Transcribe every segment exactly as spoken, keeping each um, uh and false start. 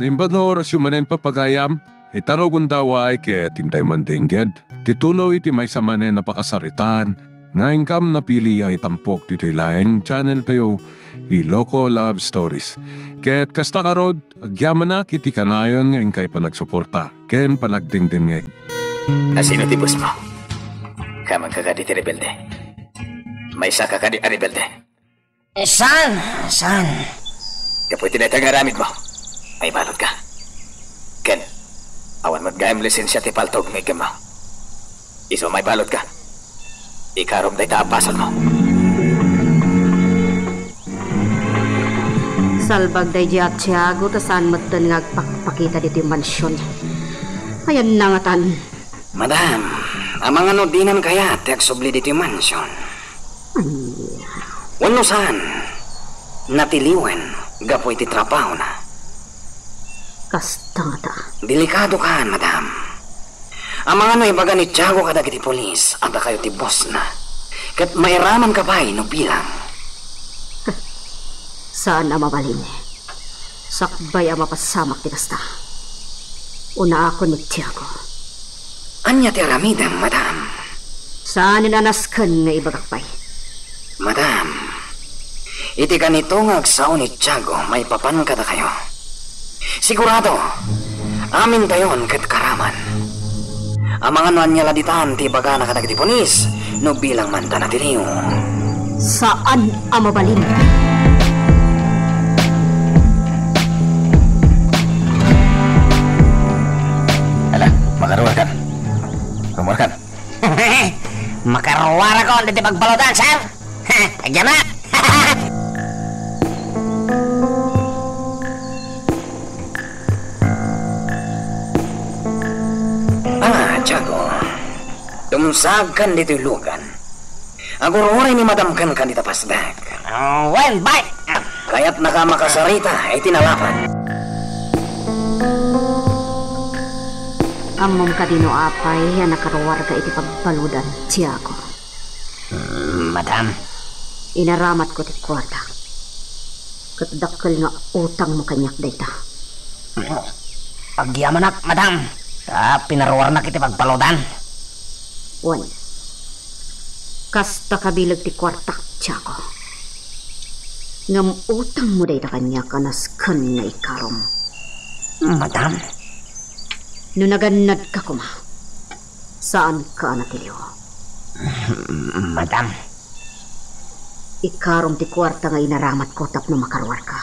Imbag nga orasyo manen, papagayam, ita no gundaway ket intayo mandengngeg ti tuloy ti maysa manen a pakasaritaan nga inkam napili a itampok ditoy laeng channel tayo, Iloko Love Stories. Ket kasta ngarud, agyamanak iti kanayon nga inkay panagsuporta ken panagdengdengngeg. Asino ti boss mo? Kamanka kadi ti rebelde? Maysaka kadi a rebelde? Saan? Saan? Gapu iti dayta nga aramidmo, maibalutka. Ken, awan met gayam lisensia ti paltog nga iggammo. Isu a maibalutka, ikarom dayta a basolmo. Salbag daydiay a Tiago ta saan metten nga agpakpakita ditoy mansion. Ayanna ngatan. Madam, amangan no dinan kayat ti agsubli ditoy mansion? Ania? Wenno saan, natiliwen gapu iti trabahona? Kasta ngata. Delikadokan, madam. Amangan no ibaga ni Tiago kadagiti pulis a dakayo ti bossna, ket mairamanka pay no bilang. Saan a mabalin. Sakbay a mapasamak ti kasta. Unaakon met, Tiago. Ania ti aramidem, madam? Saanen a nasken nga ibagak pay. Madam, iti kanito nga agsao ni Tiago maipapan kadakayo. Sigurado, amintayon ket karaman. Amangan no ania la ditan ti ibagana kadagiti pulis no bilang man ta natiliw. Saan a mabalin. Ala, makaruarkan. Rumuarkan. Makaruarakon ditoy pagbaludan, sir. Agyamanak. Ah, Tiago. Dumsagkan ditoy lugan. Agur-uray ni madam kenka dita pasdak. Ah, wen, bay. Kayatnaka makasarita iti nalapat. Ammom kadi no apay a nakaruarka iti pagbaludan, Tiago? Mm, madam. Inaramatko ti kuarta. Ket dakkel nga utangmo kaniak dayta. Agyamanak, madam, ta pinaruarnak iti pagbaludan. Wen, kasta kabileg ti kuartak, Tiago. Ngem utangmo dayta kaniak a nasken nga ikarom. Madam? No nagannadka koma, saanka a natiliw. Madam? Ikarom ti kuarta nga inaramatko tapno makaruarka.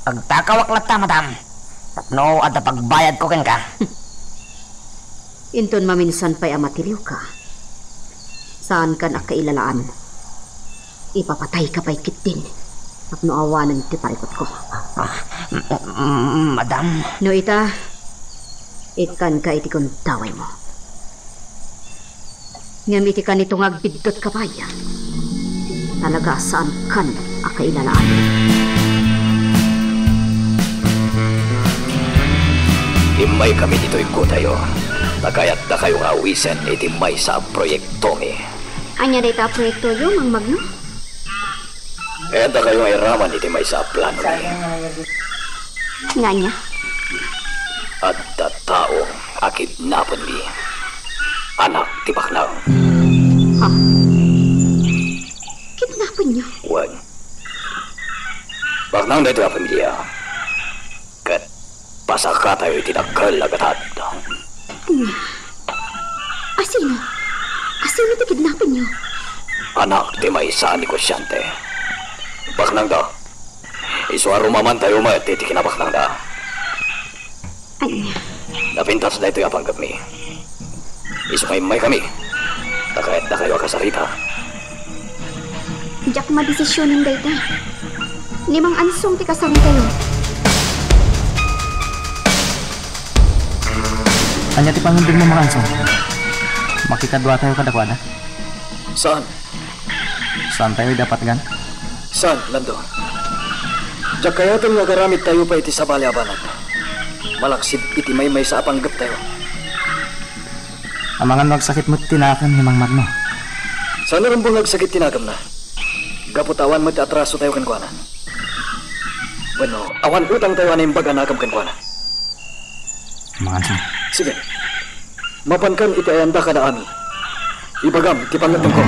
Agtakawak latta, madam, tapno adda pagbayadko kenka. Inton maminsan pay a matiliwka, saankan a kailalaan. Ipapatayka pay ketdin tapno awanen ti parikutko. Ah, m-, m-, madam. No ita, ikkanka iti gundawaymo. Ngem iti kanito nga agbiddutka pay, talaga a saankan a kailalaan. Immaykami ditoy kotayo, ta kayatdakayo nga awisen iti maysa a proyektomi. Ania dayta a proyektoyo, Mang Magno? Kayatdakayo nga iraman iti maysa a planomi. Ngania? Adda tao a kidnapenmi. Anak ti baknang. Ha? Kidnapenyo? Wen. Baknang daytoy a pamilia. Ket pasakatayo iti dakkel a gatad. Ania? Asino? Asino ti kidnapenyo? Anak ti maysa a negosyante. Baknangda. Isu a rumamantayo met iti kinabaknangda. Ania? Napintas daytoy a panggepmi. Isu nga immaykami, ta kayatdakayo a kasarita. Diak madesisionen dayta. Ni Mang Ansong ti kasaritayo. Ania ti pangngeddengmo, Mang Ansong? Makikaduatayo kadakuada? Saan? Saantayo idi a patgan? Saan, Lando? Diak kayaten nga agaramidtayo pay iti sabali a banag, malaksid iti maymaysa a panggeptayo. Amangan no agsakit met ti nakem ni Mang Magno. Saan a rumbeng nga agsakit ti nakemna? Gapu ta awan met ti atrasotayo kenkuana. Wenno, awan utangtayo a naimbag a nakem kenkuana. Manganso. Sige. Mapankan iti ayanda kada amin. Ibagam ti pangngeddengko.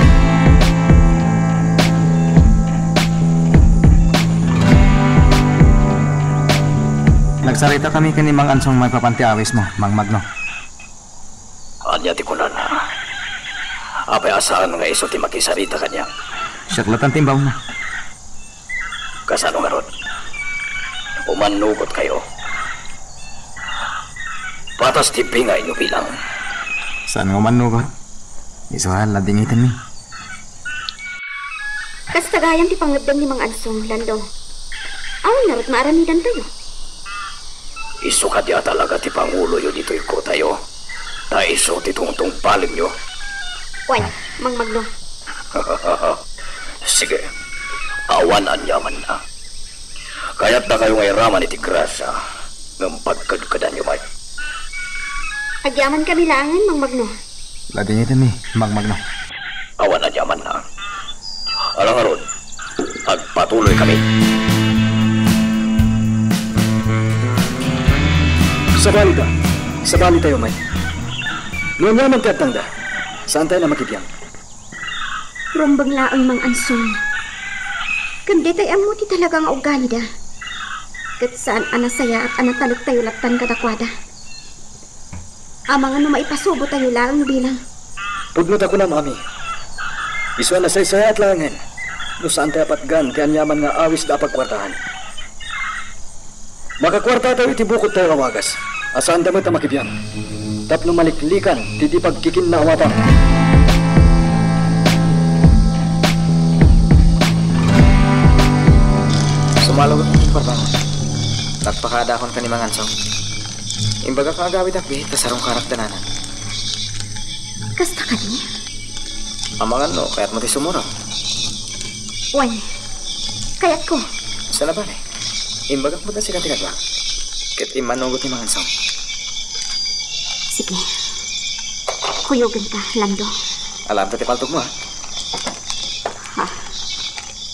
Nagsaritakami ken ni Mangansong maipapan ti awismo, Mang Magno. Ania ti kunana? Apay a saan nga isu ti makisarita kaniak? Siak latta ti imbawna. Kasano ngarud? Umannugotkayo. Patas ti bingayyo bilang. Saan nga umannugor? Isu a, ladingitenmi. Kasta gayam ti pangngeddeng ni Mang Ansong, Lando. Awan ngarud maaramidantayo. Isu kadi a talaga ti panguloyo ditoy kotayo? Ta isu ti tungtungpalenyo? Wen, Mang Magno. Sige, awan aniamanna. Kayatdakayo nga iraman iti grasia, ngem pagkedkedanyo met. Agyamankami laengen, Mang Magno. Ladingitenmi, Mang Magno. Awan aniamanna. Ala ngarud, agpatuloykami. Sabalita, sabalitayo met. No aniaman ti adtangda, saantayon a makibiang. Rumbeng laeng, Mang Ansong. Ken ditay ammo ti talaga nga ugalida. Ket saan a nasayaat a natalektayo lattan kadakuada. Amangan no maipasubotayo laeng bilang. Pudno ta kunam, Ami. Isu a nasaysayaat laengen no saantayo a patgan ti aniaman nga awis da a pagkuartaan. Makakuartatayo iti bukodtayo a wagas, a saanda met a makibiang. Tapno maliklikan ti di pagkikinnaawatan. Sumalogak ti parbangon. Nagpakaadakon ken ni Mangansong. Imbagak nga agawidak, bi, ta sarungkarak danana. Kasta kadi? Amangan no kayatmo ti sumurot. Wen, kayatko. Saan a bale? Imbagak met a sika ti kagak. Ket immanugot ni Mangansong. Sige. Kuyogenta, Lando. Alaanta ti paltogmo, ha? Ha?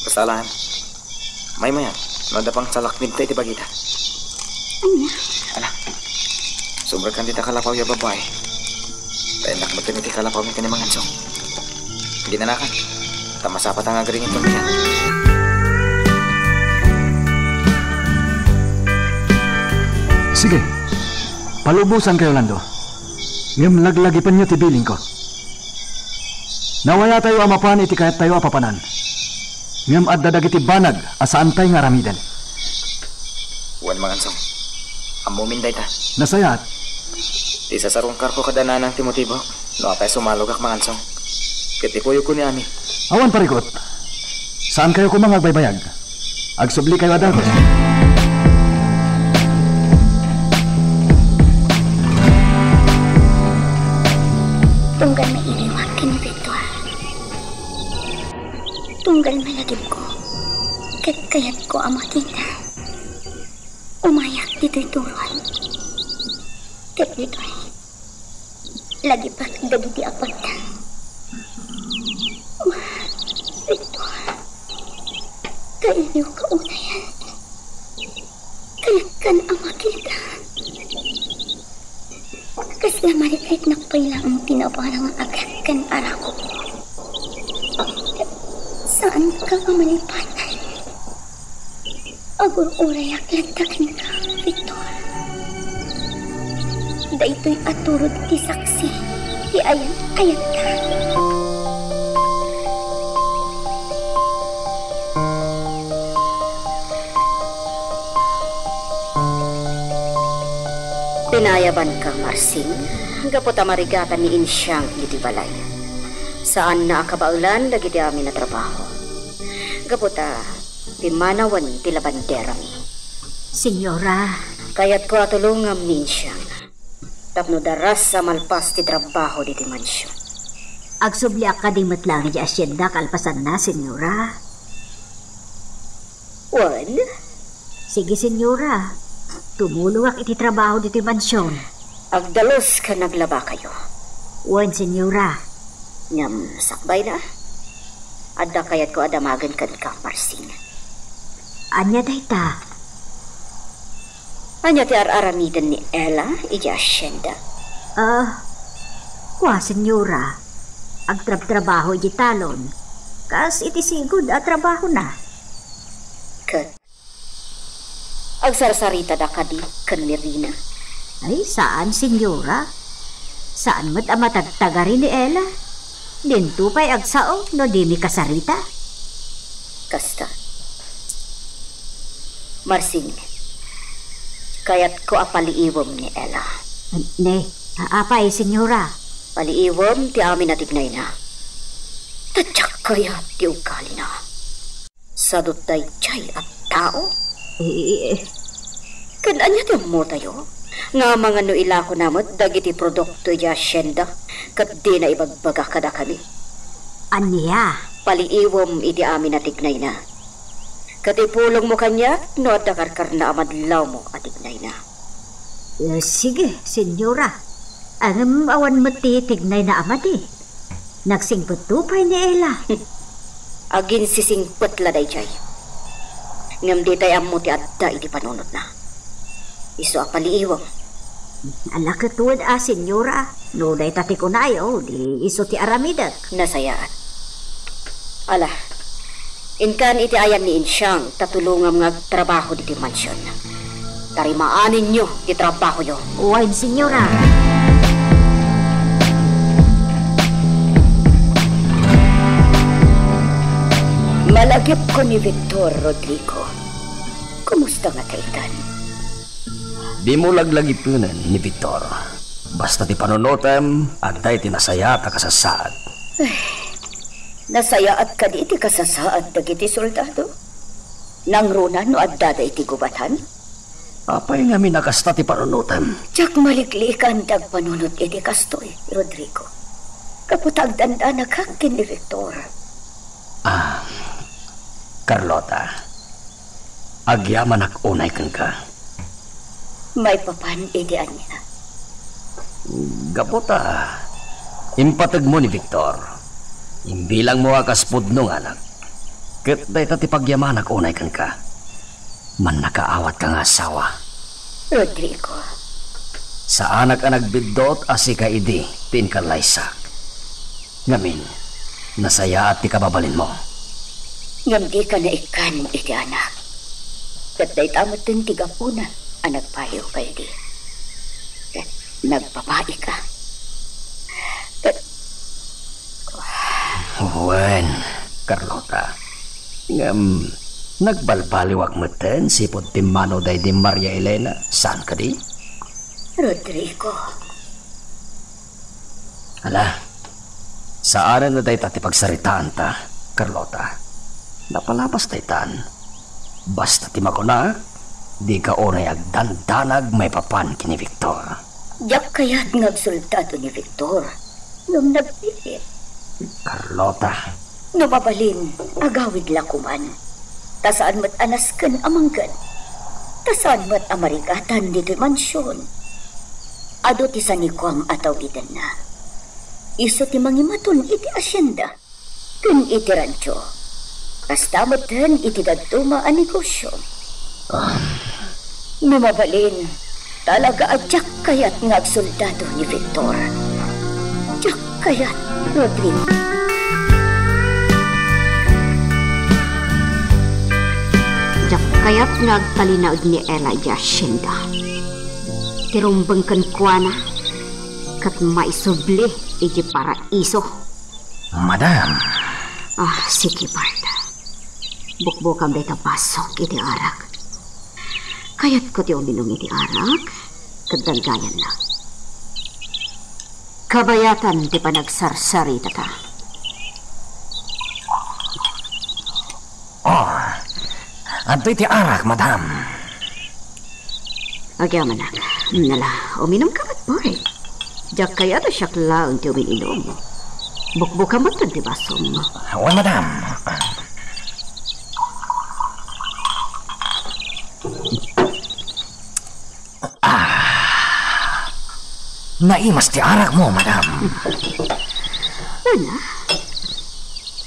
Basta alaen. Maymayan, no adda pang salaknibta iti bagida. Ania? Ala, sumrekkan dita kalapawyo a babbai. Ta innak metten iti kalapawmi ken ni Mangansong. Ginanakan, ta masapata nga agrigiton diay. Sige, palubosankayo, Lando. Ngem laglagipenyo ti bilingko. Nawayatayo a mapan iti kayattayo a papanan. Ngem adda dagiti banag a saantay nga aramiden. Wen, Mangansong. Ammomin dayta. Nasayaat. Isasarungkarko kada nanang ti motibo no apay a sumalogak, Mangansong. Ket ikuyogko ni Ami. Awan parikut. Saankayo koma nga agbaybayag. Agsublikayo a dagus. Tunggal mailiwak ken ni Victor. Tunggal malagipko. Ket kayatko a makita. Umayak ditoy turon. Ket ditoy, lagipek dagiti apatna. Victor, kailiwka unayen. Kayatkan a makita. Kasla marikriknak pay laeng ti naparang agek ken arakop. Saanka a malipanan. Agur-urayak latta kenka, Victor. Daytoy a turod ti saksi ti ayan-ayatka. Pinayabanka, Marsing, gapu ta marigatan ni Insiang iti balay. Saanna a kabaelan dagiti amin a trabaho. Gapu ta pimmanawen ti labanderami. Senyora. Kayatko a tulongam ni Insiang tapno daras a malpas ti trabaho ditoy mansion. Agsubliak kadi met laeng idiay asienda kalpasanna, Senyora? Wen? Sige, Senyora. Tumulongak iti trabaho ditoy mansion. Agdalus ken aglabakayo. Wen, Senyora. Ngem sakbayna, adda kayatko a damagen kenka, Marsing. Ania dayta? Ania ti ar-aramiden ni Ella iti asienda? Ah, kua, senyora, agtrabtrabaho iti talon, kas iti sigud a trabahona. Ket agsarsaritada kadi ken ni Rina? Ay, saan, senyora. Saan met a matagtagari ni Ella. Dinto pay agsao no di mi kasarita. Kasta. Marsing, kayatko a paliiwem ni Ella. Ne, a-, apay, senyora? Paliiwem ti amin a tignayna. Ta diak kayat ti ugalina. Sadut daydiay a tao? Eh, eh, eh. Ken ania ti ammotayo? Nga amangan no ilakona met dagiti produkto iti asienda, ket dina ibagbaga kadakami. Ania? Paliiwem iti amin a tignayna. Ket ipulongmo kaniak no adda karkarna a madlawmo a tignayna. Eh, sige, senyora. Ngem awan met ti tignayna a madi. Nagsingpetto pay ni Ella. Aginsisingpet la daydiay. Ngem ditay ammo ti adda iti panunotna. Isu a paliiwem. Ala ket wen a, senyora, no dayta ti kunayo, di isu ti aramidek. Nasayaat. Ala, inkan iti ayan ni Insiang ta tulongam nga agtrabaho ditoy mansion. Tarimaaninyo ti trabahoyo. Wen, senyora. Malagipko ni Victor, Rodrigo. Kumusta nga ta itan? Dimo laglagipenen ni Victor. Basta ti panunotem, adda iti nasayaat a kasasaad. Ay, nasayaat kadi ti kasasaad dagiti soldado? Nangruna no addada iti gubatan? Apay ngamin a kasta ti panunotem? Diak maliklikan ti agpanunot iti kastoy, Rodrigo. Gapu ta agdandanagak ken ni Victor. Ah, Carlota, agyamanak unay kenka. Maipapan iti ania? Gapu ta impategmo ni Victor, imbilangmo a kas pudno nga anak. Ket dayta ti pagyamanak unay kenka. Mannakaawatka nga asawa. Rodrigo. Saanak a nagbiddut a sika idi ti inkallaysak. Ngamin, nasayaat ti kababalinmo. Ngem dika naikkan iti anak. Ket dayta metten ti gapuna a nagpaliwka idi. Ket nagbabaika. Ket Wen, Carlota. Ngem, nagbalbaliwak metten sipud timmano daydi Maria Elena, saan kadi? Rodrigo. Ala, saanen a dayta ti pagsaritaanta, Carlota. Napalabas daytan. Basta ti makuna, dika unay agdandanag maipapan ken ni Victor. Diak kayat nga agsoldado ni Victor, ngem nagpilit. Carlota. No mabalin, agawid la koman. Ta saan met a nasken a mangged. Ta saan met a marigatan ditoy mansion. Adu ti sanikuam a taw-idenna. Isu ti mangimaton iti asienda ken iti rancho. Kasta metten iti dadduma a negosio. Ah. No mabalin, talaga a diak kayat nga agsoldado ni Victor. Diak kayat, Rodrigo. Diak kayat nga agtalinaed ni Ella iti asienda. Ti rumbeng kenkuana, ket maisubli iti paraiso. Madam. Ah, sige, Bart. Bukbukam dayta basok iti arak. Kayatko ti uminum iti arak, ket daydiayen la. Kabayatan ti panagsarsaritata. Oh, adtoy ti arak, madam. Agyamanak. Nala, uminumka met, boy. Diak kayat a siak laeng ti umin-inum. Bukbukam met ti basom. Wen, madam. Ah. Naimas ti arakmo, madam. Una,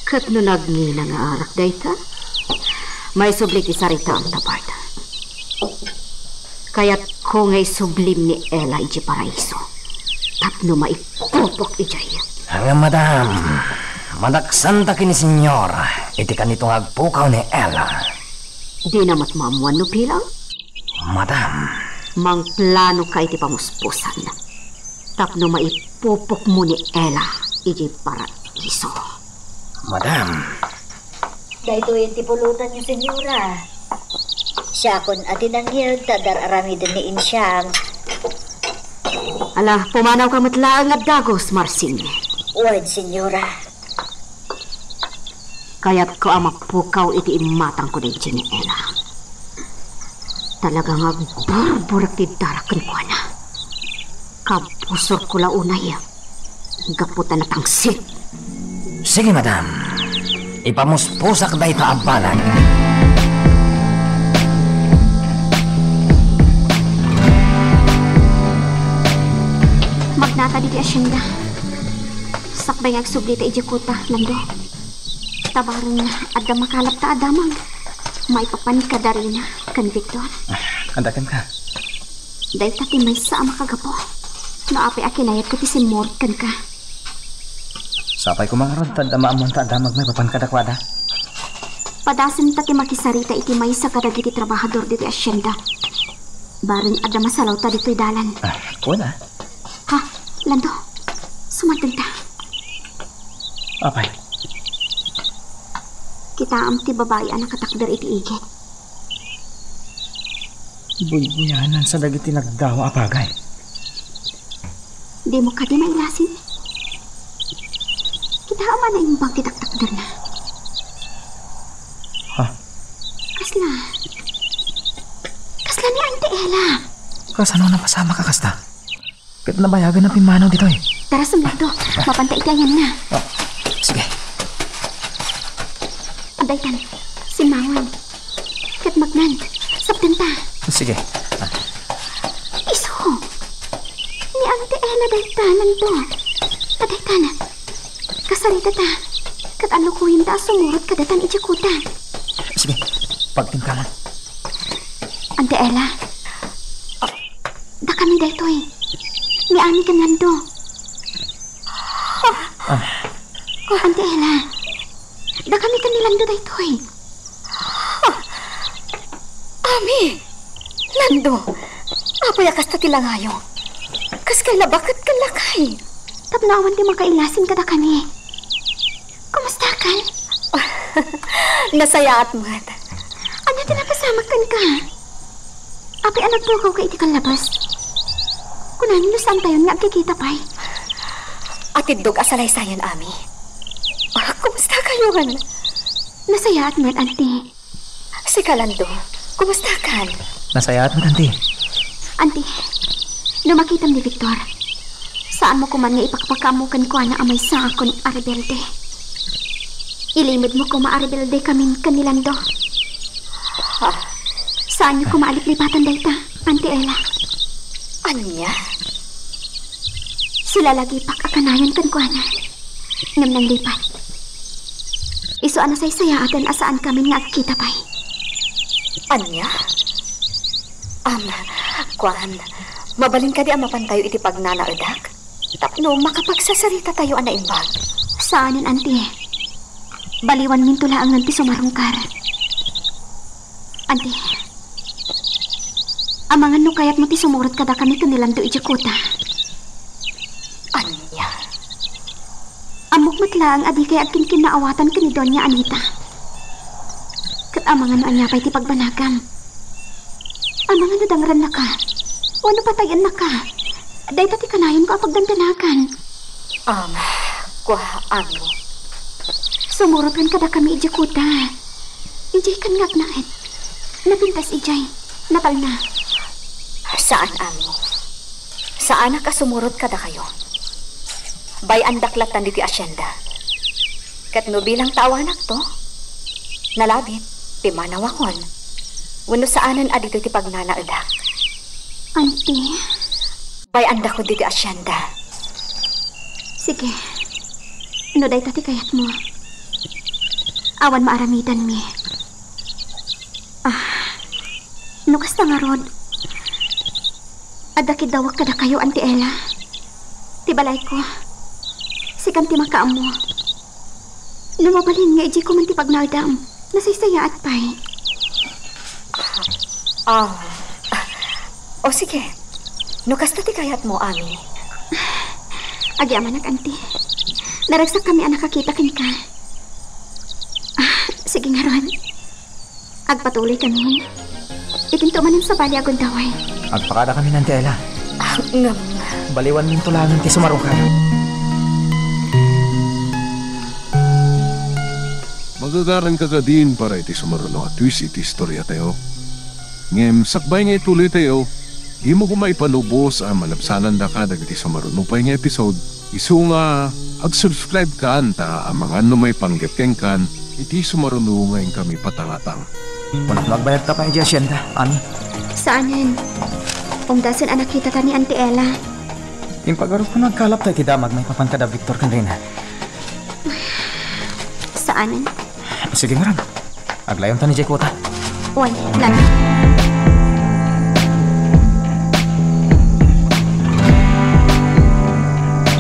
ket no nagngina nga arak dayta, maisubli ti saritaam ta, Bart. Kayatko nga isublim ni Ella idiay paraiso tapno maipupok idiay. Ngem, madam, madaksanta ken ni Senyor iti kanito nga agpukaw ni Ella. Dina met maammuan no bilang? Madam. Mangplanoka iti pamuspusan tapno maipupokmo ni Ella idiay paraiso. Madam. Daytoyen ti pulutanyo, Senyora. Siakon a dinangngeg ta adda aramiden ni Insiang. Ala, pumanawka met laeng a dagus, Marsing. Wen, Senyora. Kayatko a mapukaw iti immatangko daydiay ni Ella. Talaga nga agburburek ti darak kenkuana. Kabusorko la unay gapu ta natangsit. Sige, madam. Ipamuspusak dayta a banag. Magnata ditoy asienda. Sakbay nga agsublita idiay kuta, Lando. Ta bareng adda makalapta a damag, maipapan kadarina ken Victor. Ah, adda kenka. Dayta ti maysa a makagapu no apay a kinayatko ti simmurot kenka. Sapay koma ngarud ta adda maammuanta a damag maipapan kadakuada. Padasenta ti makisarita iti maysa kadagiti trabahador ditoy asienda. Bareng adda masalawta ditoy dalan. Ah, kuna. Ha, Lando, sumardengta. Apay? Kitaem ti babai a nakatakder iti igid. Buybuyanan sa dagiti nagdawa a pagay. Dimo kadi mailasin? Kitaem a naimbag ti taktakderna. Ha? Kasla? Kasla ni Auntie Ella. Kasano napasamak a kasta? Ket nabayagan a pimmanaw ditoy. Tara, sumlakto. Mapanta iti ayanna. Ah, sige. Daytan, simmangon. Ket magnan, sapdenta. Sige. Ah. Isu! Ni Auntie Ella dayta, Lando. Daytan, kasaritata. Ket alukuyenta a sumurot kadatan idiay kuta. Sige, pagtimkalan. Auntie Ella. Dakami daytoy. Ni Ami ken Lando. Ah. Auntie Ella, dakami ken ni Lando daytoy. Ami! Lando! Apay a kasta ti langayo? Kas kay la baket ken lakay? Tapno awan ti makailasin kadakami. Kumustakan? Nasayaat met. Ania ti napasamak kenka? Apay a nagpukawka iti kallabas? Kunam no saantayon nga agkikita pay? Atiddog a salaysayan, Ami. Ah, kumusta kayon? Nasayaat met, Auntie. Sika, Lando, kumustakan? Nasayaat met, Auntie. Auntie, no makitam ni Victor, saanmo koman nga ipakpakaammo kenkuana a maysaakon a rebelde. Ilimedmo koma a rebelde kamin ken ni Lando. Ha? Saanyo koma a liplipatan dayta, Auntie Ella. Ania? Silalagipak a kanayon kenkuana. Ngem nanglipat. Isu a nasaysayaaten a saankamin nga agkita pay. Ania? Am, kuan, mabalin kadi a mapantayo iti pagnanaedak? Tapno makapagsasaritatayo a naimbag. Saanen, Auntie. Baliwanminto laengen ti sumarungkar. Auntie, amangan no kayatmo ti sumurot kadakami ken ni Lando idiay kuta. Ania? Ammok met laeng a dikay agkinkinnaawatan ken ni Doña Anita. Ket amangan no ania pay ti pagbanagam. Amangan no dangrannaka wenno patayennaka. Dayta ti kanayonko a pagdandanagan. Am, kua, Ami. Sumurotkan kadakami idiay kuta. Idiay kan nga agnaed. Napintas idiay. Natalna. Saan, Ami. Saanak a sumurot kadakayo. Bay-andak lattan ditoy asienda. Ket no bilang ta awanakto, nalabit, pimmanawakon. Wenno saanen a ditoy ti pagnanaedak. Auntie? Bay-andakon ditoy asienda. Sige. No dayta ti kayatmo, awan maaramidanmi. Ah, no kasta ngarud, Adda kiddawek kadakayo, Auntie Ella. Ti balayko, sikan ti makaammo. No mabalin nga idiay ko man ti pagnaedam, nasaysayaat pay. Ah. O sige. No kasta ti kayatmo, Ami. Agyamanak, Auntie. Naragsakkami a nakakita kenka. Ah, sige ngarud. Agpatuloykami. Itinto manen sabali a gundaway. Agpakadakami, Auntie Ella. Ah, ngem. Baliwanminto laengen ti sumaruno. Magagaranka kadin para iti sumaruno a twist iti istoriatayo. Ngem sakbay nga ituloytayo, dimo koma ipanubos a malabsanandaka dagiti sumaruno pay nga episode. Isu nga ag-subscribe kan ta amangan no maipanggep kenkan iti sumaruno nga inkami patangatang. Wen, no agbayagta pay idiay asienda, Ami? Saanen. Umdasen a nakitata ni Auntie Ella. Impagarup nga agkalapta iti damag maipapan kada Victor ken Rina. Saanen. Sige ngarud. Aglayontan idiay kuta. Wen, labi.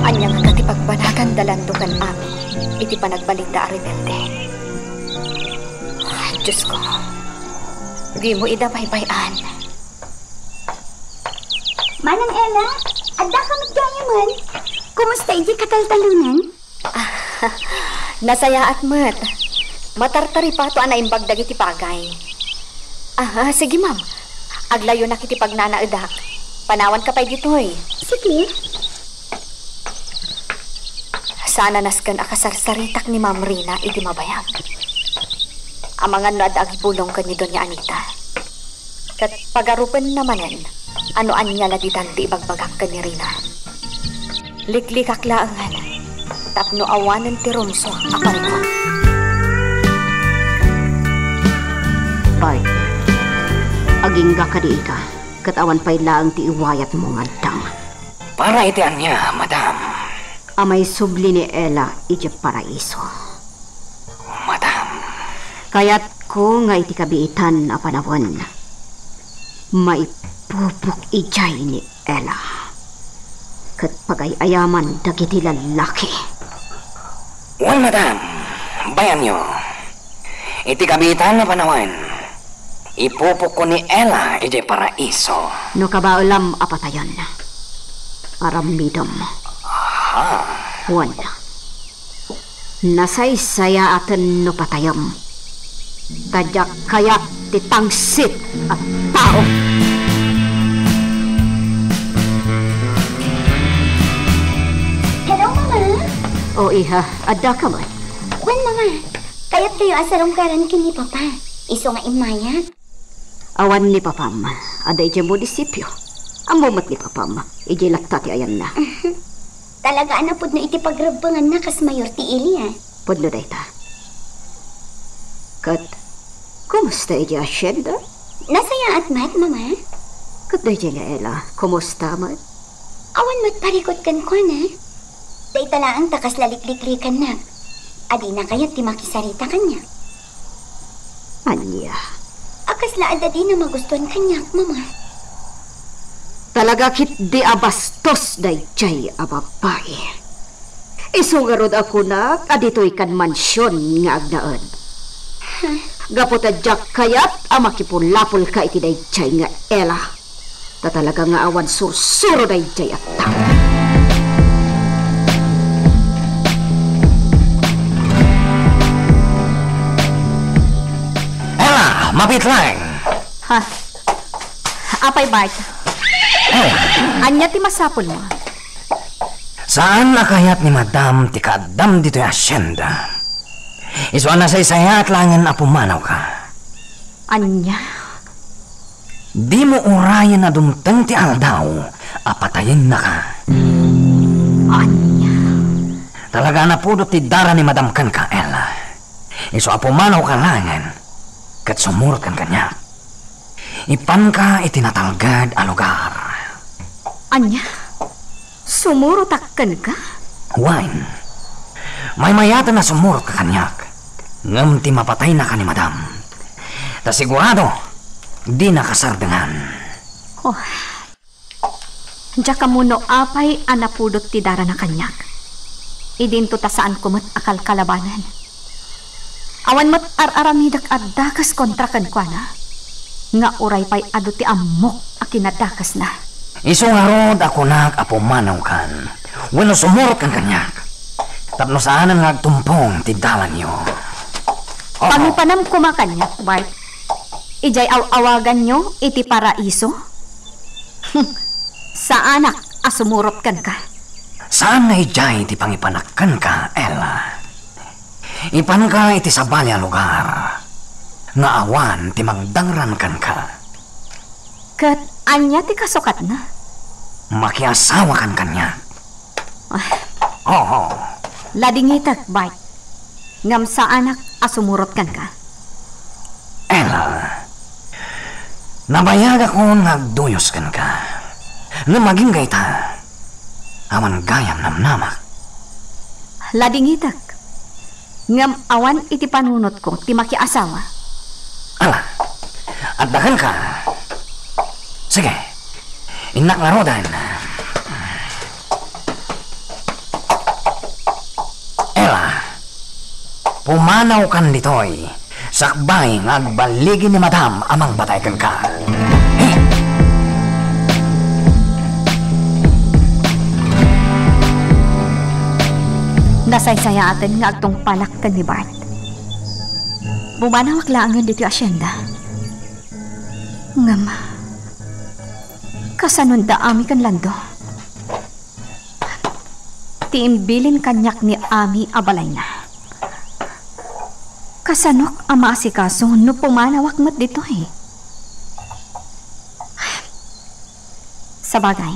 Ania ngata ti pagbanaganda Lando ken Ami iti panagbalinda a rebelde? Ay, Diosko, dimo ida baybay-an. Manang Ella, addaka met gayamen. Kumusta idiay kataltalonan? Ah, nasayaat met. Matartaripato a naimbag dagiti pagay. Ah, sige, ma'am. Aglayonak iti pagnanaedak. Panawanka pay ditoy. Sige. Saan a nasken a kasarsaritak ni Ma'am Rina iti mabayag. Amangan no adda agibulong ken ni Doña Anita. Ket pagarupenna manen a no ania la ditan ti ibagbagak ken ni Rina. Liklikak laengen tapno awanen ti rumsua a parikut. Bart, agingga kadi ika, ket awan pay laeng ti iwayatmo nga addang. Para iti ania, madam? A maisubli ni Ella idiay paraiso. Madam. Kayatko nga iti kabiitan a panawen, maipupok idiay ni Ella ket pagay-ayaman dagiti lallaki. Wen, madam, bayanyo. Iti kabiitan a panawen, ipupokko ni Ella idiay paraiso. No kabaelam a patayen, aramidem. Aha. Wen, nasaysayaaten no patayem. Ta diak kayat ti tangsit a tao. Hello, Mama. O, iha, addaka met? Wen, Mama. Kayatkayo a sarungkaran ken ni Papa. Isu nga immayak. Awan ni Papam. Adda idiay munisipio. Ammo met ni Papam. Idiay latta ti ayanna. Talaga a napudno iti pagrebbenganna kas mayor ti ili, a. Pudno dayta. Ket, kumusta idiay asienda? Nasayaat met, Mama. Ket daydiay nga Ella, kumusta met? Awan met parikut kenkuana. Dayta laeng ta kasla likliklikannak a dina kayat ti makisarita kaniak. Ania? A kasla adda dina magustuan kaniak, Mama. Talaga ketdi a bastos daydiay a babai. Isu ngarud a kunak a ditoy kan mansion nga agnaed. Gapu ta diak kayat a makipulapolka iti daydiay nga Ella. Ta talaga nga awan sursuro daydiay a tao. Ella, mapit laeng. Ha? Apay, Bart? Ella. Ania ti masapulmo? Saan a kayat ni Madam ti kaaddam ditoy asienda. Isu a nasaysayaat laengen a pumanawka. Ania? Dimo urayen a dumteng ti aldaw a patayennaka. Ania? Talaga a napudot ti dara ni Madam kenka, Ella. Isu a pumanawka laengen ket sumurotka kaniak. Ipanka iti natalged a lugar. Ania? Sumurotak kenka? Wen. Maymayaten a sumurotka kaniak. Ngem ti mapataynaka ni Madam. Ta sigurado, dinaka sardengan. Oh. Diak ammo no apay a napudot ti darana kaniak. Idinto ta saanko met a kalkalabanen. Awan met ar-aramidek a dakes kontra kenkuana, nga uray pay adu ti ammok a kinadakesna. Isu ngarud a kunak a pumanawkan wenno sumurotkan kaniak tapno saanen nga agtumpong ti dalanyo. Oo. Pangipanam koma kaniak, Bart. Idiay aw-awaganyo iti paraiso? Saanak a sumurot kenka. Saan nga idiay ti pangipanak kenka, Ella. Ipanka iti sabali a lugar nga awan ti magdangran kenka. Ket ania ti kasukatna? Makiasawakan kaniak. Ah. Oo. Ladingitek, Bart. Ngem saanak a sumurot kenka. Ella, nabayagakon nga agduyos kenka. Ngem agingga ita, awan gayam namnamak. Ladingitek. Ngem awan iti panunotko ti makiasawa. Ala, adda kenka. Sige, innak ngaruden. Ella, pumanawkan ditoy. Sakbay nga agballigi ni Madam a mangbatay kenka. Eh! Nasaysayaaten nga agtungpalak ken ni Bart. Pumanawak laengen ditoy asyenda. Ngem, kasanon da Ami ken Lando? Ti imbilin kaniak ni Ami a balayna. Kasanok a maasikaso no pumanawak met ditoy? Sabagay,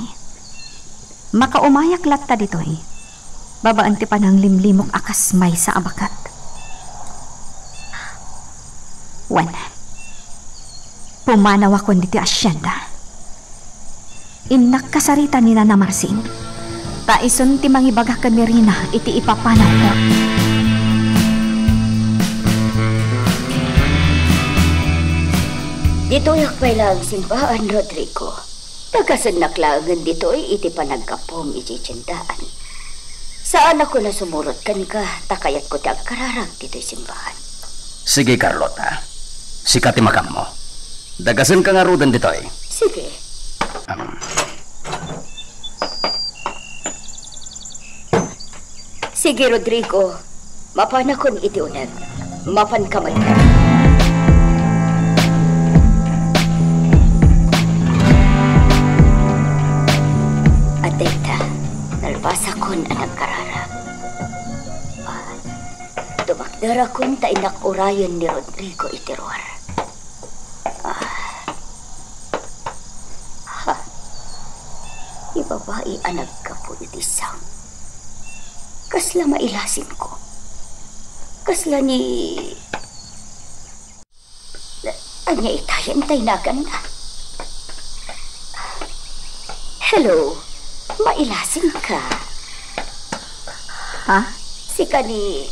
makaumayak latta ditoy, babaen ti pananglimlimok a kas maysa a baket. Wen, pumanawakon ditoy asyenda. Innak kasarita ni Nana Marsing, ta isun ti mangibaga ken ni Rina iti ipapanawko. Ditoyak pay laeng simbaan, Rodrigo. Dagasennak laengen ditoy iti panaggapuem idiay tiendaan. Saanakon a sumurot kenka, ta kayatko ti agkararag ditoy simbaan. Sige, Carlota. Sika ti makammo. Dagasenka ngaruden ditoy. Sige. Am. Sige, Rodrigo. Mapanakon iti uneg. Mapanka met. Adda ita, nalbasakon a nagkararag. Ah, tumakderakon ta innak urayen ni Rodrigo iti ruar. Ah. Ha. Ti babai a naggapu iti sang. Kasla mailasinko. Kasla ni, ania itayen tay naganna? Hello, mailasinka. Ha? Sika ni,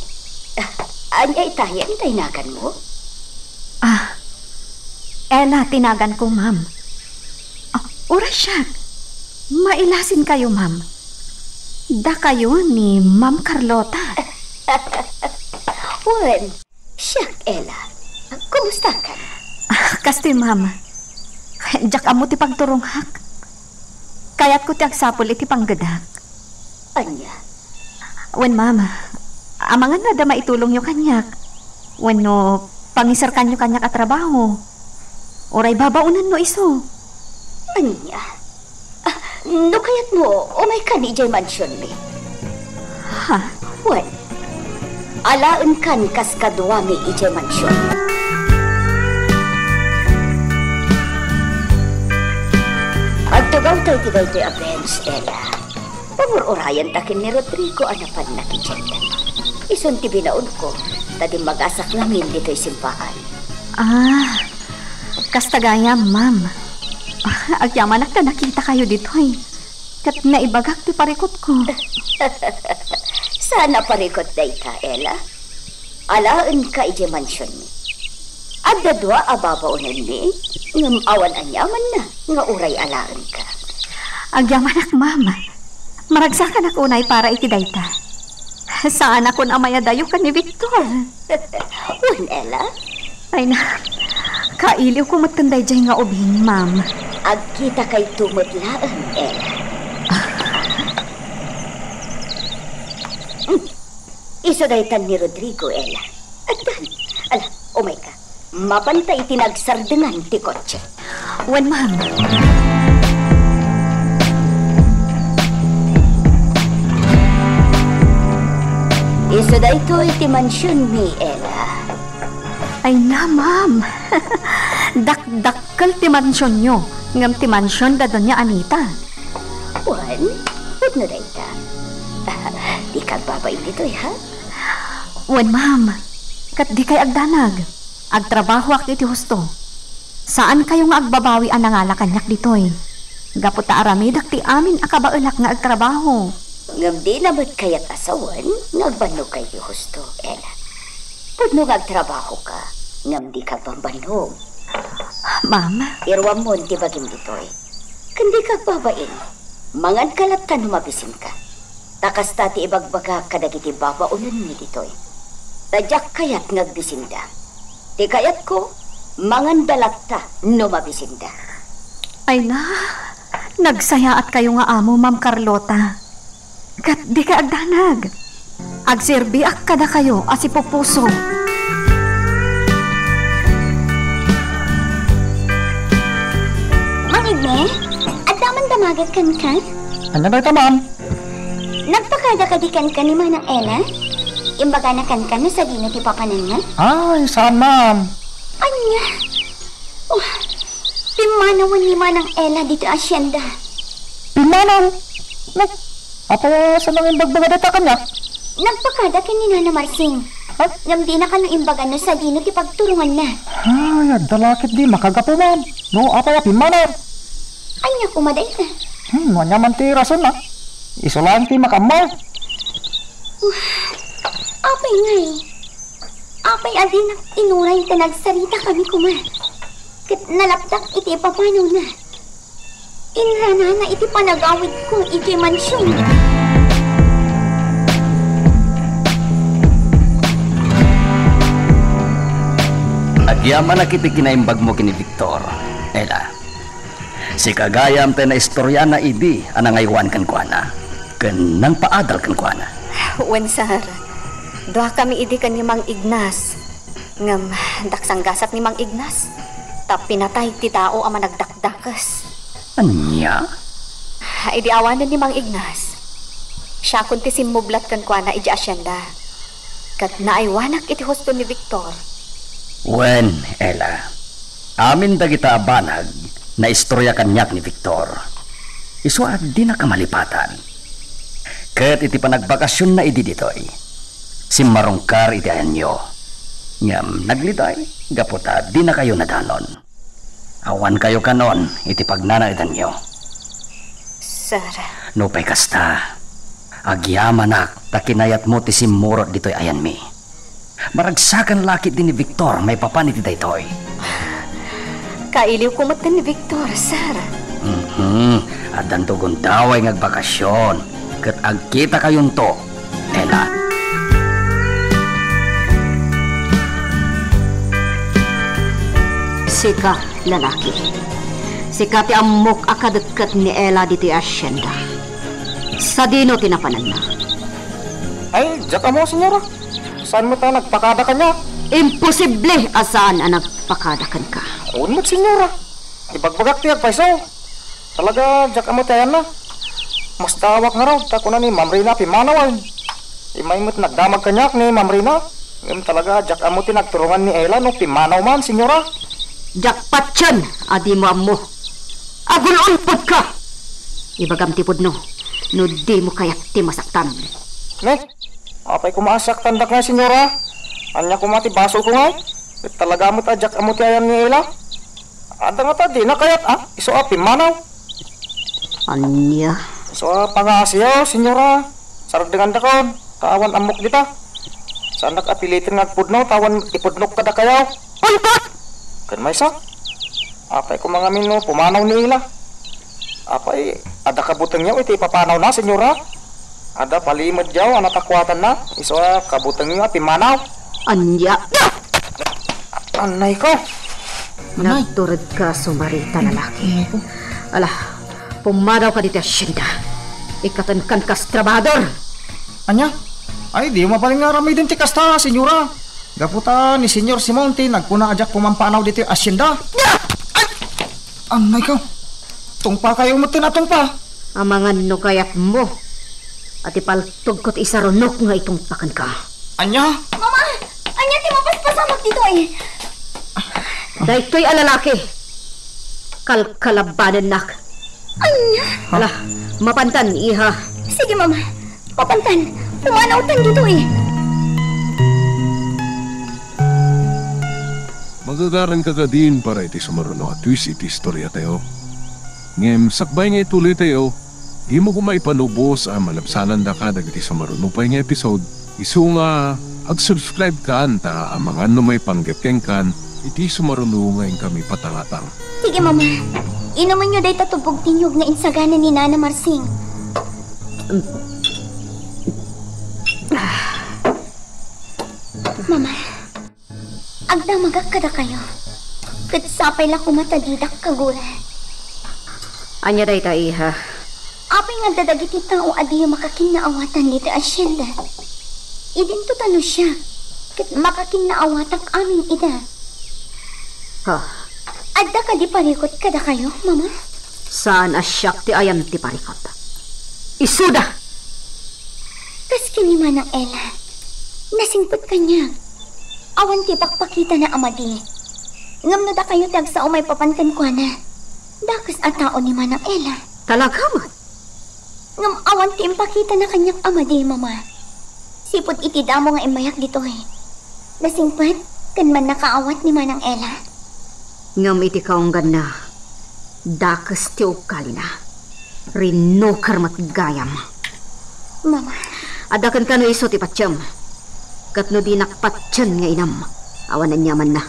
ania itayen tay naganmo? Ah, Ella ti naganko, ma'am. Ah, uray siak. Mailasinkayo, ma'am. Dakayo ni Ma'am Carlota. Wen, siak, Ella. Kumustakan? Ah, kastoy, ma'am. Diak ammo ti pagturongak. Kayatko ti agsapul iti panggedak. Ania? Wen, ma'am, amangan no adda maitulongyo kaniak wenno pangiserkanyo kaniak a trabaho. Uray babaonen no isu. Ania? Ah, no kayatmo, umaykan idiay mansionmi. Ha? Wen, alaenkan kas kaduami idiay mansion. Agtugawtayo iti daytoy a bench, Ella. Pangur-urayanta ken ni Rodrigo a napan nakitchat. Isun ti binaonko, ta dimmagasak ngamin ditoy simbaan. Ah, kasta gayam, ma'am. Ah, agyamanak ta nakitakayo ditoy. Ket naibagak ti parikutko. Saan a parikut dayta, Ella? Alaenka idiay mansionmi. Adda dua a babaonenmi, ngem awan aniamanna nga uray alaenka. Agyamanak, ma'am. Maragsakanak unay para iti dayta. Saanakon a mayadayo ken ni Victor. Wen, Ella? Ay na, kailiwko metten daydiay nga ubing, ma'am. Agkitakayto met laeng, Ella. Hmm. Isu daytan ni Rodrigo, Ella. Addan. Ala, umayka. Mapanta iti nagsardengan ti kotse. Wen, ma'am. Isu daytoy ti mansionmi, Ella. Ay na, ma'am. Dakdakkel ti mansionyo, ngem ti mansion da Doña Anita. Wen, pudno dayta. Dika agbabain ditoy, ha? Wen, ma'am. Ket dikay agdanag. Agtrabahoak iti husto. Saankayo nga agbabawi a nangala kaniak ditoy. Gapu ta aramidek ti amin a kabaelak nga agtrabaho. Ngem dina met kayat a sawen nga agbannogka iti husto, Ella. Pudno nga agtrabahoka, ngem dika agbambannog. Ma'am? Iruammon ti bagim ditoy. Ken dika agbabain. Manganka latta no mabisinka. Ta kasta ti ibagbagak kadagiti babaonenmi ditoy. Ta diak kayat nga agbisinda. Ti kayatko, manganda latta no mabisinda. Ay na, nagsayaatkayo nga amo, Ma'am Carlota. Ket dikay agdanag. Agserbiak kadakayo a sipupuso. Mang Igme, adda man damaget kenka? Ania dayta, ma'am? Nagpakada kadi kenka ni Manang Ella? Imbagana kenka no sadino ti papananna? Ay, saan, ma'am. Ania? Oh, pimmanawen ni Manang Ella ditoy asyenda. Pimmanaw? No, apay a saan nga imbagbaga dayta kaniak? Nagpakada ken ni Nana Marsing. Ha? Ngem dina kano imbaga no sadino ti pagturonganna. Ay, adda la ketdi makagapu, ma'am. No, apay a pimmanaw? Ania koma dayta? Hmm, no ania man ti rasonna? Isu laeng ti makaammo. Wah, apay ngay? Apay a dinak inuray ta nagsaritami koma? Ket nalapdak iti ipapanawna. Inranana iti panagawidko idiay mansion. Agyamanak iti kinaimbagmo ken ni Victor, Ella. Sika gayam ti naistoriana idi a nangaywan kenkuana, ken nangpaadal kenkuana. Wen, sir. Duakami idi ken ni Mang Ignas. Ngem daksanggasat ni Mang Ignas, ta pinatay ti tao a managdakdakes. Ania? Idi awanen ni Mang Ignas, siakon ti simmublat kenkuana idiay asyenda. Ket naaywanak iti husto ni Victor. Wen, Ella, amin dagita a banag, naistorya kaniak ni Victor. Isu a dinaka malipatan. Ket iti panagbakasionna idi ditoy, simmarungkar iti ayanyo. Ngem nagliday gapu ta dinakayo nadanon. Awankayo kanon iti pagnanaedanyo. Sir. Nupay kasta, agyamanak ta kinayatmo ti simmurot ditoy ayanmi. Maragsakan la ketdi ni Victor maipapan iti daytoy. Kailiwko met ni Victor, sir. Mhm. Addanto gundaway nga agbakasion, ket agkitakayonto. Ella. Sika, lalaki. Sika ti ammok a kadetket ni Ella ditoy asyenda. Sadino ti napananna? Ay, diak ammo, senyora. Saan met a nagpakada kaniak? Imposible a saan a nagpakada kenka. Wen met, senyora. Ibagbagak ti agpayso. Talaga, diak ammo ti ayanna. Masdaawak ngarud ta kuna ni Ma'am Rina a pimmanawen. Immay met nagdamag kaniak ni Ma'am Rina. Ngem talaga, diak ammo ti nagturongan ni Ella no pimmanaw man, senyora. Diak patien a dimo ammo. Agul-ulpodka! Ibagam ti pudno no dimo kayat ti masaktan. Ne? Apay koma a saktandak ngay, senyora? Ania koma ti basolko ngay? Ket talaga met a diak ammo ti ayan ni Ella. Adda ngata dina kayat a isu a pimmanaw. Ania? Isu a pangaasiyo, senyora. Sardengandakon, ta awan ammok dita. Saandak a piliten nga agpudno, ta awan ipudnok kadakayo. Ulpot! Ken maysa, apay koma ngamin no pumanaw ni Ella? Apay, adda kabutengyo iti ipapanawna, senyora? Adda palimed diay a natakuatanna, isu a kabutengyo a pimmanaw. Ania? Anay ko! Anay. Nagturedka a sumarita, lalaki. Anay ko. Ala, pummanawka ditoy hacienda. Ikkatenkan kas trabahador. Ania? Ay, diyo mabalin nga aramiden ti kasta, senyora. Gapu ta ni Senyor Simon ti nagkuna a diak pumampanaw ditoy hacienda. Ay! Anay ka. Tungpakayo met ti natungpa. Amangan no kayatmo a ti paltogko ti isarunok nga itungpa kenka. Ania? Mama! Ania ti mapaspasamak ditoy? Daytoy a lalaki, kalkalabanennak. Ania? Ala, mapantan, iha. Sige, Mama. Mapantan, pumanawtan ditoy. Magagaranka kadin para iti sumaruno a twist iti istoriatayo. Ngem sakbay nga ituloytayo, dimo koma ipanubos a malabsanandaka dagiti sumaruno pay nga episode, isu nga ag-subscribe kan ta amangan no maipanggep kenkan iti sumaruno nga inkami patangatang. Sige, Mama. Inumenyo dayta tubbog ti niyog nga insagana ni Nana Marsing. Mama, agdamagak kadakayo. Ket sapay la koma ta didak kagura. Ania dayta, iha? Apay nga adda dagiti tao a diyo makakinnaawatan ditoy hacienda? Idinto ta no siak, ket makakinnaawatak amin ida. Ha? Adda kadi parikut kadakayo, Mama? Saan a siak ti ayan ti parikut. Isuda! Kas ken ni Manang Ela, nasingpet kaniak. Awan ti ipakpakitana a madi. Ngem no dakayo ti agsao maipapan kenkuana, dakes a tao ni Manang Ela. Talaga met? Ngem awan ti impakitana kaniak a madi, Mama. Sipud iti damo nga immayak ditoy, nasingpet ken mannakaawat ni Manang Ela. Ngem iti kaungganna, dakes ti ugalina. Rinuker met gayam. Mama. Adda kenka no isu ti patiem. Ket no dinak patien nga inam, awan aniamanna.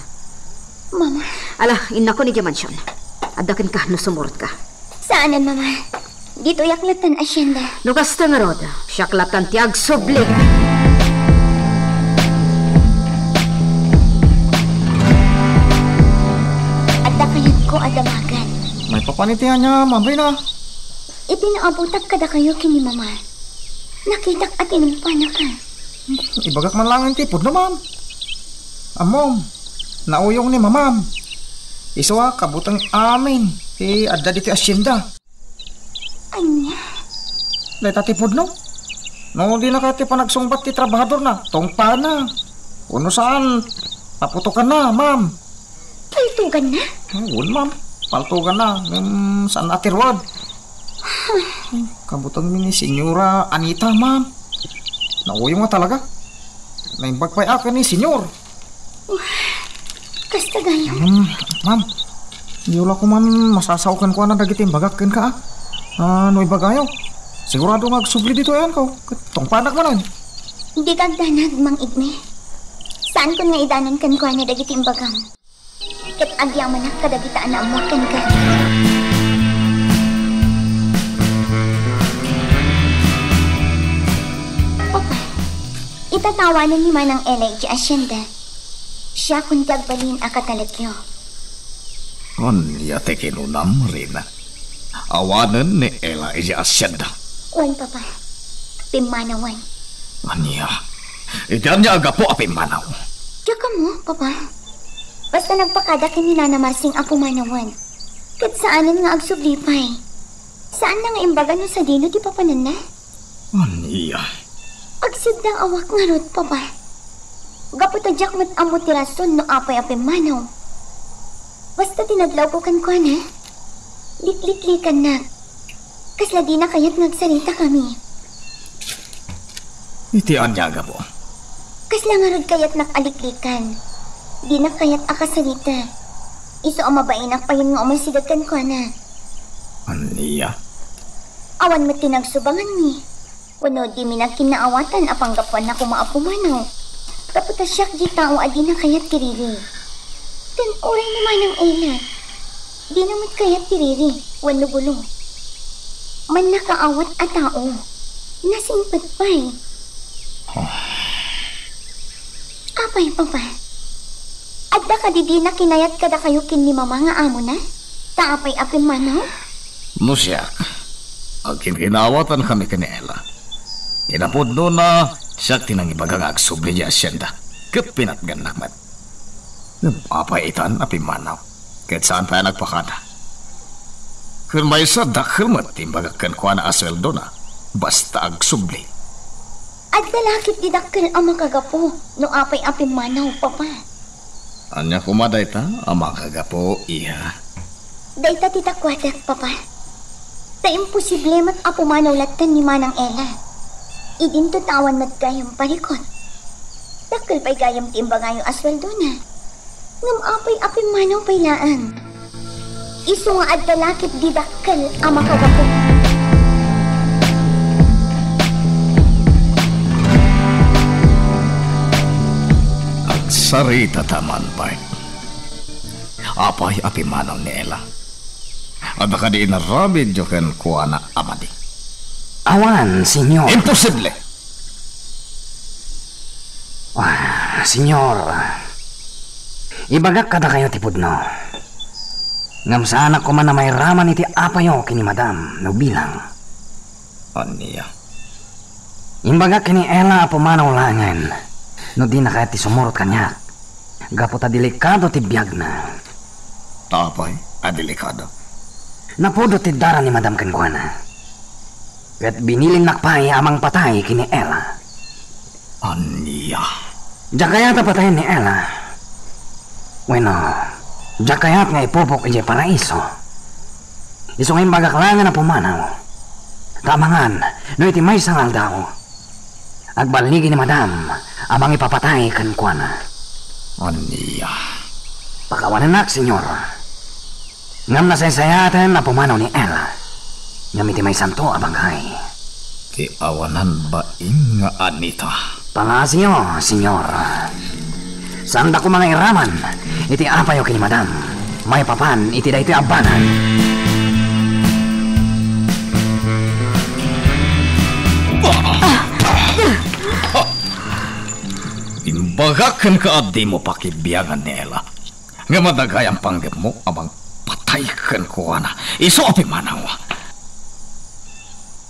Mama. Ala, innakon idiay mansion. Adda kenka no sumurotka. Saanen, Mama. Ditoyak latta ti hacienda. No kasta ngarud, siak latta ti agsubli. Adda kayatko a damagan. Maipapan iti ania, Ma'am Rina? Iti naabutak kadakayo ken ni Mama, nakitak a tinungpanaka. Ibagak man laeng ti pudno, Ma'am. Ammom, nauyong ni Mamam. Isu a kabuteng amin ti adda ditoy hacienda. Ania? Dayta ti pudno. No dinaka ti panagsungbat ti trabahadorna, tungpaanna. Wenno saan, paputokanna, Ma'am. Paltuganna? Ah, wen, Ma'am. Paltuganna. Ngem saanna a ti ruar. Ay, kabutengmi ni Senyora Anita, Ma'am. Nauyong nga talaga. Naimbag pay a ken ni Senyor. Kasta gayam. Hmm, Ma'am. Diyo la koma masasao kenkuana dagiti imbagak kenka, a. Ah, no ibagayo, sigurado nga agsubli ditoy ayanko. Ket tungpaannak manen. Dika agdanag, Mang Igme. Saankon nga idanon kenkuana dagiti imbagam. Ket agyamanak kadagita a naammoak kenka. Papa, itatawanen ni Manang Ela idiay hacienda. Siakon ti agbalin a katalekyo. Ania ti kinunam, Rina? Awanen ni Ela idiay hacienda? Wen, Papa. Pimmanawen. Ania? Iti ania a gapu a pimmanaw? Diak ammo, Papa. Basta nagpakada ken ni Nana Marsing a pumanawen. Ket saanen nga agsubli pay. Saanna nga imbaga no sadino ti papananna? Ania? Agsiddaawak ngarud, Papa. Gapu ta diak met ammo ti rason no apay a pimmanaw. Basta tinadlawko kenkuana, likliklikannak. Kasla dina kayat nga agsarita kami. Iti ania a gapu? Kasla ngarud kayatnak a liklikan. Dinak kayat a kasarita. Isu a mabainak payen nga umaysideg kenkuana. Ania? Awan met ti nagsubanganmi. Wenno dimi nagkinnaawatan a panggapuanna koma a pumanaw. Gapu ta siak diay tao a dina kayat ti riri. Ken uray ni Manang Ela, dina met kayat ti riri wenno gulo. mannakaawat a tao. Nasingpet pay. Apay, Papa? Adda kadi dina kinayat kadakayo ken ni Mama nga amona? Ta apay a pimmanaw? No siak, agkinkinaawatankami ken ni Ella. Ti napudnona, siak ti nangibaga nga agsubli idiay asienda, ket pinatgannak met. Ngem apay itan a pimmanaw, ket saan pay a nagpakada? Ken maysa, dakkel met ti imbagak kenkuana a sueldona, basta agsubli. Adda la ketdi dakkel a makagapu no apay a pimmanaw, Papa. Ania koma dayta a makagapu, iha? Dayta ti takuatek, Papa. Ta imposible met a pumanaw latta ni Manang Ella. Idinto ta awan met gayam parikut. Dakkel pay gayam ti imbagayo a sueldona. Ngem apay a pimmanaw pay laeng? Isu nga adda la ketdi dakkel a makagapu. Agsarita ta man, Bart. Apay a pimmanaw ni Ella? Adda kadi inaramidyo kenkuana a madi? Awan, Señor. Imposible! Ah, Señor, ibagak kadakayo ti pudno. Ngem saanak koma a mairaman iti apayo ken ni Madam no bilang. Ania? Imbagak ken ni Ella a pumanaw laengen no dina kayat ti sumurot kaniak, gapu ta delikado ti biagna. Ta apay a delikado? Napudot ti dara ni Madam kenkuana. Ket binilinnak pay a mangpatay ken ni Ella. Ania? Diak kayat a patayen ni Ella. Wenno, diak kayat nga ipupok idiay paraiso. Isu nga imbagak laengen a pumanaw. Ta amangan no iti maysa nga aldaw, agballigi ni Madam a mangipapatay kenkuana. Ania? Pakawanennak, Señor. Ngem nasaysayaaten a pumanaw ni Ella. Ngem iti maysanto a bangkay. Ti awanan bain nga Anita. Pangasiyo, Señor. Saanda koma nga iraman iti apayo ken ni Madam maipapan iti daytoy a banag. Imbagak kenka a dimo pakibiangan ni Ella. Ngem adda gayam panggepmo a mangpatay kenkuana isu a pimmanaw.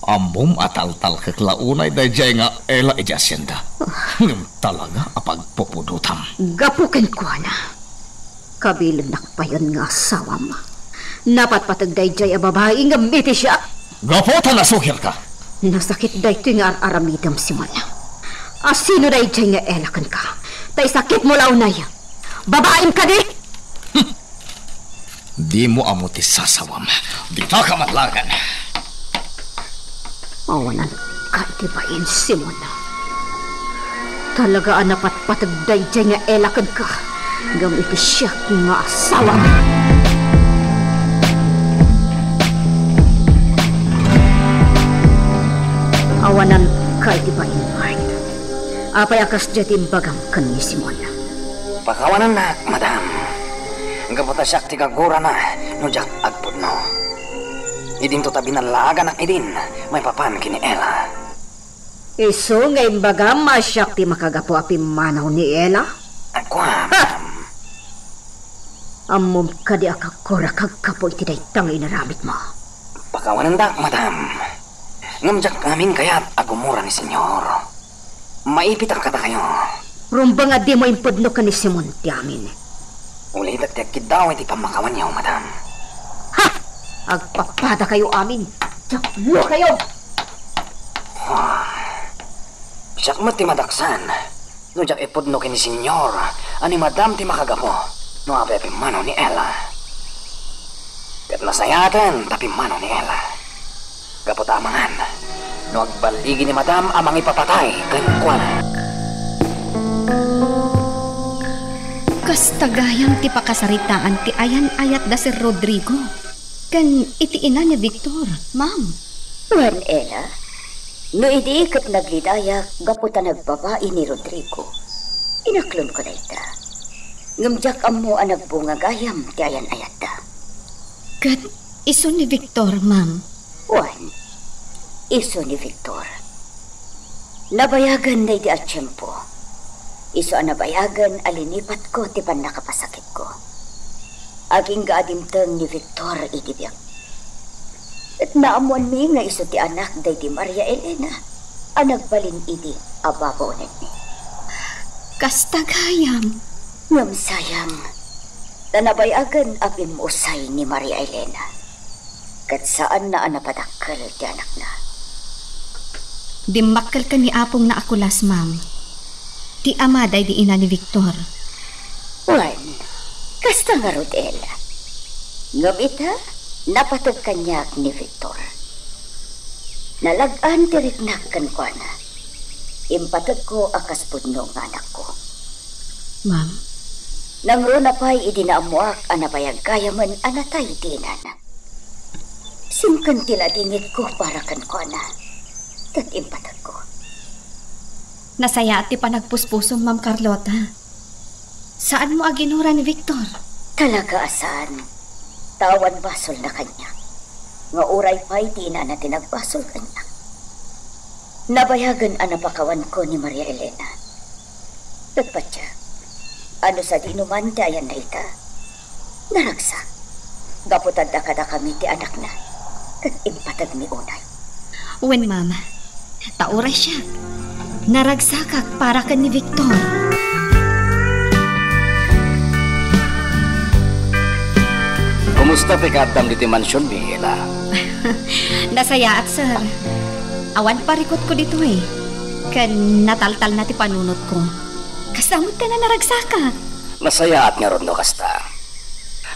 Ammom a taltalkek la unay daydiay nga Ella idiay asienda. Ngem talaga a pagpupudotam. Gapu kenkuana, kabilennak payen nga asawam. Napatpateg daydiay a babai ngem iti siak. Gapu ta nasukirka. Nasakit daytoy nga ar-aramidem, Simon. A sino daydiay nga Ella kenka? Ta isakitmo la unay. Babaim kadi? Dimo ammo ti sasawam. Ditaka man laengen. Awananka iti bain, Simon. Talaga a napatpateg daydiay nga Ella kenka, ngem iti siak nga asawam. Awananka iti bain, Bart. Apay a kasdiay ti imbagam ken ni Simon? Pakawanennak, madam. Gapu ta siak ti gagurana no diak agpudno. Idinto ta binallaaganak idin maipapan ken ni Ella. Isu nga imbagam a siak ti makagapu a pimmanaw ni Ella? Kua, madam. Ammom kadi a kagurak gapu iti dayta nga inaramidmo? Pakawanendak, madam. Ngem diak ngamin kayat a gumura ni Señor. Maipitak kadakayo. Rumbeng a dimo impudno ken ni Simon ti amin. Ulitek ti agkiddaw iti pammakawanyo, madam. Ha! Agpapadakayo amin. Taplokayo! Ah, siak met ti madaksan no diak ipudno ken ni Señor a ni madam ti makagapu no apay a pimmanaw ni Ella. Ket nasayaten ta pimmanaw ni Ella. Gapu ta amangan no agballigi ni madam a mangipapatay kenkuana. Kasta gayam ti pakasaritaan ti ayan-ayat da Sir Rodrigo ken iti ina ni Victor, ma'am. Wen, Ella, no idi ket naglidayak gapu ta nagbabai ni Rodrigo, inaklonko dayta. Ngem diak ammo a nagbunga gayam ti ayan-ayatda. Ket isu ni Victor, ma'am? Wen, isu ni Victor. Nabayagen daydi a tiempo. Isu a nabayagen a linipatko ti pannakapasakitko. Agingga a dimteng ni Victor iti biag. Ket naammoanmi nga isu ti anak daydi Maria Elena a nagbalin idi a babaonenmi. Kasta gayam. Ngem sayang, ta nabayagen a pimmusay ni Maria Elena. Ket saanna a napadakkel ti anakna. Dimmakkel ken ni apongna a Kulas, ma'am. Ti ama daydi ina ni Victor. Wen, kasta ngarud, Ella. Ngem ita, napateg kaniak ni Victor. Nalag-an ti riknak kenkuana. Impategko a kas pudno nga anakko. Ma'am? Nangruna pay idi naammoak a nabayag gayamen a natay ti inana. Singken ti ladingitko para kenkuana, ket impategko. Nasayaat ti panagpuspusom, Ma'am Carlota. Saanmo a ginura ni Victor? Talaga a saan. Ta awan basolna kaniak. Nga uray pay ti inana ti nagbasol kaniak. Nabayagen a napakawanko ni Maria Elena. Ket patya, ano sadino man ti ayanna ita? Naragsak. Gapu ta adda kadakami ti anakna, ket impategmi unay. Wen, ma'am. Ta uray siak, naragsakak para ken ni Victor. Kumusta ti kaaddam ditoy mansionmi, Ella? Nasayaat, sir. Awan parikutko ditoy, ken nataltalna ti panunotko. Kasta met ken a naragsakak. Nasayaat ngarud no kasta.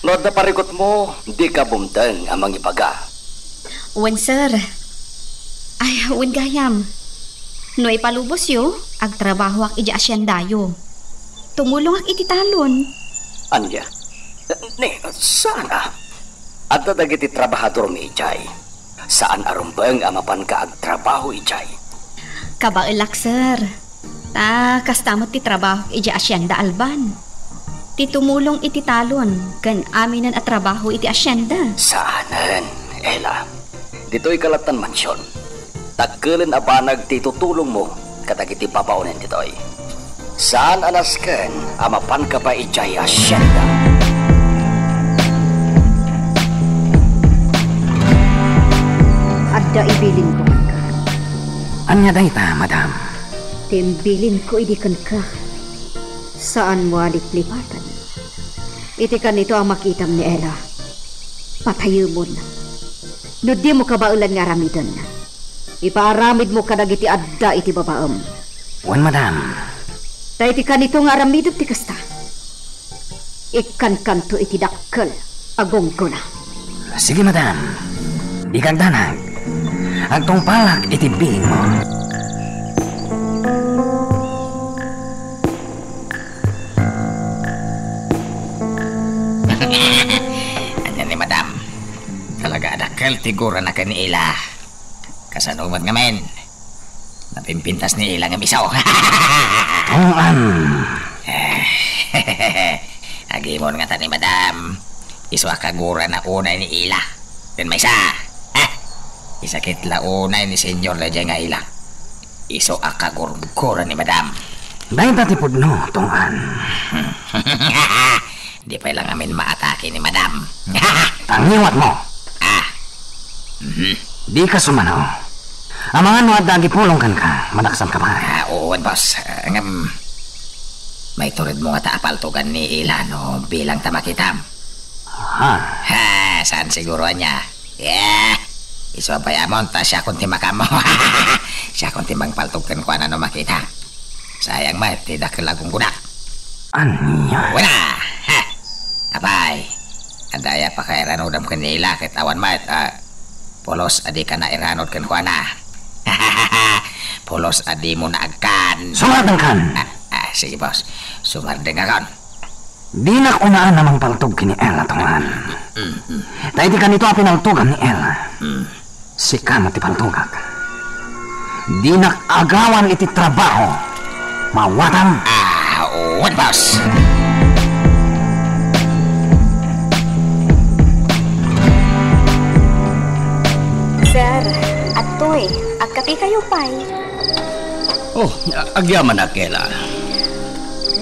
No adda parikutmo, dika bumteng a mangibaga. Wen, sir. Ay, wen gayam. No ipalubosyo, agtrabahoak idiay asiendayo. Tumulongak iti talon. Ania? Ni, saan a? Adda dagiti trabahadormi idiay. Saan a rumbeng a mapanka agtrabaho idiay. Kabaelak, sir. Ta kasta met ti trabahok idiay Hacienda Alban. Ti tumulong iti talon ken aminen a trabaho iti hacienda. Saanen, Ella. Ditoy kalatan mansion. Dakkelen a banag ti itutulongmo kadagiti babaonen ditoy. Saan a nasken a mapanka pay idiay hacienda. Adda ibilinko kenka. Ania dayta, madam? Ti imbilinko idi kenka, saanmo a liplipatan. Iti kanito a makitam ni Ella, patayemon. No dimo kabaelan nga aramiden, ipaaramidmo kadagiti adda iti babaem. Wen, madam. Ta iti kanito nga aramidem ti kasta, ikkankanto iti dakkel a gunggona. Sige, madam. Dika agdanag. Agtungpalak iti bilinmo. Ania ni madam? Talaga a dakkel ti gurana ken ni Ella. Kasano met ngamin? Napimpintas ni Ella ngem isu. Tong-an. Agimon ngata ni madam. Isu a kagurana unay ni Ella. Ken maysa, ah, isakit la unay ni Senyor daydiay nga Ella. Isu a kagurgura ni madam. Dayta ti pudno, Tong-an. Di pay la ngamin maatake ni madam. Tangiwatmo. Ah. Mhm. Dika sumano. Amangan no adda agipulong kenka, madaksanka pay. Ah, oo, boss. Ah, ngem, maituredmo ngata a paltogan ni Ella no bilang ta makitam. Ha? Ha, saan siguro ania? Yeah! Isu a pay amon, ta siakon ti makaammo. Siakon ti mangpaltog kenkuana no makita. Sayang met ti dakkel a gunggonak. Ania? Wala! Ha! Apay, adda aya pakairanodam ken ni Ella ket awan met, ah, pulos a dika nairanod kenkuana. Pulos a dimo naagkan. Sumardengkan! Ah, ah, sige, boss. Sumardengakon. Dinak unaan a mangpaltog ken ni Ella, Tong-an. Mm, mm. Ta iti kanito a pinaltogam ni Ella, mm, sika met ti paltogak. Dinak agawan iti trabaho. Mawatam? Ah, wen, boss. Sir, adtoy. Kayo pay. Oh, a-, agyamanak, Ella.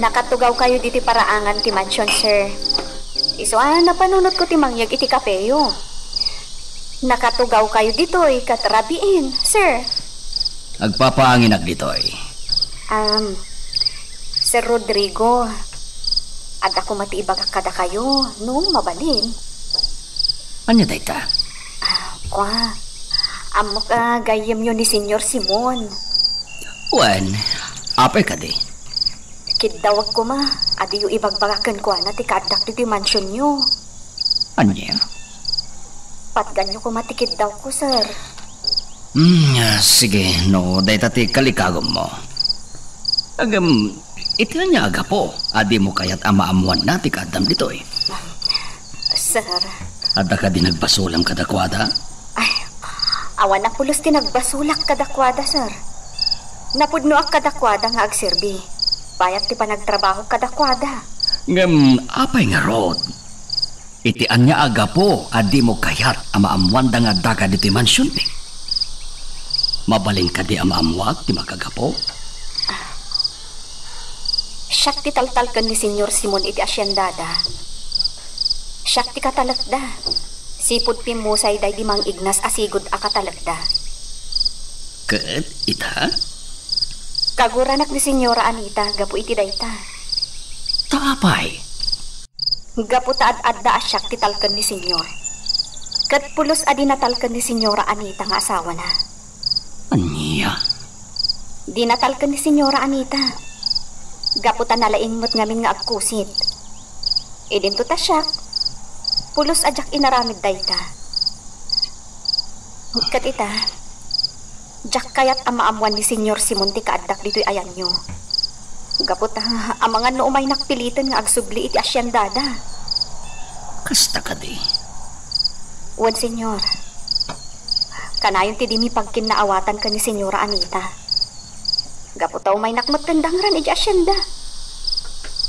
Nakatugawkayo ditoy paraangan ti mansion, sir. Isu a napanunotko ti mangyeg iti kapeyo. Nakatugawkayo ditoy ket rabiin, sir. Agpapaanginak ditoy. Um, Sir Rodrigo, adda koma ti ibagak kadakayo, no mabalin. Ania dayta? Ah, kua, ammok a gayyemyo ni Señor Simon. Wen, apay kadi? Kiddawek koma a diyo ibagbaga kenkuana ti kaaddak ditoy mansionyo. Ania? Patganyo koma ti kiddawko, sir. Hmm, ah, sige, no dayta ti kalikagummo. Ngem, iti ania a gapu a dimo kayat a maammoanna ti kaaddam ditoy? Sir. Adda kadi nagbasolam kadakuada? Ay, awan a pulos ti nagbasolak kadakuada, sir. Napudnoak kadakuada nga agserbi. Bayat ti panagtrabahok kadakuada. Ngem apay ngarud? Iti ania a gapu a dimo kayat a maammoanda nga addaka ditoy mansionmi? Mabalin kadi a maammoak ti makagapu? Siak ti taltalken ni Señor Simon iti asiendada. Siak ti katalekda. Sipud pimmusay daydi Mang Ignas a sigud a katalekda. Ket ita? Kaguranak ni Señora Anita gapu iti dayta. Ta apay? Gapu ta ad-adda a siak ti talken ni Señor. Ket pulos a di natalken ni Señora Anita nga asawana. Ania? Di natalken ni Señora Anita. Gapu ta nalaing met ngamin nga agkusit. Idinto ta siak, pulos a diak inaramid dayta. Ket ita, diak kayat a maammoan ni Señor Simon ti kaaddak ditoy ayanyo. Gapu ta, amangan no umaynak piliten nga agsubli iti asiendada. Kasta kadi? Wen, Señor. Kanayon ti dimi pagkinnaawatan ken ni Señora Anita. Gapu ta umaynak met ken dangran iti asienda.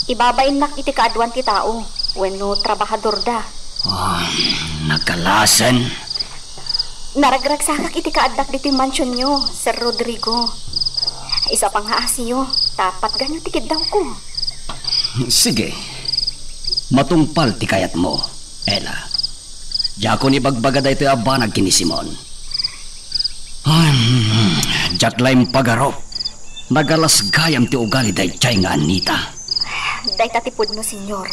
Ibabainnak iti kaaduan ti tao wenno trabahadorda. Ah, nagkalasen. Naragragsakak iti kaaddak ditoy mansionyo, Sir Rodrigo. Isu a pangngaasiyo, ta patganyo ti kiddawko. Sige. Matungpal ti kayatmo, Ella. Diakon ibagbaga daytoy a banag ken ni Simon. Ay, mm, diak la impagarup. Nagalas gayam ti ugali daydiay nga Anita. Dayta ti pudno, Señor.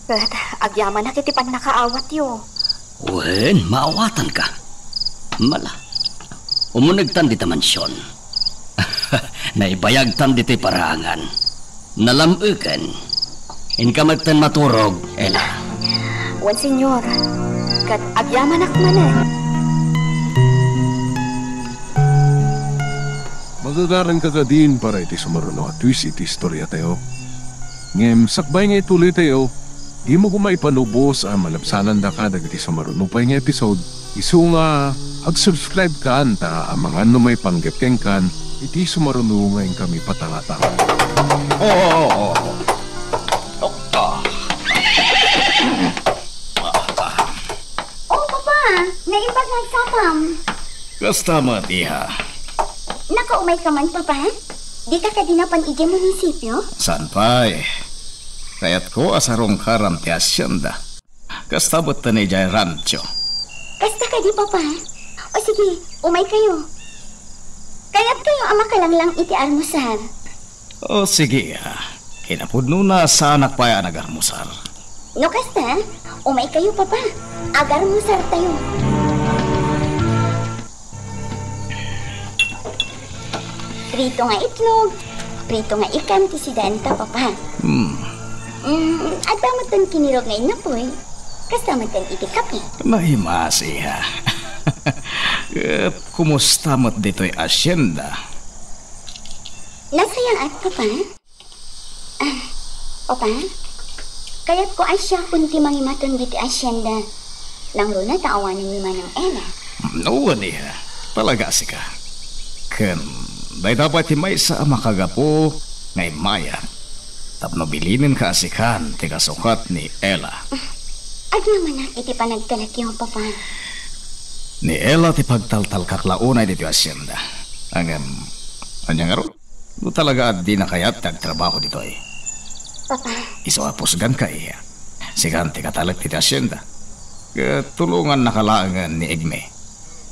Ket agyamanak iti pannakaawatyo. Wen, maawatanka. Mala. Umunegtan dita mansion. Naibayagtan ditoy paraangan. Nalam-eken. Inka metten maturog, Ella. Wen, Señor. Ket agyamanak manen. Magagaranka kadin para iti sumaruno a twist iti istoriatayo. Ngem sakbay nga ituloytayo, dimo koma ipalubos a malabsanandaka dagiti sumaruno pay nga episode. Isu nga, ag-subscribe kan ta amangan no maipanggep kenkan iti sumaruno nga inkami patangatanga. Oo, oo, oo. Oh, Papa, naimbag nga agsapam. Kasta met, iha. Nakaumayka man, Papa? Dika kadi napan idiay munisipio? Saan pay? Kayatko a sarungkaram ti asienda. Kasta met ta idiay rancho. Kasta kadi, Papa? O sige, umaykayo. Kayatkayo a makalanglang iti almusar. O sige, ah. Kinapudnona, saanak pay a nagalmusar. No kasta, umaykayo, Papa. Agalmusartayo. Prito nga itlog, prito nga ikan ti sidenta, Papa. Hmm. Mm, adda metten kinirog nga innapoy. Kasta metten iti kape. Naimasi, ha? Ket kumusta met ditoy asienda? Nasayaat, Papa. Ah, Papa? Kayatko a siakon ti mangimaton ditoy asienda. Nangruna ta awanen ni Manang Ella. No, wen, iha. Talaga a sika. Ken, dayta pay ti maysa a makagapu nga immayak tapno bilinenka a sikan ti kasukat ni Ella. Agyamanak iti panagtalekyo, Papa. Ni Ella ti pagtaltalkak la unay ditoy hacienda. Ngem, ania ngarud? No talaga a dina kayat ti agtrabaho ditoy. Papa. Isu a pusganka, iya. Sikan ti katalek ditoy hacienda. Ket tulongannaka laengen ni Egme.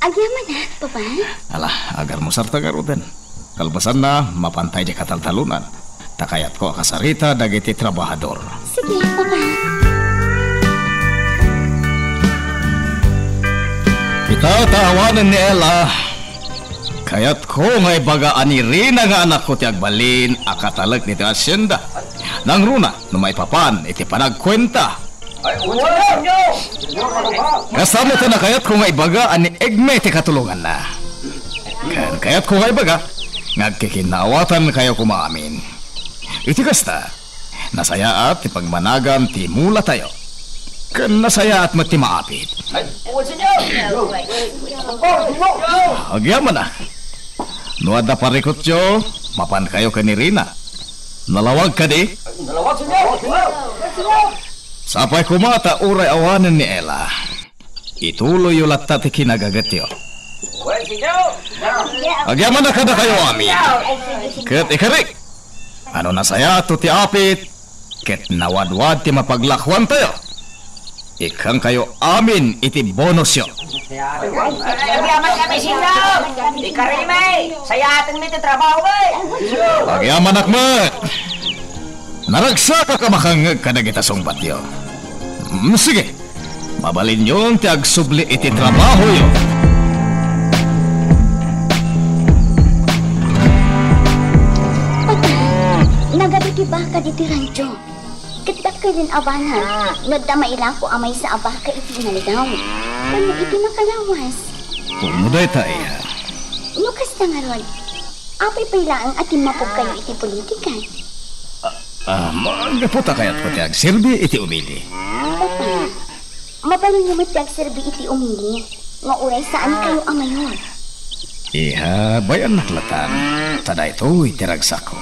Agyamanak, Papa. Ala, agalmusarta ngaruden. Kalpasanna, mapanta idiay kataltalonan. Ta kayatko a kasarita dagiti trabahador. Sige, Papa. Ita ta awanen ni Ella. Kayatko nga ibaga a ni Rina nga anakko ti agbalin a katalek ditoy hacienda. Nangruna no maipapan iti panagkuenta. Kasta met a kayatko nga ibaga a ni Egme ti katulonganna. Ken kayatko nga ibaga nga agkikinnaawatan kayo koma amin. Iti kasta, nasayaat ti pagmanagan ti mulatayo. Ken nasayaat met ti maapit. Agyamanak. No adda parikutyo, mapan kayo ken ni Rina. Nalawag kadi? Sapay koma ta uray awanen ni Ella. Ituloyyo latta ti kinagagetyo. Agyamanak kadakayo amin. Ket ikarik, no nasayaatto ti apit, ket nawadwad ti mapaglakuantayo, ikkankayo amin iti bonusyo. Agyaman kami, Sino! Ikarimi! Sayatenmi ti trabaho, eh! Agyamanak met! Naragsakak a makangngeg kadagita sungbatyo. Mm, sige, mabalinyon ti agsubli iti trabahoyo. Papa, nagadu ti baka ditoy rancho. Ket dakkel rin a banag, no adda mailako a maysa a baka iti inaldaw. Wenno iti makalawas. Pudno dayta, iya. No kasta ngarud, apay pay laeng a timmapogkayo iti politika? Ah, ah, ma-, gapu ta kayatko ti agserbi iti umili. Papa, mabalinyo met ti agserbi iti umili, nga uray saankayo a mayor. Iha, bay-annak latan, ta daytoy ti ragsakko.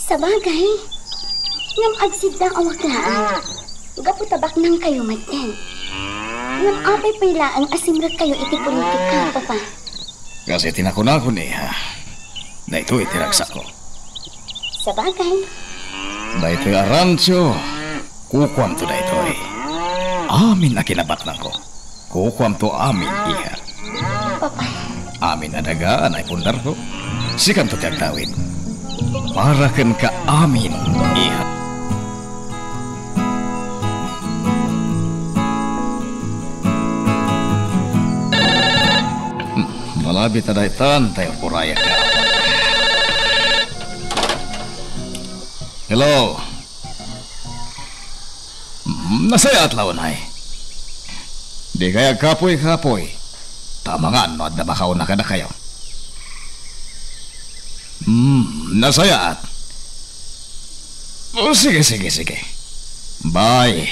Sabagay, ngem agsiddaawak laeng, gapu ta baknangkayo metten. Ngem apay pay laeng a simrekkayo iti politika, Papa? Kas iti nakunakon, iha, daytoy ti ragsakko. Sabagay. Daytoy a rancho, kukuamto daytoy. Amin a kinabaknangko. Kukuamto amin, iha. Papa. Amin a daga a naipundarko. Sikanto ti agtawid. Para kenka amin, iha. Hmm, malabi ta daytan, tayo puraya ka. Hello. Mm, nasayaat la unay. Dikay agkapuy-kapuy. Ta amangan no adda makauna kadakayo. Mm, nasayaat. O, sige, sige, sige. Bye.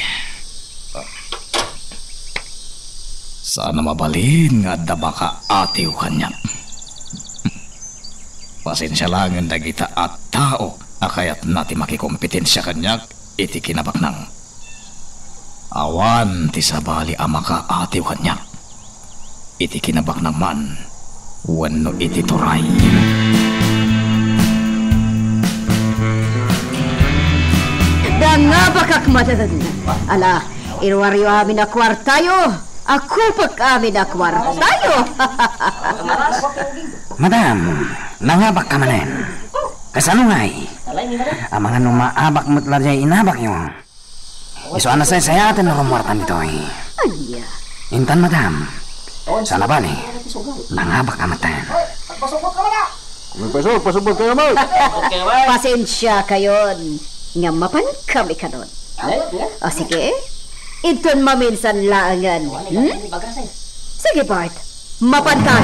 Saan a mabalin nga adda makaatiw kaniak. Pasensia laengen dagita a tao a kayatna ti makikompetensia kaniak iti kinabaknang. Awan ti sabali a makaatiw kaniak iti kinabaknang man wenno iti turay. Nangabakak manen. Ala, iruaryo amin a kuartayo. Akupek amin a kuartayo. Madam, nangabakka manen. Kasano ngay? Amangan no maabak met la diay inabakyo. Isu a nasaysayaten no rumuartan ditoy. Ania? Intan, madam. Saan a bali, nangabakka metten. Pasubot, pasubot kayo, Mike. Pasensia kayon, nga mapan kami kanon. O sige, inton maminsan laengen. Hmm? Sige, Bart. Mapanka.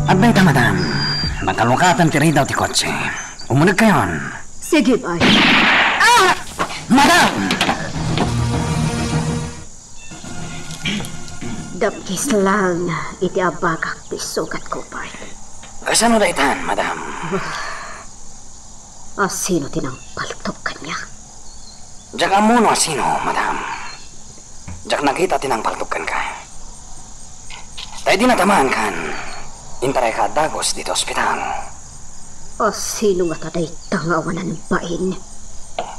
Adda ita, madam. Nagkalukatan ti ridaw ti kotse. Umuneg kayon. Sige, bay. Ah! Madam! Damkis lang iti abagak ti sugat ko, Bart. Kasano daytan, madam? Asino ti nangpaltog kaniak? Diak ammo no asino, madam. Diak nakita ti nangpaltog kenka. Ta idi natamaan kan, intarayka a dagus ditoy ospital. Asino ngata dayta nga awanan bain?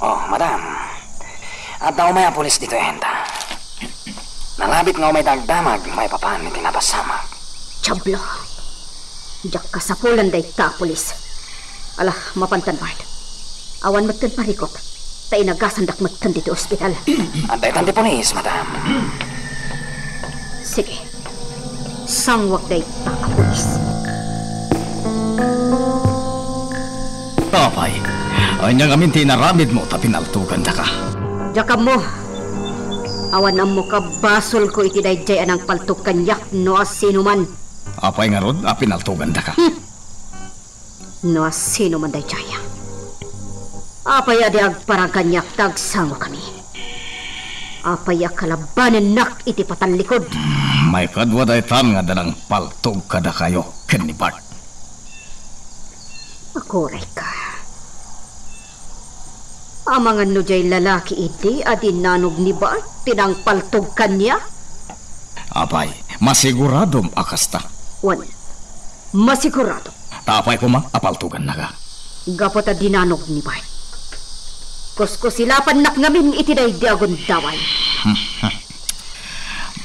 Oh, madam. Adda umay a pulis ditoy enta. Nalabit nga umayda agdamag maipapan iti napasamak. Diablo! Diak kasapulan dayta a pulis. Ala, mapantan, Bart. Awan metten parikop, ta inagasandak metten ditoy ospital. Adda itan ti pulis, madam. Sige. Sanguak dayta a pulis. Apay, ania ngamin ti inaramidmo ta pinaltogandaka? Diak ammo. Awan ammok a basolko iti daydiay a nangpaltog kaniak no asinoman. Apay ngarud a pinaltogandaka? Hmm. No asinoman daydiay. Apay a di agparang kaniak ta agsangokami? Apay a kalabanennak iti patallikod? Hmm, maikadua daytan nga adda nangpaltog kadakayo ken ni Bart. Agurayka. Amangan no diay lalaki idi a dinanog ni Bart ti nangpaltog kaniak? Apay, masiguradom a kasta? Wen, masiguradok. Ta apay koma a paltogannaka? Gapu ta dinanog ni Bart, kuskusilapannak ngamin iti daydi a gundaway.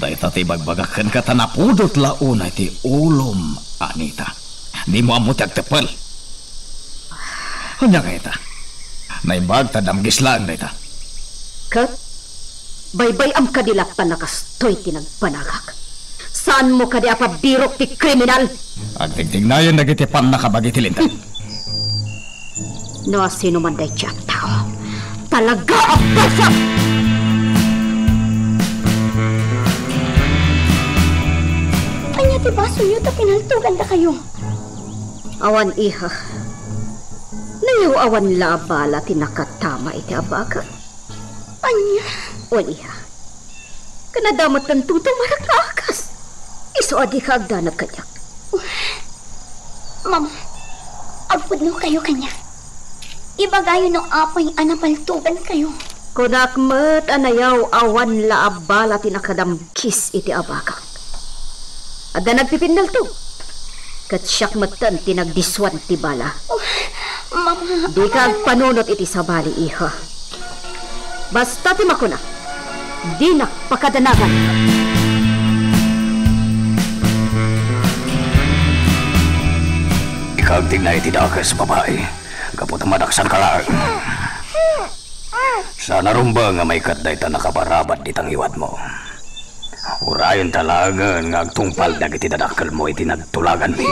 Dayta ti ibagbagak kenka ta napudot la unay ti ulom, Anita. Dimo ammo ti agteppel. Ania nga ita? Naimbag ta damgis laeng dayta. Ket baybay-am kadi latta a kastoy ti nagbanagak? Saanmo kadi a pabirok ti kriminal? Agtigtignayen dagiti pannakabagi ti Linteg. No asinoman daydiay a tao, talaga a basol! Ania ti basolyo ta pinaltogandakayo? Awan, iha. Nayaw-awan la a bala ti nakatama iti abagak. Ania? Wen, iha. Ken adda met ti tutumarak nga agas. Isu a dika agdanag kaniak. Mama, agpudnokayo kaniak. Ibagayo no apay a napaltogankayo. Kunak met a nayaw-awan la a bala ti nakadamgis iti abagak. Adda nagpipinnaltog. Ket siak metten ti nagdiswan ti bala. Oh, Mama, dika agpanunot iti sabali, iha. Basta ti makuna, dinak pakadanagan. Dika agtignay iti dakes, babai, gapu ta madaksanka laeng. Saan a rumbeng nga maikkat dayta nakabarabad iti tangiwatmo. Urayen ta laengen nga agtungpal dagiti dadakkelmo iti nagtulaganmi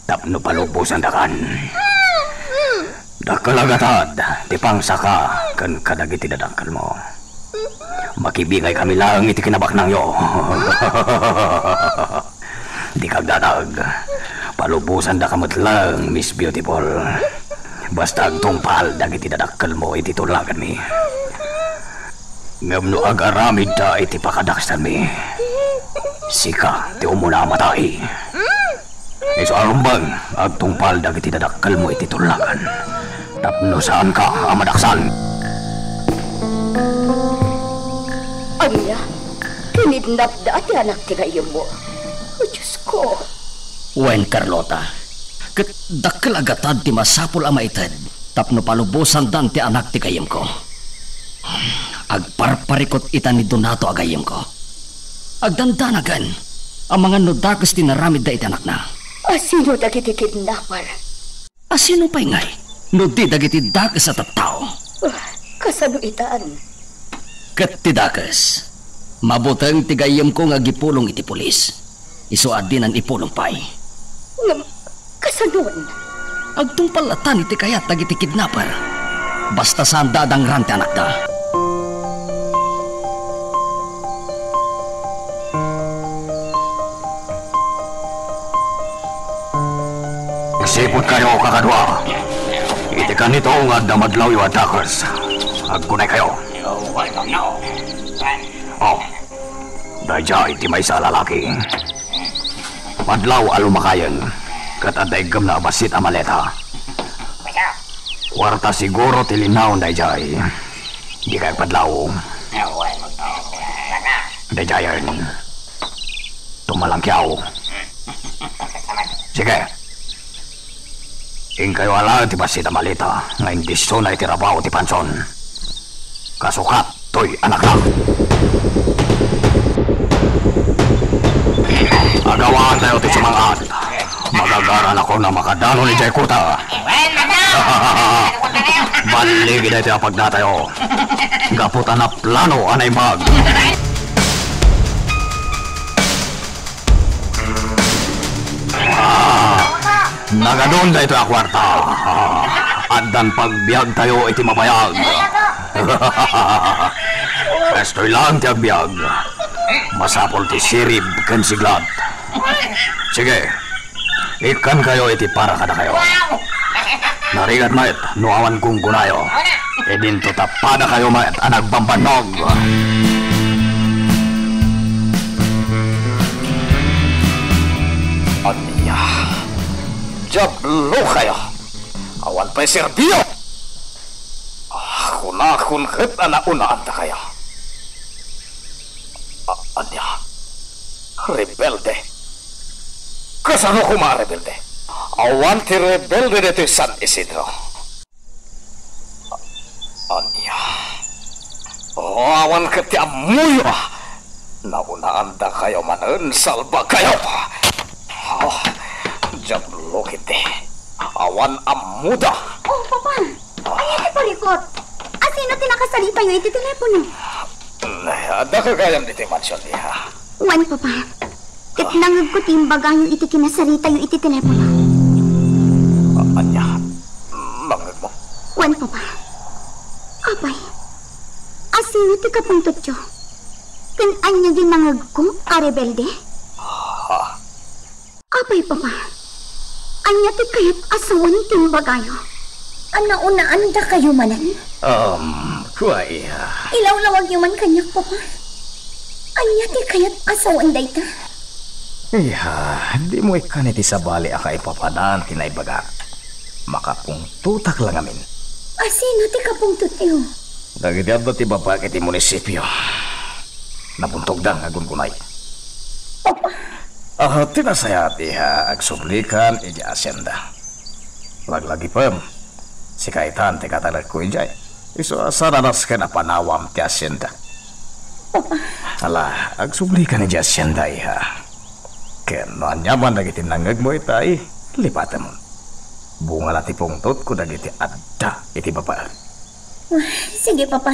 tapno palubosandakan. Dakkel a gatad ti pangsaka ken kadagiti dadakkelmo. Makibingaykami laeng iti kinabaknangyo. Dika agdanag. Palubosandaka met laeng, Miss Beautiful. Basta agtungpal dagiti dadakkelmo iti tulaganmi. Ngem no agaramidda iti pakadaksanmi, sika ti umuna a matay. Isu a rumbeng, agtungpal dagiti dadakkelmo iti tulagan tapno saanka a madaksan. Ania? Kinidnapda ti anak ti gayyemmo? O, Diosko! Wen, Carlota, ket dakkel a gatad ti masapul a maited tapno palubosandan ti anak ti gayyemko. Agparparikut ita ni Donato a gayyemko. Agdandanagan, amangan no dakes ti naramidda iti anakna. Asino dagiti kidnapper? Asino pay ngay no di dagiti dakes a tattao? Ah, kasano itan? Ket ti dakes, mabuteng ti gayyemko nga agipulong iti pulis. Isu a dinan ipulong pay. Ngem kasanon? Agtungpal latta iti kayat dagiti kidnapper. Basta saanda a dangran ti anakda. Siputkayo, kakadua. Iti kanito nga adda madlawyo a dakes, agkunaykayo. Oh, daydiay ti maysa a lalaki. Madlaw a lumakayen, ket adda iggemna a bassit a maleta. Kuarta siguro ti linaw daydiay. Dikay agpadlaw. Daydiayen. Tumalangkiaw. Sige. Inkayo alaen ti bassit a maleta nga indisona iti rabaw ti pansion. Kasukat toy anakna. Agawaantayo ti sumang-at. Magagaranakon a makadanon idiay kuta. Balligi daytoy a pagnatayo. Gapu ta naplano a naimbag. Ah, nagadon daytoy a kuarta. Addan pagbiagtayo iti mabayag. Kastoy laeng ti agbiag. Masapul ti sirib ken siglat. Sige, ikkankayo iti para kadakayo. Narigat met no awan gunggonayo. Idinto ta padakayo met a nagbambannog. Ania? Diablo kayo! Awan pay serbio! Ah, kunakon ket a naunaandakayo. A-, ania? Rebelde? Kasano koma a rebelde? Awan ti rebelde ditoy San Isidro. A-, ania? O, awan ket ti ammoyo. Naunaandakayo manen, salbag kayo. Oh, diablo kiti. Awan ammoda. Oh, Papa. Ania ti parikut? Asino ti nakasalitayo iti telepono? Ay, adda ka gayam ditoy mansion, iha? Wen, Papa. Ket nangngegko ti imbagayo iti kinasalitayo iti telepono. A-, ania? Nangngegmo? Wen, Papa. Apay, asino ti kapungtotyo? Ken ania ti nangngegko a rebelde? Ha? Apay, Papa, ania ti kayat a sawen ti imbagayo? A naunaandakayo manen? Um, kua, iha. Ilawlawagyo man kaniak, Papa. Ania ti kayat a sawen dayta? Iha, dimo ikkan iti sabali a kaipapanan ti naibagak. Makapungtotak la ngamin. Asino ti kapungtotyo? Dagiti adda ti babaek iti munisipio. Nabuntogda nga gunggonay. Papa. Ah, ti nasayaat, iha, agsublikan idiay asienda. Laglagipem, sika itan ti katalekko idiay. Isu a saan a nasken a panawam ti asienda. Papa. Ala, agsublikan idiay asienda, iha. Ken no aniaman dagiti nangngegmo itay, lipatem. Bunga la ti pungtotko dagiti adda iti babaek. Wah, sige, Papa.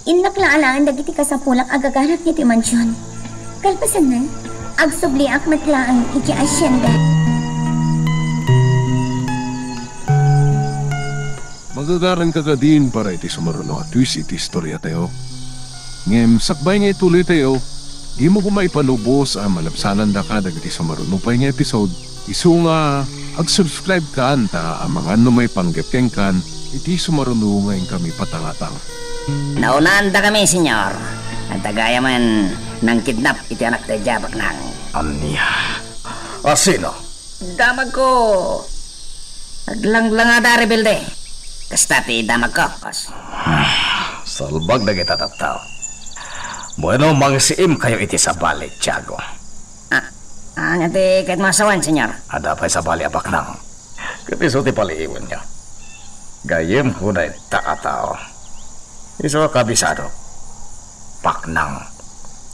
Innak la alaen dagiti kasapulak a gaganak iti mansion. Kalpasanna, agsubliak met laeng iti asienda. Magagaranka kadin para iti sumaruno a twist iti istoriatayo. Ngem sakbay nga ituloytayo, dimo koma ipalubos a malabsanandaka dagiti sumaruno pay nga episode. Isu nga, ag-subscribe kan ta amangan no maipanggep kenkan iti sumaruno nga inkami patangatang. Naunaandakami, Senyor. Adda gayamen nangkidnap iti anak daydiay a baknang. Ania? Asino? Damagko. Aglanglangada a rebelde. Kasta ti damagko, boss. Salbag dagita tattao. Bueno, mangsiimkayo iti sabali, Tiago. Ah, ania ti kayatmo a sawen, Senyor? Adda pay sabali a baknang. Ket isu ti paliiwenyo. Gayyemko dayta a tao. Isu a kabisado. Baknang.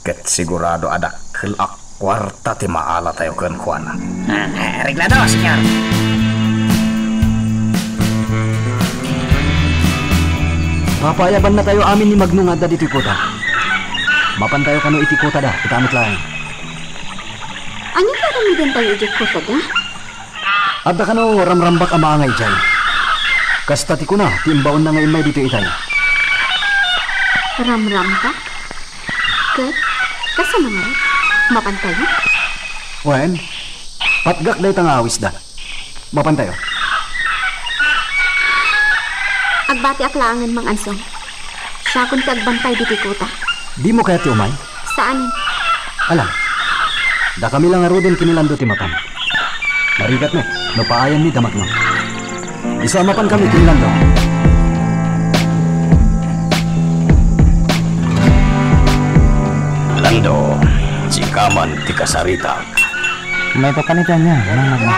Ket sigurado a dakkel a kuarta ti maalatayo kenkuana. Ah, areglado, Senyor. Papaayabannatayo amin ni Magno nga adda ditoy kuta. Mapantayo kano iti kutada, ita met laeng. Ania ti aramidentayo idiay kutada? Adda kano ramrambak a maangay idiay. Kasta ti kuna ti imbaonna nga immay ditoy itay. Ramrambak? Ket kasano ngarud? Mapantayo? Wen, patgak dayta nga awisda. Mapantayo. Agbatiak laengen, Mang Anson. Siakon ti agbantay ditoy kuta. Dimo kayat ti umay? Saan. Alam. Dakami la ngaruden ken ni Lando ti mapan. Narigat met no paayanmi da Magno. Isu a mapankami ken Lando. Lando, sika man ti kasaritak. Maipapan iti ania, Manong Magno?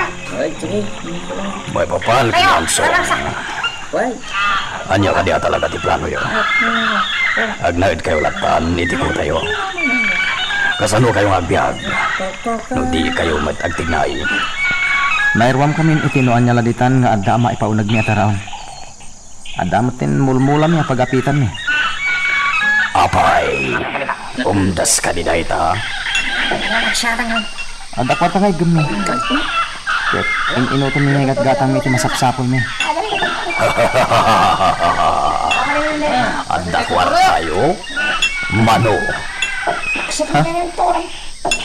Maipapan ken Ansong. Ania kadi a talaga ti planoyo? Agnaedkayo lattan iti kutayo. Kasanokayo nga agbiag no dikayo met agtignay? Nairuamkamin iti no ania la ditan nga adda a maipaunegmi a taraon. Adda met ti mulmulami a pagapitanmi. Apay, umdas kadi dayta? Adda kuarta nga iggemmi. Ket in-inutom ni nga igatgatangmi ti masapsapulmi. Adda kuartayo? Mano? Ha?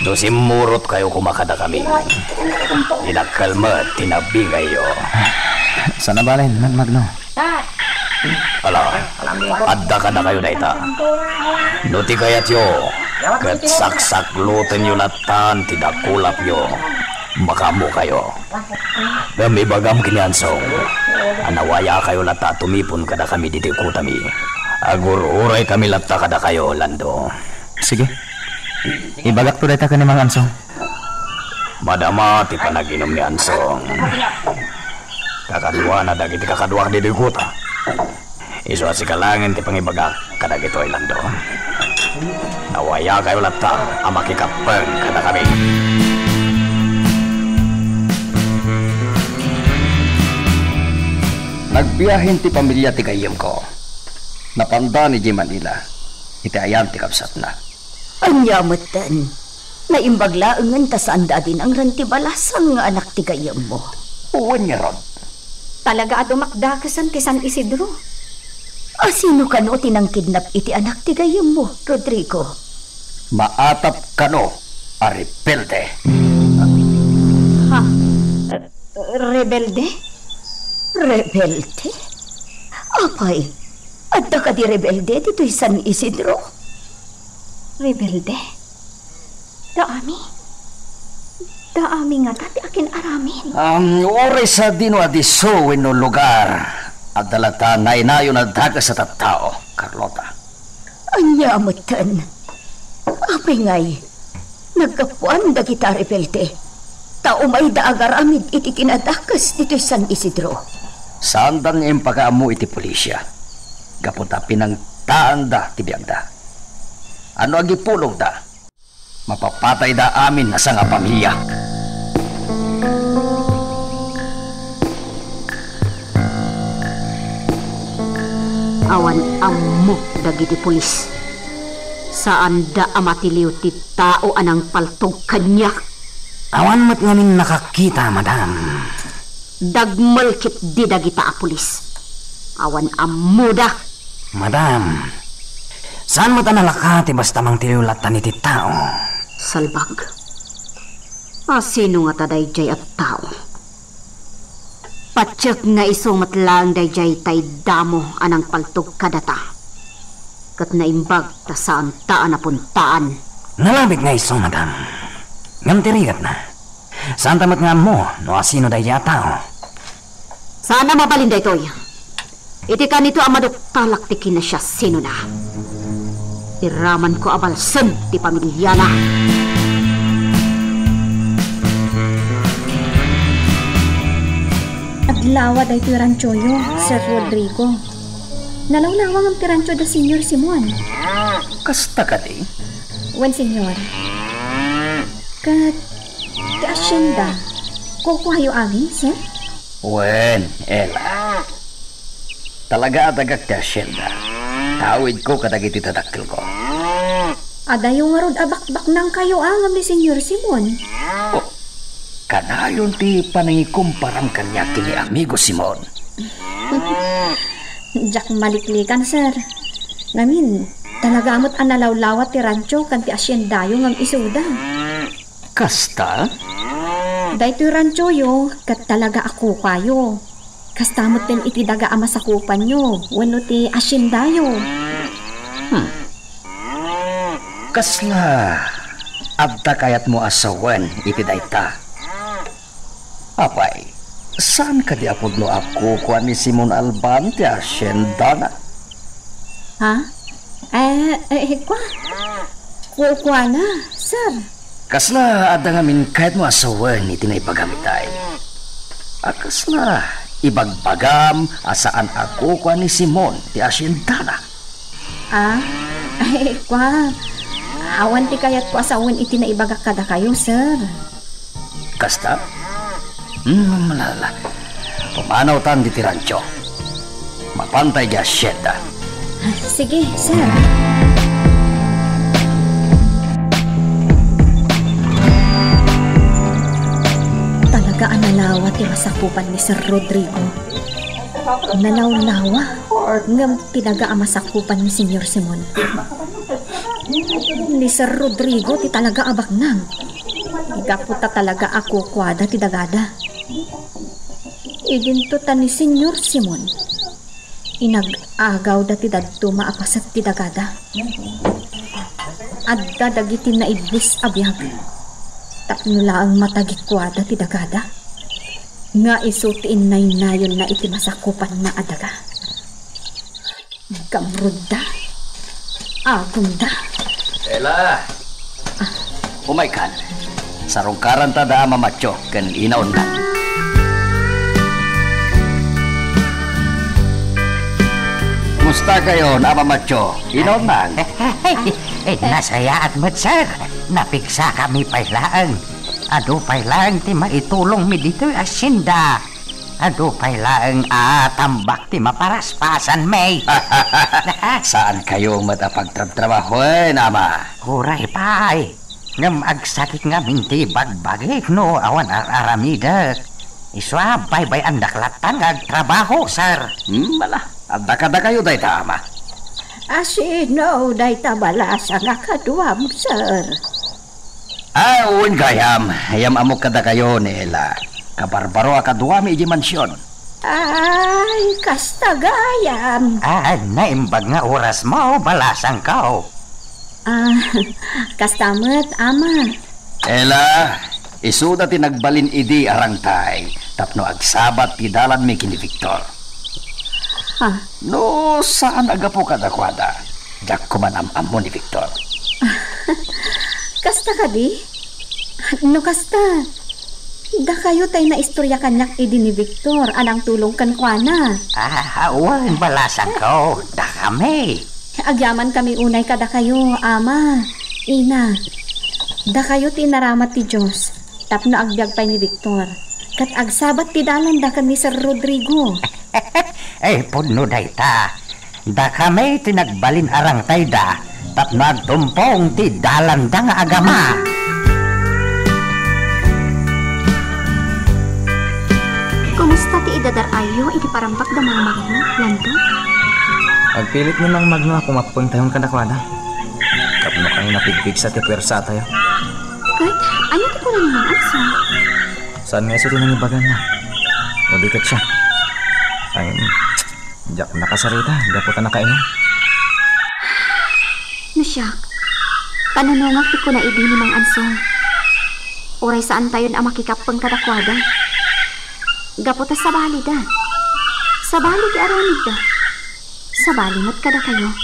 No simmurotkayo koma kadakami, dinakkel met ti nabingayyo. Saan a bale, Manong Magno. Ala, adda kadakayo dayta. No ti kayatyo, ket saksaklutenyo lattan ti dakulapyo. Makaammokayo. Ngem ibagam ken ni Ansong a nawayakayo latta a tumipon kadakami ditoy kutami. Agur-uraykami latta kadakayo, Lando. Sige. Ibagakto dayta ken ni Mang Ansong. Madama ti panaginum ni Ansong. Kakaduana dagiti kakaduak ditoy kuta. Isu a sika laengen ti pangibagak kadagitoy, Lando. Nawayakayo latta a makikappeng kadakami. Nagbiahen ti pamilia ti gayyemko. Napanda idiay Manila iti ayan ti kabsatna. Ania metten? Naimbag laengen ta saanda a dinangren ti balasang nga anak ti gayyemmo. Wen ngarud. Talaga a dumakdakesan ti San Isidro. A sino kano ti nangkidnap iti anak ti gayyemmo, Rodrigo? Maatap kano a rebelde. Ha? Rebelde? Rebelde? Apay, adda kadi rebelde ditoy San Isidro? Rebelde? Daami? Daami ngata ti akin-aramid? Um, uray sadino a disso wenno lugar, adda latta nainayon a dakes a tattao, Carlota. Ania metten? Apay ngay, naggapuan dagita a rebelde ta umayda agaramid iti kinadakes ditoy San Isidro. Saanda nga impakaammo iti pulisya gapu ta pinangtaanda ti biagda. No agipulongda, mapapatayda amin a sangapamilia. Awan ammo dagiti pulis. Saanda a matiliw ti tao a nangpaltog kaniak. Awan met ngamin nakakita, madam. Dagmel ketdi dagita a pulis. Awan ammoda. Madam, saan met a nalaka ti basta mangtiliw lattan iti tao? Salbag. A sino ngata daydiay a tao? Patiek nga isu met laeng daydiay ta iddamo a nangpaltog kadata. Ket naimbag ta saanta a napuntaan. Nalabit nga isu, madam. Ngem ti rigatna, saanta met nga ammo no asino daydiay a tao. Saan a mabalin daytoy. Iti kanito a maduktalak ti kinasiasinona. Iramanko a balsen ti pamiliana. Adlawa daytoy ranchoyo, Sir Rodrigo. Nalawlawa ngem ti rancho da Señor Simon. Kasta kadi? Wen, Señor. Ket ti asienda, kukuayo amin, sir? Wen, Ella. Talaga a dagak ti asienda. Tawidko kadagiti dadakkelko. Adayo ngarud a bakbaknangkayo a ngem ni Señor Simon. Oh, kanayon ti panangikumparam kaniak ken ni Amigo Simon. Diak maliklikan, sir. Ngamin, talaga met a nalawlawat ti rancho ken ti asiendayo ngem isuda. Kasta? Daytoy ranchoyo ket talaga a kukuayo. Kasta met ken iti daga a masakupanyo wenno ti asiendayo. Hmm. Kasla adda kayatmo a sawen iti dayta? Apay, Saan kadi a pudno a kukua ni Simon Alban ti asiendana? Ha? Eh, eh, kua-, kukuana, sir. Kasla adda ngamin kayatmo a sawen iti naibagam itay? A kasla ibagbagam a saan a kukua ni Simon ti asiendana? Ah? Ay, kua. Awan ti kayatko a sawen iti naibagak kadakayo, sir. Kasta? Hmm, malala. Pumanawtan diti rancho. Mapantay di asienda. Ah, sige, sir. Talaga a nalawa ti masakupan ni Sir Rodrigo. Nalawlawa, ngem talaga a masakupan ni Señor Simon. Ni Sir Rodrigo ti talaga a baknang. Gapu ta talaga a kukuada ti dagada. Idinto ta ni Señor Simon, inag-agawda ti dadduma a paset ti dagada. Adda dagiti naibbis a biag tapno laeng matagikuada ti dagada, nga isu ti innaynayonna iti masakupanna a daga. Gamrudda. Agumda. Ela. Ah. Umaykan. Sarungkaranta da Ama Matio ken Ina Onna. Kumusta kayon, Ama Matio, Ina Onna? Eh, nasayaat met, sir. Napigsakami pay laeng. Adu pay laeng ti maitulongmi ditoy asienda. Adu pay laeng a tambak ti maparaspasanmi. Saan kayo met a pagtrabtrabahoen, Ama? Uray pay. Ngem agsakit ngamin ti bagbagik no awan ar-aramidek. Isu a baybay-andak lattan nga agtrabaho, sir. Hmm, bala, adda kadakayo dayta, Ama. A sino dayta balasang a kaduam, sir? Ah, wen gayam, ngem ammok kadakayo ni Ela. Kabarbaro a kaduami idiay mansion. Ay, kasta gayam. Ah, naimbag nga orasmo, balasangko. Ah, kasta met, Ama. Ela, isuda ti nagbalin idi arangtay tapno agsabat ti dalanmi ken ni Victor. Ah. No saan a gapu kadakuada, diak koma am-ammo ni Victor. Kasta kadi? No kasta, dakayo tay naistorya kaniak idi ni Victor a nangtulong kenkuana. Ah, wen, balasangko, dakami. Agyamankami unay kadakayo, Ama, Ina. Dakayo ti inaramat ti Dios tapno agbiag pay ni Victor, ket agsabat ti dalanda ken ni Sir Rodrigo. Eh, pudno dayta. Dakami ti nagbalin arangtayda tapno agtumpong ti dalanda nga agama. Kumusta ti idadar-ayyo iti parambak da Mangmangno, Lando? Agpilit ni Mangmangno a kumappengtayon kadakuada. Tapno kami napigpigsa ti puersatayo. Ket, ania ti kuna ni Mang Anso? Saan nga isu ti nangibaganna? No di ket siya. Ay, mm, diak nakasarita, gapu ta nakainum. No siak, panunongak ti kuna idi ni Mang Anso. Uray saantayon a makikappeng kadakuada. Gapu ta sabalida. Sabali ti aramidda. Sabali met kadatayo.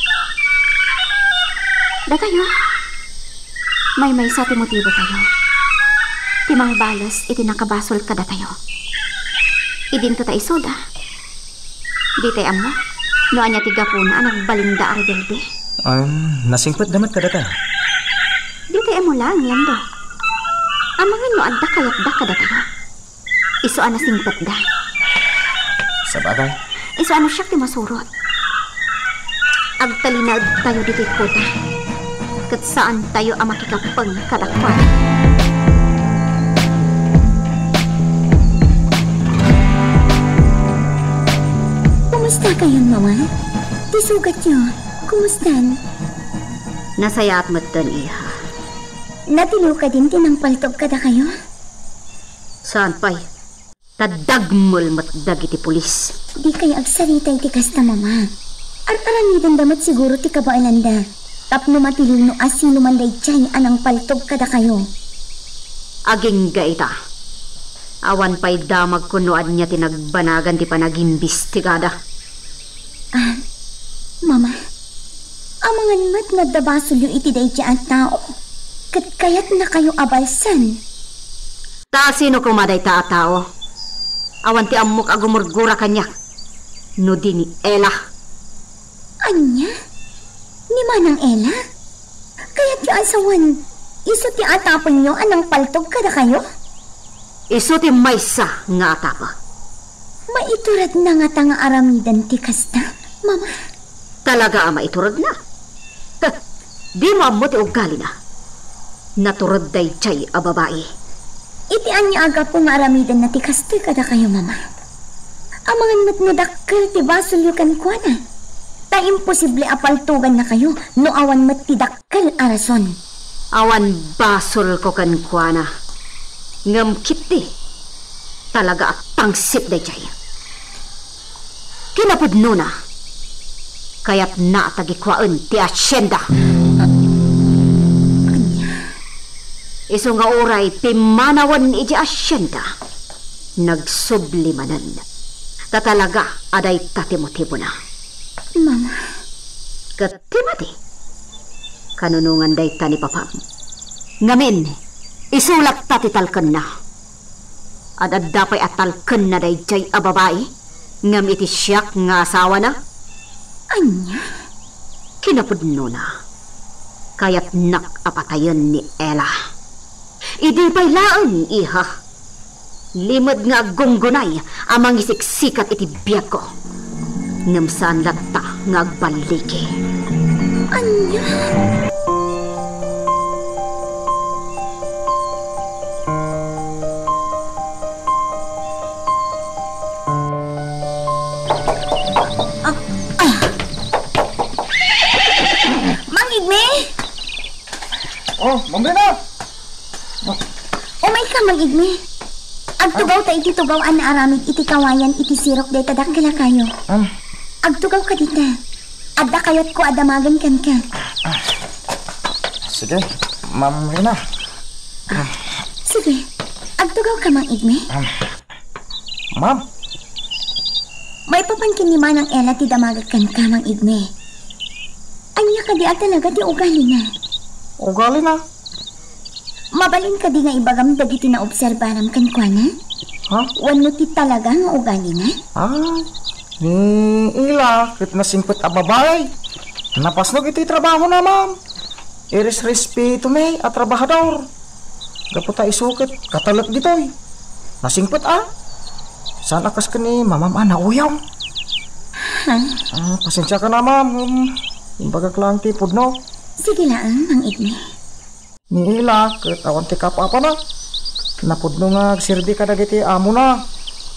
Datayo, maymaysa ti motibotayo ti mangbales iti nakabasol kadatayo. Idinto ta isuda. Ditay ammo no ania ti gapuna a nagbalinda a rebelde. Um, nasingpetda met kadatayo. Ditay ammo laeng, Lando. Amangan no adda kayatda kadatayo. Isu a nasingpetda. Sabagay. Isu a no siak ti masurot. Agtalinaedtayo ditoy kota. Ket saantayo a makikappeng kadakuada. Kumusta kayon, Mama? Ti sugatyo, kumustan? Nasayaat metten, iha. Natiliw kadin ti nangpaltog kadakayo? Saan pay? Ta dagmel met dagiti pulis. Dikay agsarita iti kasta, Mama. Ar-aramidenda met siguro ti kabaelanda tapno matiliw no asino man daydiay a nangpaltog kadakayo. Agingga ita. Awan pay damagko no ania ti nagbanagan ti panagimbistigada. Ah, Mama, amangan met nga adda basolyo iti daydi a tao, ket kayatnakayo a balsen. Ta sino koma dayta a tao? Awan ti ammok a gumurgura kaniak no di ni Ella. Ania? Ni Manang Ella? Kayatyo a sawen, isu ti atapenyo a nangpaltog kadakayo? Isu ti maysa nga atapek. Maituredna ngata nga aramiden ti kasta, Mama? Talaga a maituredna. Heh, dimo ammo ti ugalina. Natured daydiay a babai. Iti ania a gapu nga aramidenna ti kasta kadakayo, Mama? Amangan met no dakkel ti basolyo kenkuana. Ta imposible a paltogannakayo no awan met ti dakkel a rason. Awan basolko kenkuana. Ngem ketdi, talaga a tangsit daydiay. Kinapudnona, kayatna a tagikuaen ti asienda. Ania? Isu nga uray pimmanawen iti asienda, nagsubli manen. Ta talaga a dayta ti motibona. Mama. Ket ti mati, kanunongan dayta ni papam. Ngamin, isu latta ti talkenna. Ad-adda pay a talkenna daydiay a babai, ngem iti siak nga asawana? Ania? Kinapudnona, kayatnak a patayen ni Ella. Idi pay laeng, iha. Limed nga aggunggunay a mangisiksikat iti biagko. Ngem saan latta nga agballigi. Ania? Ah, ah. Mang Igme? Oh, Ma'am Rina! Umayka, Mang Igme. Agtugaw ta iti tugaw a naaramid iti kawayan iti sirok dayta dakkel a kayo. Ah. Agtugaw ka dita. Adda kayatko a damagen kenka. Sige, Ma'am Rina. Sige, agtugaw ka, Mang Igme. Ah. Ma'am? Maipapan ken ni Manang Ella ti damagek kenka, Mang Igme. Ania kadi a talaga ti ugalina? Ugalina? Mabalin kadi nga ibagam dagiti naobserbaram kenkuana? Ha? Wenno ti talaga nga ugalina? Ah, ni Ella ket nasingpet a babai. Napasnog iti trabahona, ma'am. Iresrespetomi a trabahador. Gapu ta isu ket katalek ditoy. Nasingpet a. Saan a kas ken ni mamam a nauyong. Ha? Ah, pasensiakan, ma'am. Um, imbagak laeng ti pudno. Sige laeng, Mang Igme. Ni Ella ket awan ti kapaapana. Napudno nga agserbi kadagiti amona.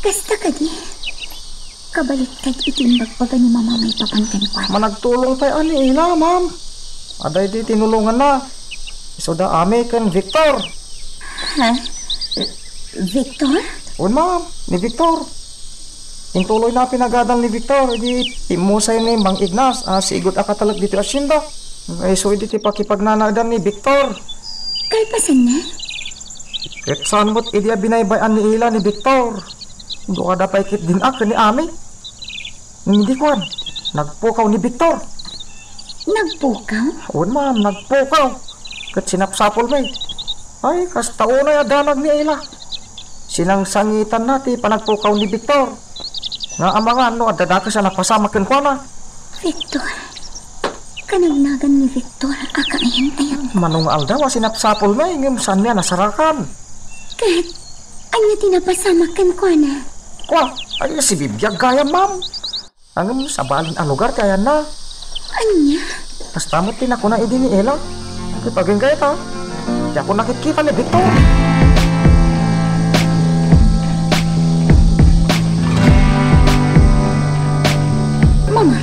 Kasta kadi? Kabaliktad iti imbagbaga ni Mama maipapan kenkuana. Managtulong pay a ni Ella, ma'am. Adda idi tinulonganna. Isuda Ami ken Victor. Ha? Victor? Wen, ma'am, ni Victor. Intuloyna a pinagadal ni Victor idi timmusay ni Mang Ignas a sigud a katalek ditoy asienda. Isu idi ti pakipagnanaedan ni Victor. Kalpasanna? Ket saan met idi a binaybay-an ni Ella ni Victor. Duada pay ket din-ak ken ni Ami. Ngem idi kuan, nagpukaw ni Victor. Nagpukaw? Wen, ma'am, nagpukaw. Ket sinapsapulmi. Ay, kasta unay a danag ni Ella. Sinangsangitanna ti panagpukaw ni Victor. Nga amangan no adda dakes a napasamak kenkuana. Victor. Kanagnagan ni Victor a kaayan-ayan. Mano nga aldaw a sinapsapulmi, ngem saanmi a nasarakan. Ket, ania ti napasamak kenkuana? Kua, ay, sibibiag gayam, ma'am. Ngem sabalin a lugar ti ayanna. Ania? Kasta met ti nakuna idi ni Ella. Ket agingga ita, diakon nakitkita ni Victor. Mama,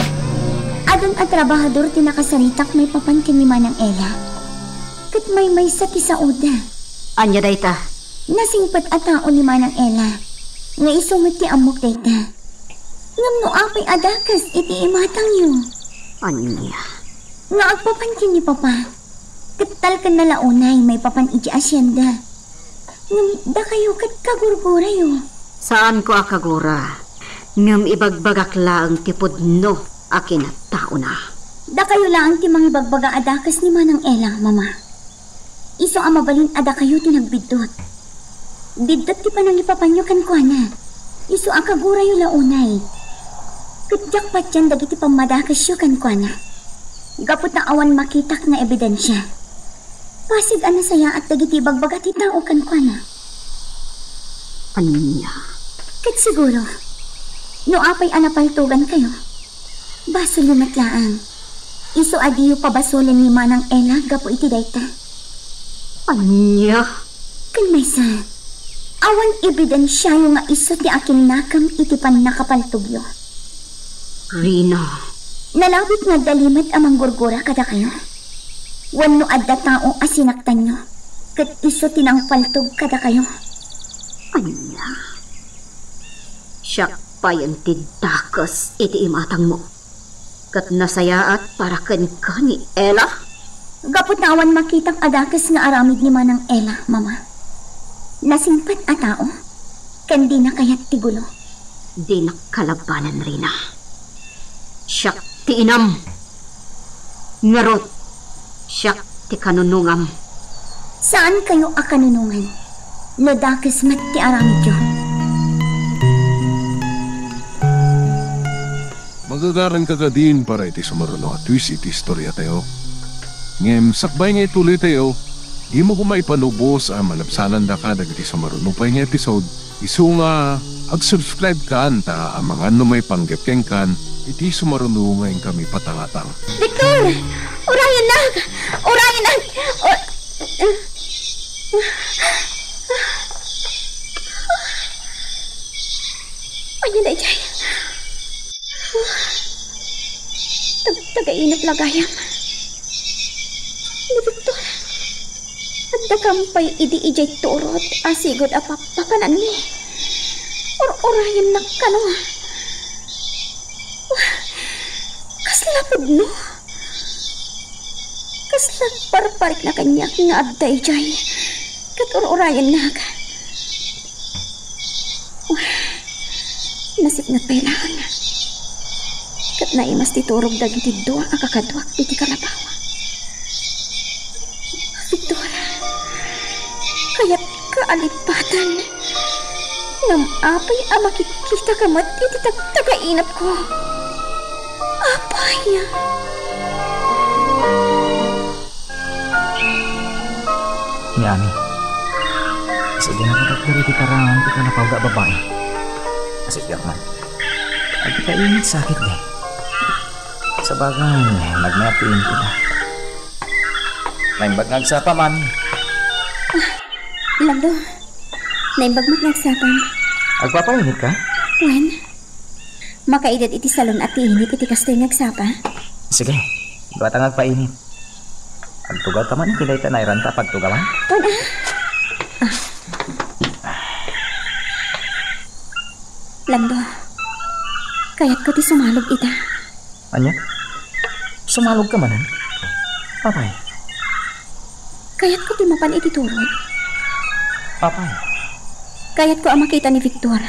adun a trabahador ti nakasaritak maipapan ken ni Manang Ella. Ket maymaysa ti saoda. Ania dayta? Nasingpet a tao ni Manang Ella. Nga isu met ti ammok dayta. Ngem no apay a dakes iti imatangyo? Ania? Nga agpapan ken ni Papa. Ket talkenna la unay maipapan iti asienda. Ngem dakayo ket kagurgurayo. Saanko a kagura, ngem ibagbagak laeng ti pudno a kinataona. Dakayo laeng ti mangibagbaga a dakes ni Manang Ela, Mama. Isu a mabalin a dakayo ti nagbiddut. Biddut ti panangipapanyo kenkuana. Isu a kagurayo la unay. Ket diak patien dagiti pammadakesyo kenkuana. Gapu ta awan makitak nga ebidensia. Basig a nasayaat dagiti ibagbaga ti tao kenkuana. Ania? Ket siguro, no apay a napaltogankayo, basolyo met laeng. Isu a diyo pabasolen ni Manang Ela gapu iti dayta. Ania? Ken maysa, awan ebidensiayo nga isu ti akinnakem iti pannakapaltogyo. Rina. Nalabit nga adda limed a manggurgura kadakayo. Wenno adda tao a sinaktanyo, ket isu ti nangpaltog kadakayo. Ania? Siak payen ti dakes iti imatangmo, ket nasayaat para kenka ni Ela? Gapu ta awan makitak a dakes nga aramid ni Manang Ela, Mama. Nasingpet a tao, ken dina kayat ti gulo. Dinak kalabanen, Rina. Siak ti inam. Ngarud, siak ti kanunongam. Saankayo a kanunongan no dakes met ti aramidyo. Magagaranka kadin para iti sumaruno a twist iti istoriatayo. Ngem sakbay nga ituloytayo, dimo koma ipalubos a malabsanandaka dagiti sumaruno pay nga episode. Isu nga ag-subscribe kan ta amangan no maipanggep kenkan iti sumaruno nga inkami patangatang. Victor! Urayennak! Urayennak! Ur-, Ania daydiay? Tag-, tagainep la gayam. Ni Victor, addakam pay idi idiay turod a sigud a papapananmi. Ur-urayennak kano. Kasla pudno. Kasla parparikna kaniak nga adda idiay. Ket ur-urayennak. Nasipnget pay laeng. Ket naimas ti turog dagiti dua a kakaduak iti kalabaw. Victor, kayatka a lippatan. Ngem apay a makitkitaka met iti tagtagainepko? Apay? Ni Ami, sadiay nakadakder iti paraang ti kalapaw nga babai. Sadiay man. Agpainit sakit di. Sabagay, nagmayat ti init ita. Naimbag nga agsapa, Mami. Lando, naimbag met nga agsapa. Agpapainit ka? Wen, makaidad iti salon a ti init iti kastoy nga agsapa. Sige, duata nga agpainit. Agtugaw ka man iti dayta nairanta a pagtugawan? Wen, ah. Ah. Lando, kayatko ti sumalog ita. Ania? Sumalog ka manen? Apay? Kayatko ti mapan iti turod. Apay? Kayatko a makita ni Victor.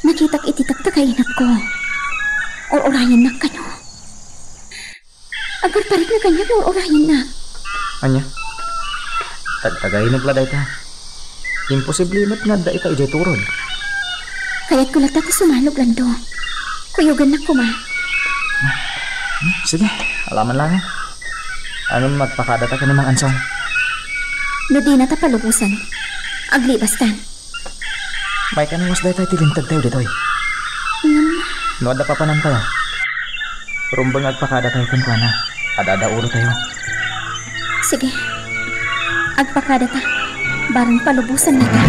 Nakitak iti tagtagainepko. Ur-urayennak kano. Agparparikna kaniak nga ur-urayennak. Ania? Tagtagainep la dayta. Imposible met nga adda ita idiay turod. Kayatko latta ti sumalog, Lando. Kuyogannak koma. Hmm, sige, alaman laeng. Ngem agpakadata ken ni Mang Ansong? No dinata palubosan, aglibastan. Maikaniwas dayta iti linteg tayo ditoy. Ngem? No adda papanan tayo, rumbeng nga agpakada tayo kenkuana. Ad-adda ulo tayo. Sige. Agpakada ta. Barang palubosan nata.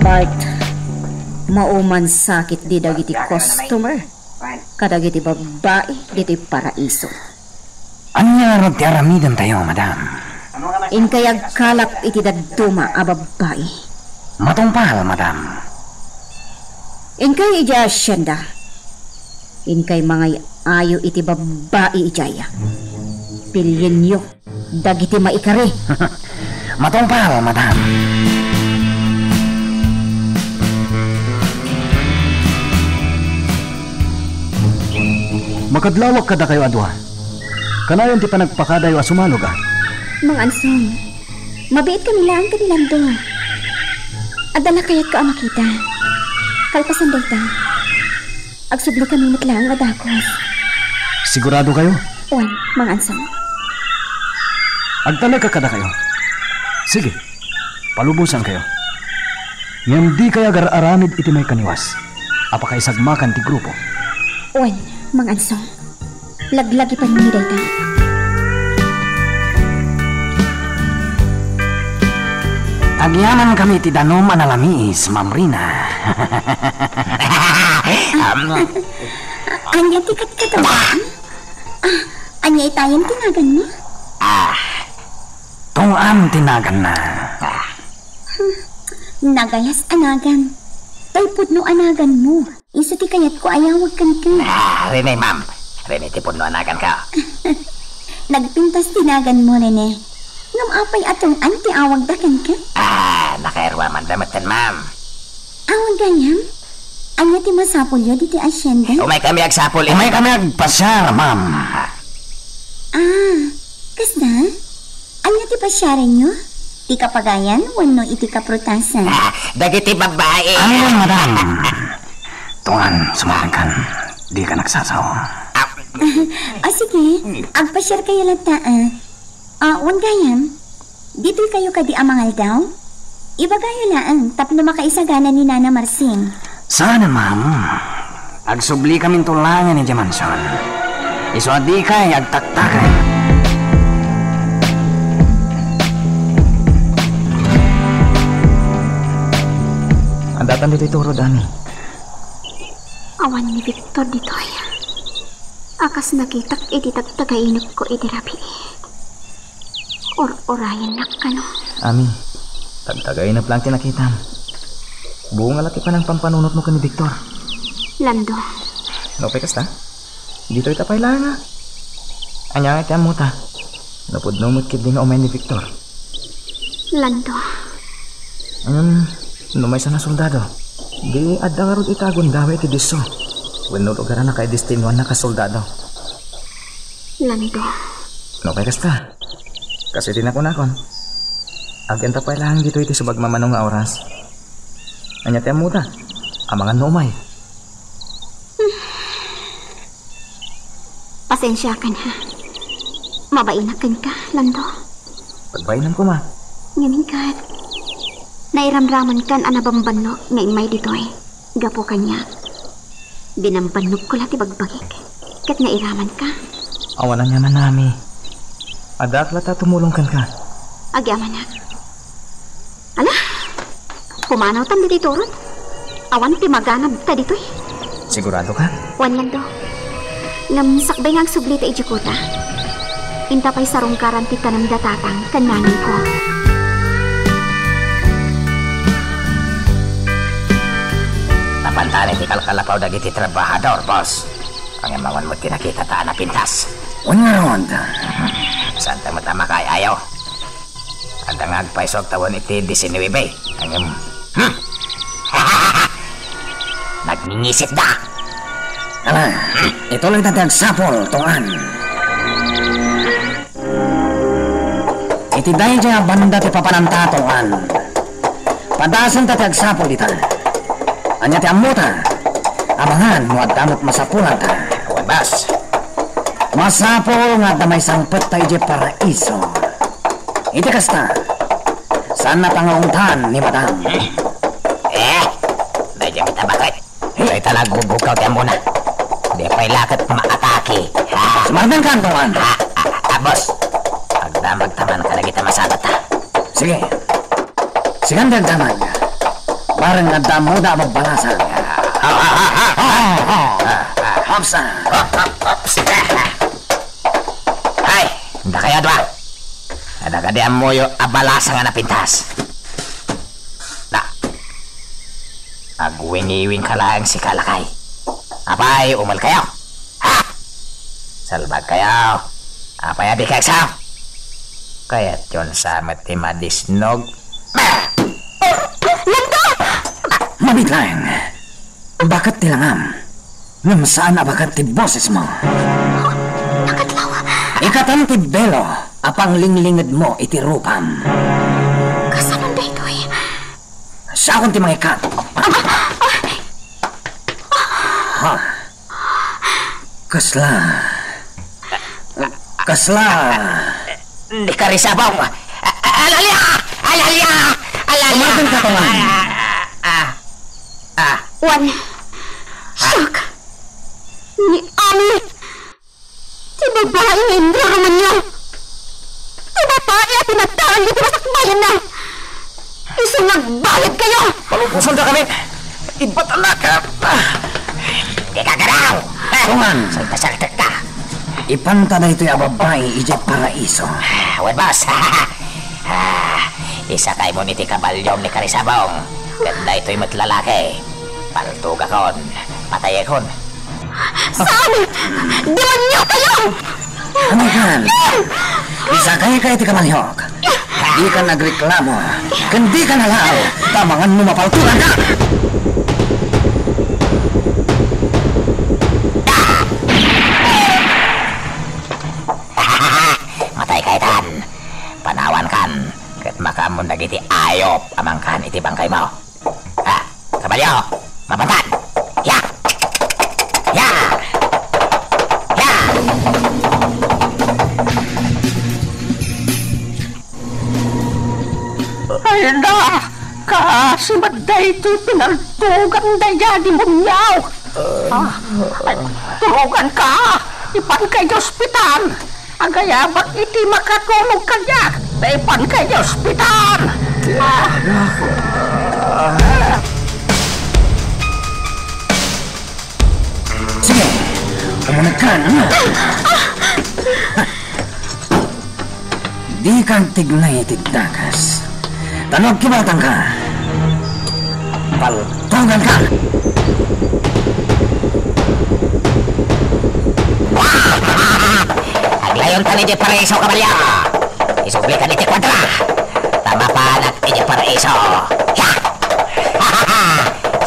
Bart, mauman sakit di dagiti customer kadagiti babbai ditoy Paraiso. Ania ngarud ti aramiden tayo, madam? Inkay agkalap iti dadduma a babbai. Matungpal, madam. Inkay idiay asyenda. Inkay mangay-ayo iti babbai idiay. Pilienyo dagiti maikari. Matungpal, madam. Makadlawak kadakayo a dua. Kanayon ti panagpakadayo a sumalog, a? Mang Anson, mabiit kami laeng ken ni Lando. Adda la kayatko a makita. Kalpasan dayta, agsubli kami met laeng a dakes. Sigurado kayo? Wen, Mang Anson. Agtalek kadakayo. Sige, palubosan kayo. Ngem di kayo agar-aramid iti maikaniwas a pakaisagmakan ti grupo. Wen, Mang Anson. Laglagipanmi dayta. Agyamankami ti danum a nalamiis, Ma'am Rina. Am, Ania ti katkatawagan? Ah, ania itayen ti naganmo? Ah, Tong-an ti naganna. Ah. Nagayas a nagan. Tay pudno a naganmo. Isu ti kayatko a iawag kenka. Ah, Rene, ma'am. Rene ti pudno a naganko. Nagpintas ti naganmo, Rene. Ngem apay a Tong-an ti awagda kenka? Ah, nakairuamanda metten, ma'am. Awan gayam? Ania ti masapulyo ditoy hacienda? Umaykami agsapul. Umaykami agpasiar, ma'am. Ah, kasta? Ania ti pasiarenyo? Ti kapagayan wenno iti kaprutasan? Ah, dagiti babbai. Ay, madam. Tong-an, sumakan. Dika nagsasao. Ah. Ah, sige. Agpasiar kayo latta, ah. Ah, wen gayam, ditoy kayo kadi a mangaldaw? Ibagayo laeng tapno makaisagana ni Nana Marsing. Saan, ma'am. Agsublikaminto laengen idiay mansion. Isu a dikay agtaktakay. Addatan ditoy turod, Ami. Awan ni Victor ditoy. A kas nakitak iti tagtagainepko iti rabii. Ur-urayennak kano. Ami, tagtagainep laeng ti nakitam. Bunga la ti panangpampanunotmo ken ni Victor. Lando. Nupay kasta? Ditoy ta pay laeng a. Ania ngay ti ammota? Napudno met ketdi nga umay ni Victor. Lando. Ngem, no maysa a soldado, di adda ngarud iti agundaway iti disso wenno lugar a nakaidestinoanna kas soldado. Lando. Nupay kasta, kas iti nakunakon, agyanta pay laeng ditoy iti subagmamano nga oras. Ania ti ammota? Amangan no umay. Pasensiakan, ha. Mabainak kenka, Lando. Pagbainam koma. Ngamin ket, nairamramankan a nabambannok nga immay ditoy. Gapu kaniak, binambannokko la ti bagbagik ket nairamanka. Awan aniaman, Ami. Addaak latta a tumulong kenka. Agyamanak. Ala, pumanawtam ditoy turod. Awan ti maganabta ditoy. Sigurado ka? Wen, Lando. Ngem sakbay nga agsublita idiay kuta, inta pay sarungkaran ti tanem da tatang ken nanangko. Napantanen ti kalkalapaw dagiti trabahador, boss. Ngem awan met ti nakitata a napintas. Wen ngarud. Saanta met a makaay-ayo. Adda nga agpayso a agtawen iti disinnuebe. Ngem, hmm. Nagningisitda. Ala, ituloyta ti agsapul, Tong-an. Iti daydiay a banda ti papananta, Tong-an. Padasenta ti agsapul dita. Ania ti ammota? Amangan no adda met masapulanta. Wen, boss. Masapul nga adda maisangpetta idiay paraiso. Iti kasta, saannata nga ungtan ni Madam. Eh, daydiay met a baket. Dayta la agbubugkaw ti ammona. Di pay la ket maatake. Ha? Sumarnangkan, Tong-an. Ha? Ah, ah, boss. Agdamagta man kadagita masabatta. Sige. Sikan dagdaman. Bareng adda ammoda a babbalasang. Ha, ha, ha, ha. Hopsa. Hop, hop, hop. Sige. Ay, dakayo a dua. Adda kadi ammoyo a balasang a napintas? Na. Agwingiwingka laeng sika, lakay. Apay, umel kayo? Salbag kayo. Apay a di kayo agsaw? Kayatyon sa met ti madisnog. Landa! Mabitlang! Baket ti langam, ngem saan a baket ti bosesmo. Baket lawa. Ikatan ti belo a panglinglingedmo iti rupam. Kasano daytoy? Siakon ti mangikat. Ha? Kasla. Kasla. Ni Karisabong. A-, a-, alalia! Alalia! Alalia! Umateng ka, Tungan. Ah, ah, ah, ah. Wen. Siak. Ni Ami. Ti babai nga inraramanyo. Ti babai a pinagtaang ditoy sakbayanna. Isu nga agbayad kayo. Palubosan ka kami. Ibatalak ka. Di ka garaw. Tungan. Salta-salta ka. Ipanta daytoy a babai idiay paraiso. Ah, wen, boss. Ah, isakaymo iti kabalyom ni Karisabong. Ket daytoy met lalaki. Paltugakon. Patayekon. Saan? Demonyo kayo! Ano yan? Isakay ka iti kabalyok. Di ka nagreklamo. Ken di ka nalaal. Tamangan mo mapaltugan ka! Matay ka itan. Panawan kan. Ket makaamon dagiti ayop a mangkan iti bangkay mo. Ha? Kabalyo! Mabantad! Ya! Ya! Ya! Ay, na! Kasi madday ti pinaltugan daya demonyo! Ah, ay, turugan ka! Ipan ka iti ospital! Agayabak iti makatulog kaniak, ta ipan ka iti ospital. Sige, umuneg ka, ano? Di ka agtignay iti dagas. Ta no agkibatangka, paltuganka! Aglayonkan idiay paraiso, kabalyo! Isublikan iti kuadra! Ta mapanak idiay paraiso! Ya!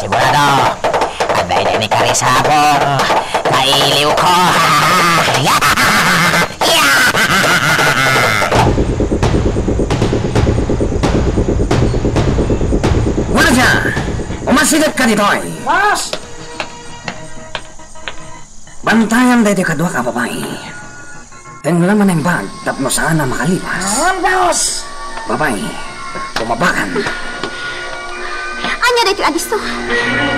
Sigurado, adda idiay ni Karisabong, kailiwko! Ya! Guardia! Umasidegka ditoy! Boss! Bantayan daytoy kaduak a babai. Tengla man naimbag tapno saan a makalipas. Awan, boss! Babai, bumabakan. Ania daytoy a disso?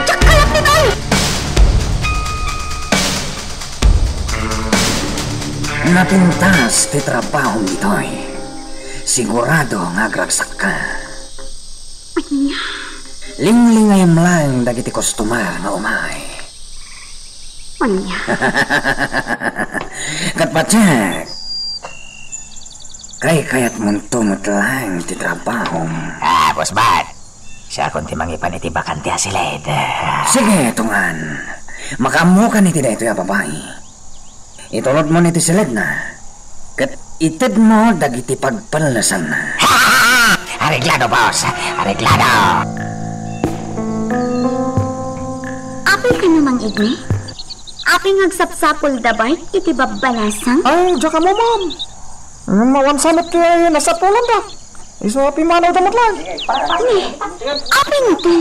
Diak kayat ditoy! Napintas ti trabahom ditoy. Sigurado nga agragsakka. Ania? Linglingayem laeng dagiti customer nga umay. Ania? Ket patiek, kaykayatmonto met laeng ti trabahom. Ah, Boss Bat, siakon ti mangipan iti bakante a silid. Sige, Tungan. Makaammokan iti daytoy a babai. Itulodmon iti silidna, ket itedmo dagiti pagpellesanna. Areglado, boss! Areglado! Apay kano, Mang Igni? Apay nga agsapsapulda, Bart, iti babbalasang? Ay, diak ammo, ma'am. Ngem awan sa met ti nasapulanda. Isu a pimmanawda met laeng. Ni, apay ngata?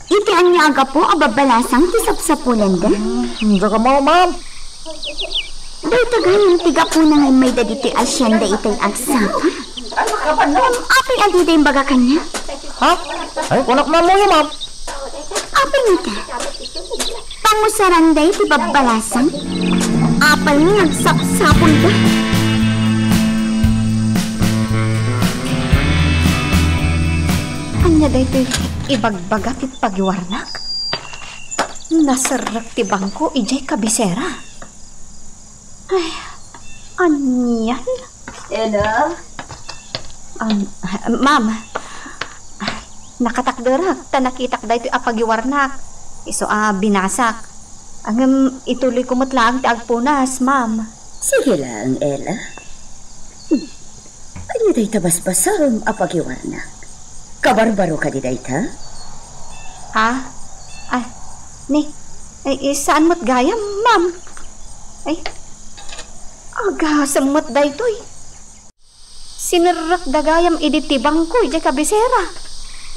Iti ania a gapu a babbalasang ti sapsapulanda? Hmm, diak ammo, ma'am. Dayta gayam ti gapuna nga immayda ditoy asienda itay agsapa. Apay a dida imbaga kaniak? Ha? Ay, kunak ammoyo, ma'am. Apay ngata? Pangusaranday ti babbalasang? Apay nga agsapsapulda? Ania daytoy ibagbaga ti pagiwarnak? Naserrek ti bangko idiay kabisera. Ay, anian? Hello? Um, ma'am, nakatakderak ta nakitak daytoy a pagiwarnak. Isu a binasak. Ngem ituloyko met laeng ti agpunas, ma'am. Sige lang, Ella. Hmm. Ania dayta basbasam a pagiwarnak? Kabarbaro kadi dayta? Ah, ah, ni, ay, eh, saan met gayam, ma'am? Ay, agasem met daytoy. Sinerrekda gayam idi ti bangko idiay kabisera.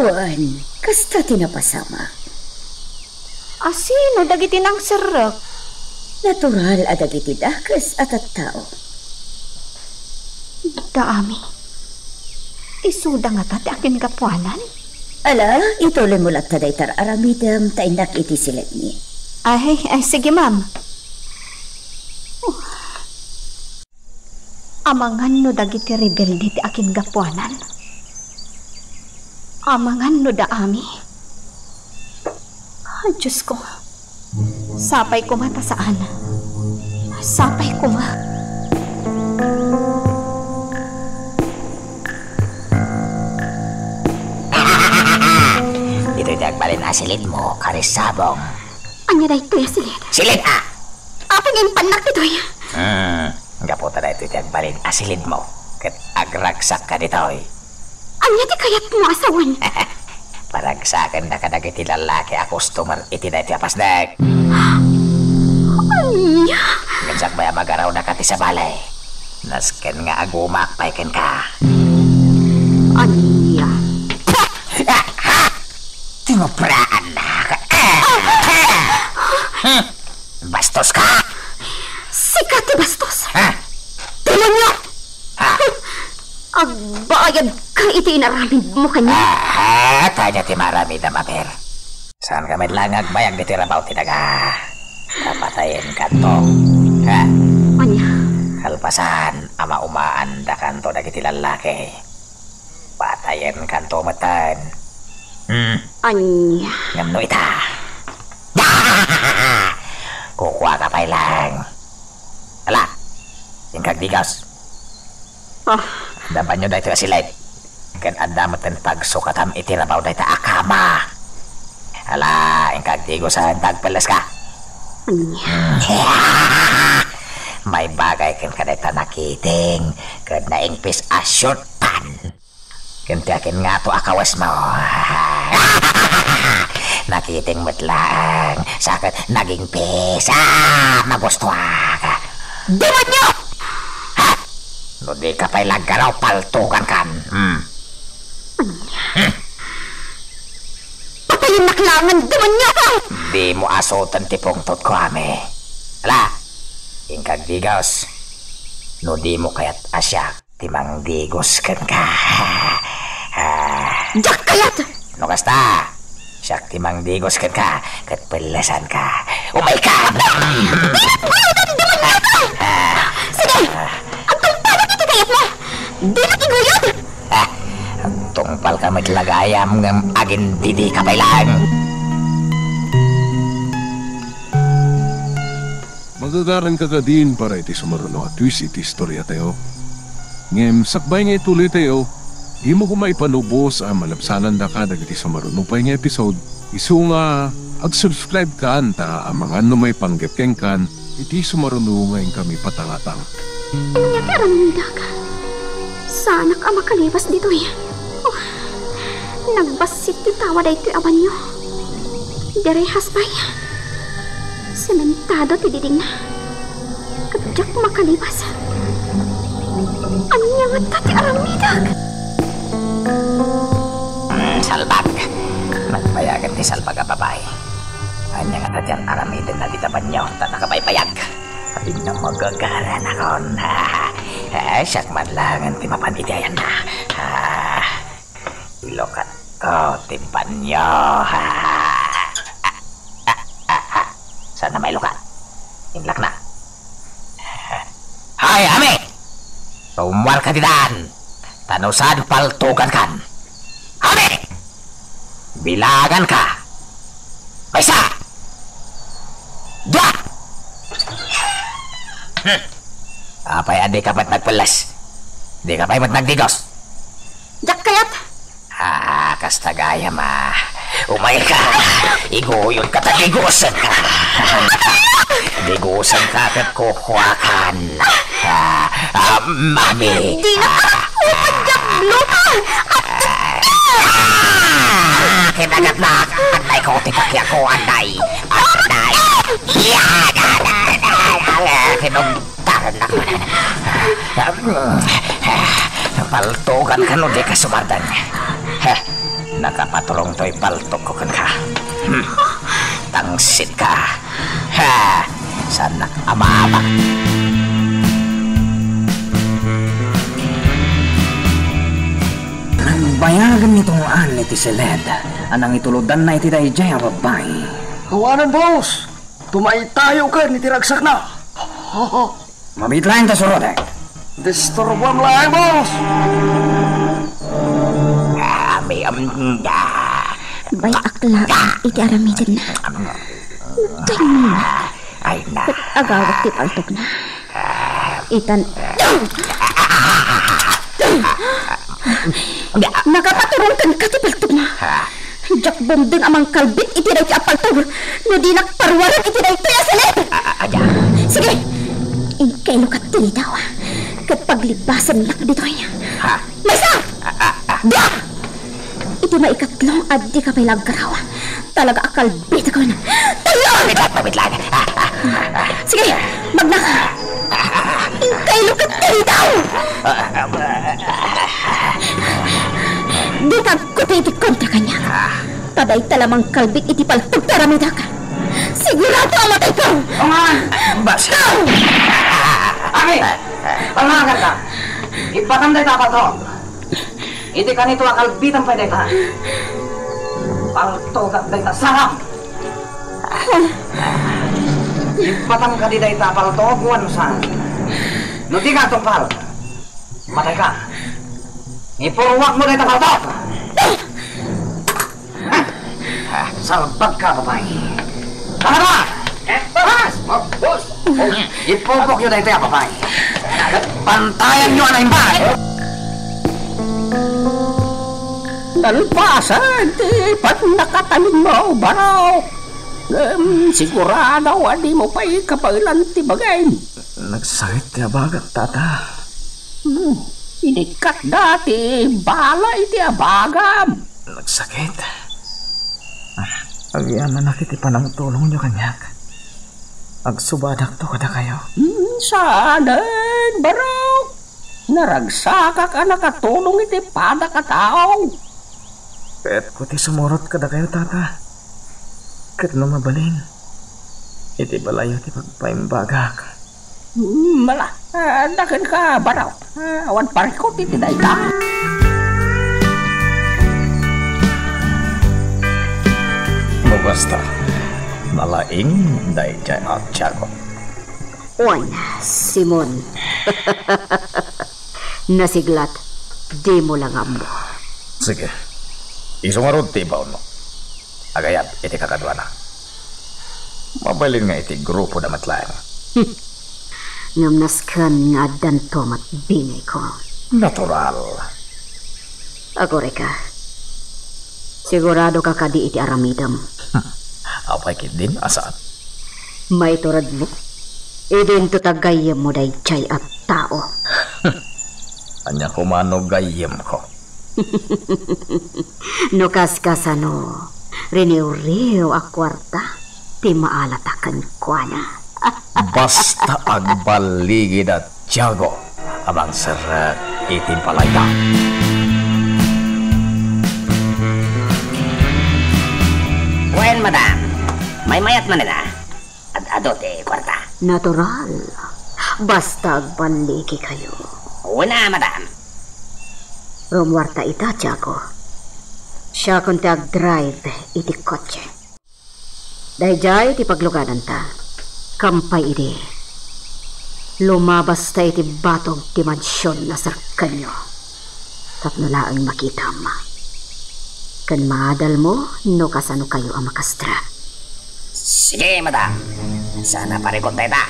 Wen, kasta ti napasamak. Asino dagiti nangserrek? Natural a dagiti dakes a tattao. Da Ami, isuda ngata ti akingapuanan? Ala, ituloymo latta dayta aramidem ta innak iti siledmi. Ay, ay, sige, ma'am. Amangan no dagiti rebelde ti akingapuanan? Amangan no da Ami? Ay, Diyos ko. Sapay koma ta saan. Sapay koma. Ditoy ti agbalin a silidmo, Karisabong. Ania daytoy a silid? Silid, a! Apay nga impannak ditoy? Hmm, gapu ta daytoy ti agbalin a silidmo, ket agragsak ka ditoy. Ania ti kayatmo a sawen? Paragsakenda kadagiti lallaki a customer iti daytoy a pasnek. Ania? Ngem sakbay a magarawda ka ti sabali, nasken nga agumak pay kenka. Ania? Tinopraannak. Bastos ka! Sika ti bastos! Ha? Demonyo! Ha? Agbayad ka iti inaramidmo kaniak. Aha, ania ti maaramidam, aber? Saan ka met laeng nga agbayag ditoy rabaw ti daga. Papatayen kanto. Ha? Ania? Kalpasan a maumaanda kanto dagiti lallaki, patayen kanto metten. Hmm. Ania? Ngem no ita, kukua ka pay laeng. Ala, inka agdigos. Ah. Adda banio daytoy a silid. Ken adda metten pagsukatam iti rabaw dayta a kama. Ala, inka agdigosen ta agpelles ka. Ania? Maibagay kenka dayta nakiting ken naingpis a short pant. Ken ti akin ngato a kawesmo. Nakiting met laeng, sa ket nagingpis. Ah, magustuak. Demonyo! Ha? No di ka pay laggaraw, paltugankan. Hmm. Hmm. Patayennak laengen, demonyo ka! Dimo asuten ti pungtotko, Ami. Ala, inka agdigos. No dimo kayat a siak ti mangdigos kenka. Ah. Diak kayat! No kasta, siak ti mangdigos kenka ket pellesanka. Umayka! Sige! Agtungpalak iti kayatmo! Dinak iguyod! Ah, agtungpalka met la gayam ngem agindidika pay laeng. Magagaranka kadin para iti sumaruno a twist iti istoriatayo. Ngem sakbay nga ituloytayo, dimo koma ipanubos a malabsanandaka dagiti sumaruno pay nga episode, isu nga ag-subscribe kan ta amangan no maipanggep kenkan iti sumaruno nga inkami patangatang. Ania ti aramidek? Saanak a makaliwas ditoy. Oh, nagbassit ti tawa daytoy a banio. Direhas pay. Sementado ti didingna. Ket diak makaliwas. Ania ngata ti aramidek? Mm, salbag. Nagbayagan ti salbag a babai. Ania ngata ti aramiden na dita banio ta nakabaybayag? Adda magagaranakon. Eh, siak man laengen ti mapan iti ayanna. Ah, ilukatko ti banio. Saan na mailukat? Inlakna. Hay, Ami! Rummuarka ditan, ta no saan, paltugankan. Ami! Bilanganka. Maysa! Dua! Hmm. Apay a dika met nagpelles? Dika pay met nagdigos? Diak kayat! Ah, kasta gayam a. Umayka. Iguyodka ta digosenka. Digusenka ket kukuakan. Ah, ah, mami. Dina ka, upat diak lupa. Ah, kinagat na. Anday ko, ti pakiako, anday. Anday. Yan, anday, anday, anday. Kinugtaran na ko. Paltugan ka no di ka sumardeng. Heh. Nakapaturong toy paltogko kenka. Hmm. Tangsit ka. Ha! Saannak a maabak. Nagbayagen ni Tungoan iti siled a nangitulodanna iti daydiay a babbai. Awanen, boss! Tumaytayo ken iti ragsakna. Mabiit laeng ta surotek. Disturbuam laeng, boss! Ami, am, da. Bay-ak laeng iti aramidenna. Dengngol. Ay na. Ket agawak ti paltogna. Itan. Nakapaturong kenka ti paltogna. Diak bumdeng a mangkalbit iti daytoy a paltog no dinak paruaren iti daytoy a siled. A, a, ania? Sige, inkailoka ti ridaw, ket paglibasennak ditoy. Ha? Maysa! A, a, a. Dia! Iti maikatlo a dika pay la aggaraw, talaga a kalbitekon. Tayo! Wait lang, wait lang. A, a, a, a. Sige, magna. Inkailoka ti ridaw! Dika agkuti iti kontra kaniak. Ta dayta la mangkalbit iti paltog ti aramidek. Sigurado a matayko! Tungoan! Basta! Ami! Panaganka! Ibbatam dayta a paltog! Iti kanito a kalbitam pay dayta. Paltogak dayta, saram! Ibbatam kadi dayta a paltog wenno saan? No dika agtungpal, matayka. Ipurruakmo dayta a paltog! Salbagka, babai. Tara ba? Boss! Boss! Ipupokyo daytoy a babai. Bantayanyo a naimbag! Nalpasen ti pannakatalingmo, Barok. Ngem sigurado a dimo pay kabaelan ti bagim. Nagsakit ti abagak, Tata. Hmm, inikkat dati bala iti abagam. Nagsakit. Ah, agyamanak iti panangtulongyo kaniak. Agsubadakto kadakayo. Hmm, saanen, Barok. Naragsakak a nakatulong iti padak a tao. Kayatko ti sumurot kadakayo, Tata. Ket no mabalin, iti balayyo ti pagpaimbagak. Hmm, mala, ah, ania kenka, Barok? Ah, awan parikut iti dayta. No kasta, nalaing daydiay a Tiago. Wen, Simon. Nasiglat, dimo la nga ammo. Sige. Isu ngarud ti ibaonmo. Agayab iti kakaduana. Mabalin nga iti grupoda met laeng. Hmm. Ngem nasken nga addanto met bingayko. Natural. Agurayka. Siguradoka kadi iti aramidem? Hmm. Apay ketdin a saan? Maituredmo, idinto ta gayyemmo daydiay a tao. Ania koma no gayyemko? No kaskasano, riniwriw a kuarta ti maalata kenkuana. Basta agballigida, Tiago, a mangserrek iti balayda. Wen, madam. Maymayat manen a. Ad-adu ti kuarta. Natural. Basta agballigikayo. Wen a, madam. Rumuarta ita, Tiago. Siakon ti agdrive iti kotse. Daydiay ti paglugadanta. Kampay idi, lumabasta iti batog ti mansion a serkanyo tapno laeng makitam. Ken maadalmo no kasanokayo a makastra. Sige, madam. Saan a parikut dayta.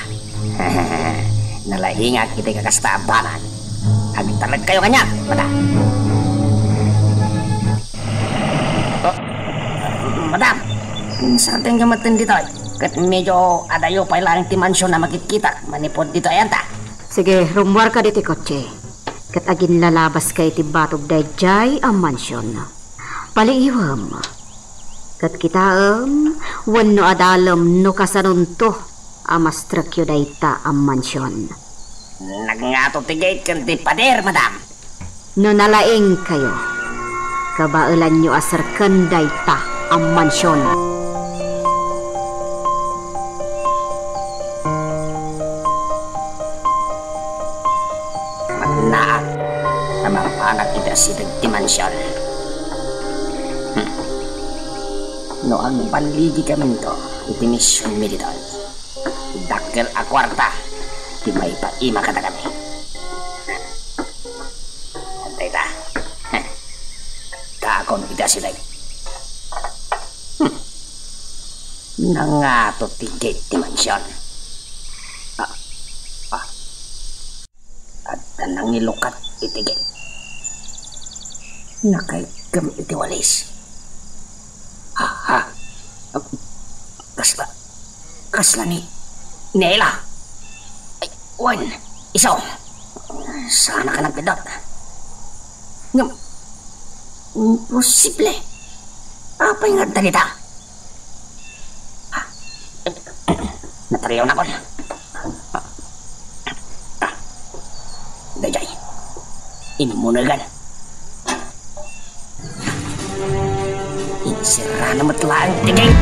Nalaingak iti kakasta a banag. Agtalekkayo kaniak, madam. Ah, madam, sartengyo metten ditoy. Ket medio adayo pay laeng ti mansion a makitkitak manipud ditoy ayanta. Sige, rummuarka ditoy kotse. Ket aginlalabaska iti batog daydiay a mansion. Paliiwem. Ket kitaem wenno adalem no kasanonto a mastrekyo dayta a mansion. Nagngato ti gate ken ti pader, madam. No nalaingkayo, kabaelanyo a serken dayta a mansion. Matnaak a mapanak iti asideg ti mansion. Hmm. No agballigikaminto iti misionmi ditoy, dakkel a kuarta ti maipaima kadakami. Dayta. Heh. Dakon iti asideg. Hmm. Nangato ti gate ti mansion. Ah. Ah. Adda nangilukat iti gate. Nakaiggem iti walis. Aha. Kasla, kasla ni, ni Ella. Ay, wen, isu. Saan ka nagpindot? Ngem, imposible. Apay nga adda dita? Natariawnakon. Ah, daydiay. Immunegan. Insirana met laeng ti gate.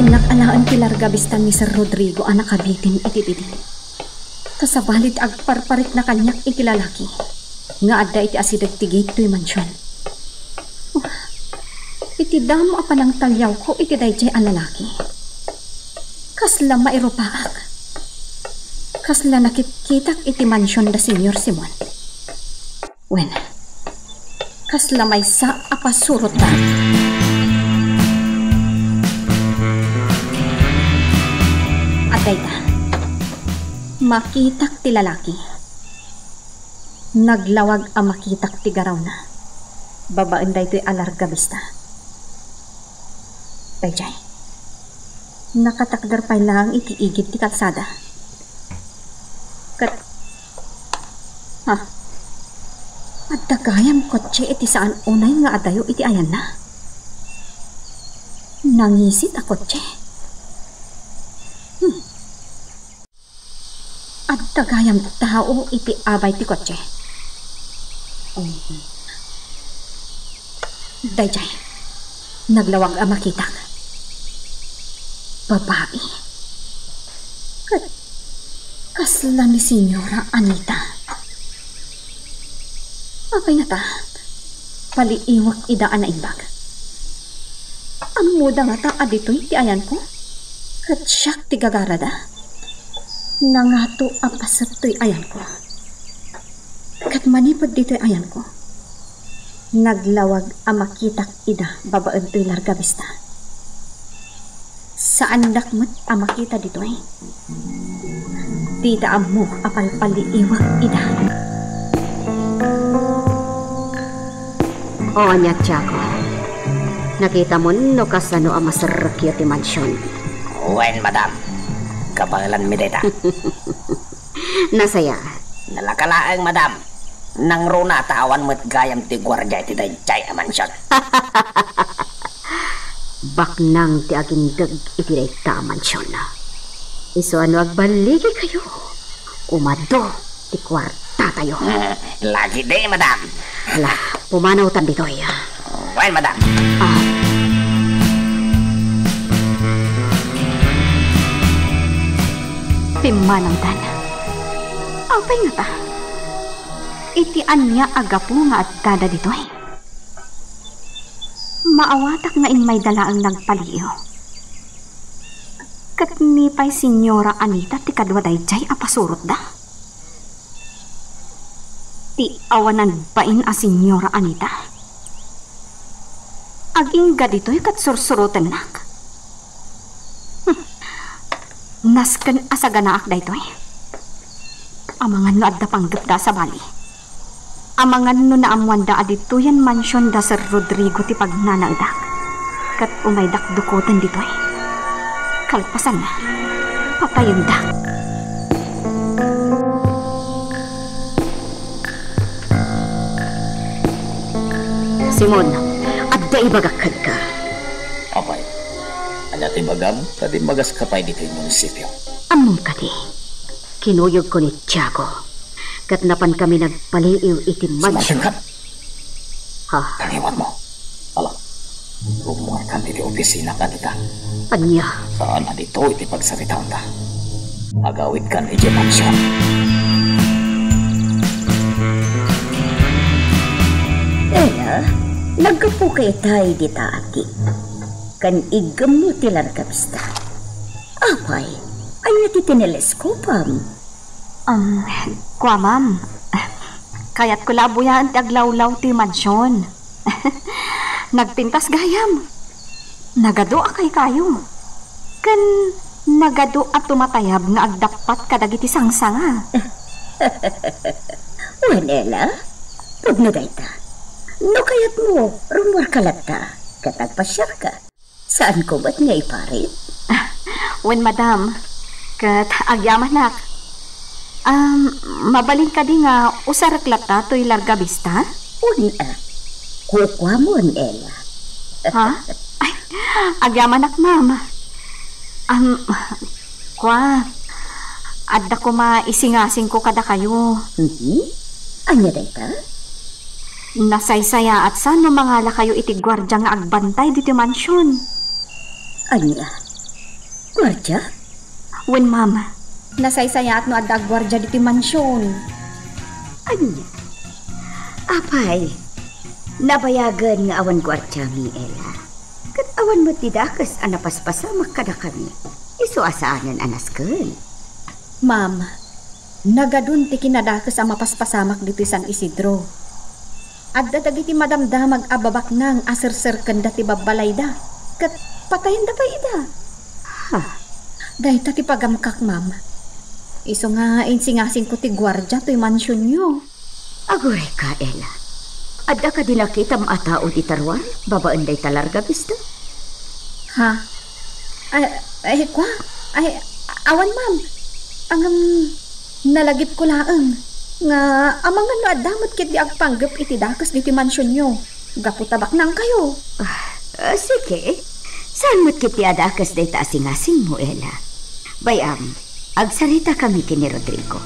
Innak alaen ti larga bista ni Sir Rodrigo a nakabitin iti bidin. Ta sabali ti agparparikna kaniak iti lalaki nga adda iti asideg ti gate toy mansion. Iti damo a panangtaliawko iti daydiay a lalaki, kasla mairupaak. Kasla nakitkitak iti mansion da Señor Simon. Wen, kasla maysa a pasurotda. Adda ita. Makitak ti lalaki. Naglawag a makitak ti garawna babaen daytoy a larga bista. Daydiay, nakatakder pay laeng iti igid ti kalsada. Ket, ha? Adda gayam kotse iti saan unay nga adayo iti ayanna. Nangisit a kotse. Hmm. Adda gayam tao iti abay ti kotse. Um, daydiay, naglawag a makitak. Babai. Ket kasla ni Señora Anita. Apay ngata, paliiwak ida a naimbag. Ammoda ngata a ditoy ti ayanko? Ket siak ti gagarada? Nangato a paset toy ayanko. Ket manipud ditoy ayanko, naglawag a makitak ida babaen toy larga bista. Saandak met a makita ditoy. Dita ammo a palpaliiwak ida. O, ania, Tiago? Nakitamon no kasano a maserrekyo ti mansion? Wen, madam. Kabaelanmi dayta. Nasaya. Nalaka laeng, madam. Nangruna ta awan met gayam ti guardia iti daydiay a mansion. Baknang ti agindeg iti dayta a mansion. Isu a no agballigi kayo, umadu ti kuartatayo. Hmm, lagi di, madam. Hala, pumanawtan ditoy. Wen, madam. Ah. Pimmanawdan. Apay ngata? Iti ania a gapu nga addada ditoy? Maawatak nga immayda laeng nagpaliiw. Ket ni pay Señora Anita ti kadua daydiay a pasurotda? Ti awanan bain a Señora Anita? Agingga ditoy ket sursurotennak. Hmm. Nasken a saganaak daytoy. Amangan no adda panggepda a sabali. Amangan no naammoanda a ditoyen mansion da Sir Rodrigo ti pagnanaedak, ket umaydak dukoten ditoy. Kalpasanna, patayendak. Simon, adda ibagak kenka. Apay, ania ti ibagam? Ta dimmagas ka pay ditoy munisipio. Ammom kadi, kinuyogko ni Tiago, ket napankami nagpaliiw iti mansion. Sumasenkan! Ha? Kangiwatmo. Ala, rummuarkan iti opisina, Anita. Ania? Saan a ditoy ti pagsaritaanta. Agawidkan iti mansion. Ella, naggapuka itay dita, ati. Ken iggemmo ti larga bista. Apay, ania ti tineleskopam? Um, kua, ma'am. Kayatko la a buyaen ti aglawlaw ti mansion. Nagpintas gayam. Nagadu a kaykayo. Ken nagadu a tumatayab nga agdappat kadagiti sangsanga. Wen, Ella, pudno dayta. No kayatmo, rummuarka latta, ket agpasiarka. Saanko met nga iparit? Wen, madam, ket agyamanak. Um, mabalin kadi nga usarek latta toy larga bista? Wen, a. Kukuamon, Ella. Ha? Ay, agyamanak, ma'am. Um, kua, adda koma isingasingko kadakayo. Mhm. Ania dayta? Nasaysayaat sa no mangalakayo iti guardia nga agbantay ditoy mansion. Ania? Guardia? Wen, ma'am. Nasaysayaat no adda agguardia ditoy mansion. Ania? Apay, nabayagen nga awan guardiami, Ella. Ket awan met ti dakes a napaspasamak kadakami. Isu a saanen a nasken. Ma'am, nagadun ti kinadakes a mapaspasamak ditoy San Isidro. Adda dagiti madamdamag a babaknang a serserkenda ti babbalayda, ket patayenda pay ida. Ha? Dayta ti pagamkak, ma'am. Isu nga insingasingko ti guardia toy mansionyo. Aguray ka, Ella. Adda kadi nakitam a tao dita ruar babaen dayta larga bista? Ha? Ay, ay, kua? Ay, awan, ma'am. Ngem, nalagipko laeng nga amangan no adda met ketdi agpanggep iti dakes ditoy mansionyo gapu ta baknangkayo. Ah, ah, sige. Saan met ketdi a dakes dayta a singasingmo, Ella? Bay-am, agsaritakami ken ni Rodrigo.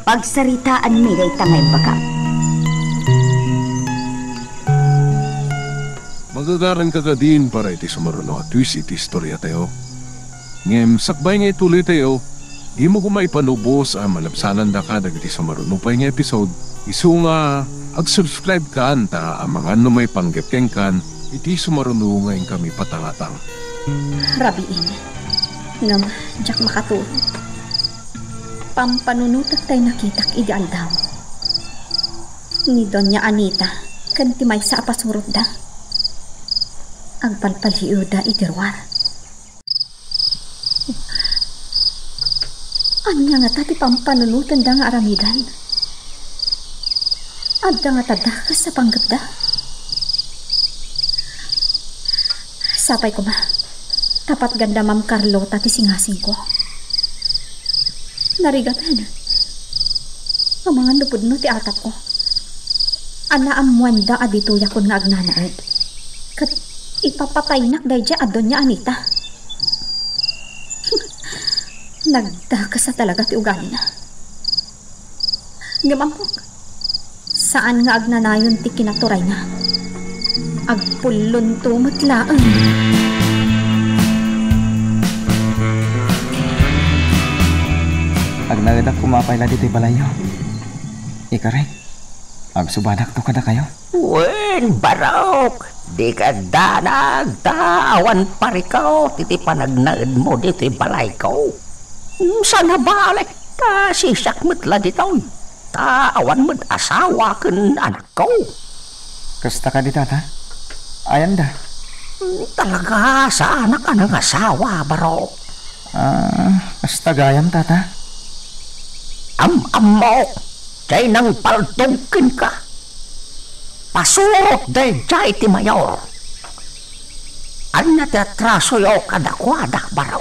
Pagsaritaanmi dayta nga imbagam. Magagaranka kadin para iti sumaruno a twist iti istoriatayo. Ngem sakbay nga ituloytayo, dimo koma ipanubos a malabsanandaka dagiti sumaruno pay nga episode, isu nga ag-subscribe kan ta amangan no maipanggep kenkan iti sumaruno nga inkami patangatang. Rabiin, ngem diak makatulog. Pampanunotek tay nakitak idi aldaw. Ni Doña Anita ken ti maysa a pasurotda. Agpalpaliiwda iti ruar. Ania ngata ti pampanunotenda nga aramiden? Adda ngata dakes a panggepda? Sapay koma, ta patganda Ma'am Carlota ti singasingko. Narigaten. Amangan no pudno ti atapko. A naammoanda a ditoyakon nga agnanaed. Ket ipapataynak daydiay a Doña Anita. Nagdakes a talaga ti ugalina. Ngem ammok, saan nga agnanayon ti kinaturayna. Agpullonto met laeng. Agnaedak koma pay la ditoy balayyo. Ikarik, agsubanakto kadakayo. Wen, Barok, dika agdanag ta awan parikaw ti, ti panagnaedmo ditoy balayko. Saan a balik ta sisiak met la ditoy, ta awan met asawa ken anakko. Kasta kadi, Tata? Ayanda? Talaga, saanak a nangasawa, Barok. Ah, kasta gayam, Tata? Am-ammok, tay nangpaltog kenka. Pasurot daydiay ti mayor. Ania ti atrasoyo kadakuada, Barok?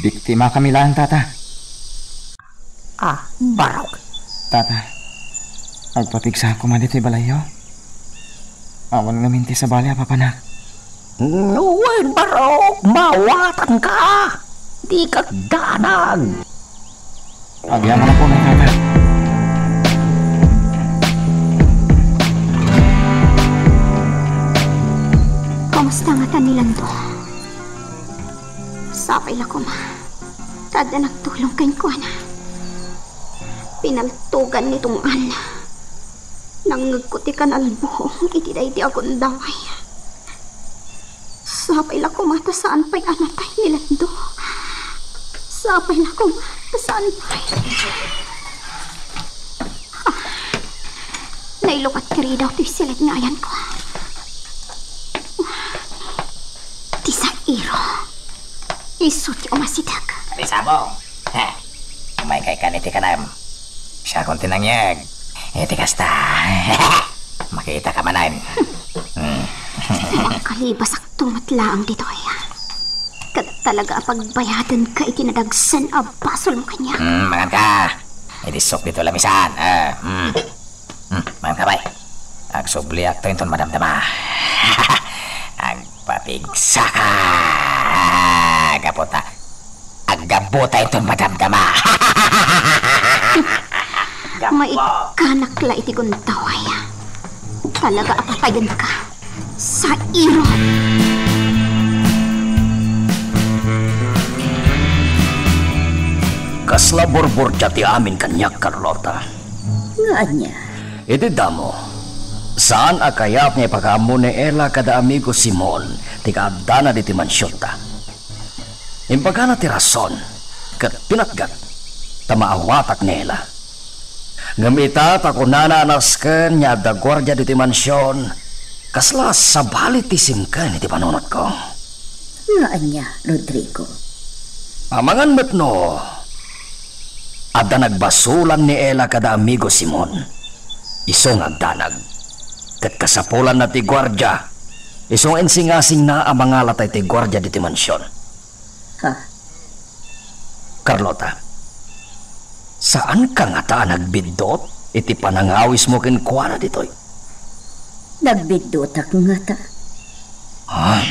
Biktima kami laeng, Tata. Ah, Barok. Tata, agpapigsa koma ditoy balayyo. Awan ngamin ti sabali a papanak. Wen, Barok, maawatanka. Dika agdanag. Agyamanak unay, Tata. Kumusta ngata ni Lando? Sapay la koma ta adda nagtulong kenkuana. Pinaltugan ni Tong-an. Nangngegko ti kanalbuong iti daydi a gundaway. Sapay la koma ta saan pay a natay ni Lando. Sapay la koma ta saan pay. Ah, nailukat ti ridaw toy siled nga ayanko. Ti sairo. Isu ti umasideg. Adi sabong. He. Umaykay kan iti kanam. Siakon ti nangyeg. Iti kasta. Makitaka manen. Hmm. Makalibasakto met laeng ditoy. Ket talaga a pagbayadenka iti nadagsen a basolmo kaniak. Hmm, manganka. Iti sok ditoy lamisan. Ah, hmm. Hmm, manganka, bay. Agsubliakto inton madamdama. Agpapigsaka. Gapu ta aggabuta inton madamdama. Maikkanak la iti gundaway. Talaga a patayenka. Sairo. Kasla burburdia ti amin kaniak, Carlota. Nga ania? Iti damo, saan a kayat nga ipakaammo ni Ela kada amigo Simon ti kaaddana ditoy mansionta. Imbagana ti rason ket pinatgak ta maawatak ni Ela. Ngem ita ta kunana a nasken nga adda guardia ditoy mansion, kasla sabali ti simken iti panunotko. Nga ania, Rodrigo? Amangan met no adda nagbasolan ni Ela kada amigo Simon. Isu nga agdanag. Ket kasapulanna ti guardia. Isu nga insingasingna a mangalata iti guardia ditoy mansion. Ha? Carlota, saanka ngata a nagbiddut iti panangawismo kenkuana ditoy? Nagbiddutak ngata? Ah,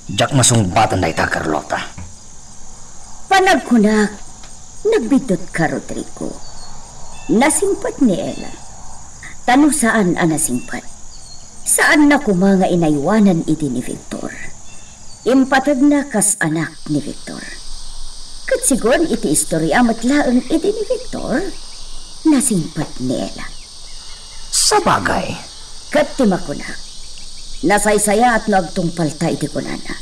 diak masungbaten dayta, Carlota. Panagkunak, nagbiddutka, Rodrigo. Nasingpet ni Ela. Ta no saan a nasingpet, saanna koma nga inaywanan idi ni Victor. Impategna kas anak ni Victor. Ket sigun iti istoria met laeng idi ni Victor, nasingpet ni Ela. Sabagay. Ket ti makunak, nasaysayaat no agtungpalta iti kunana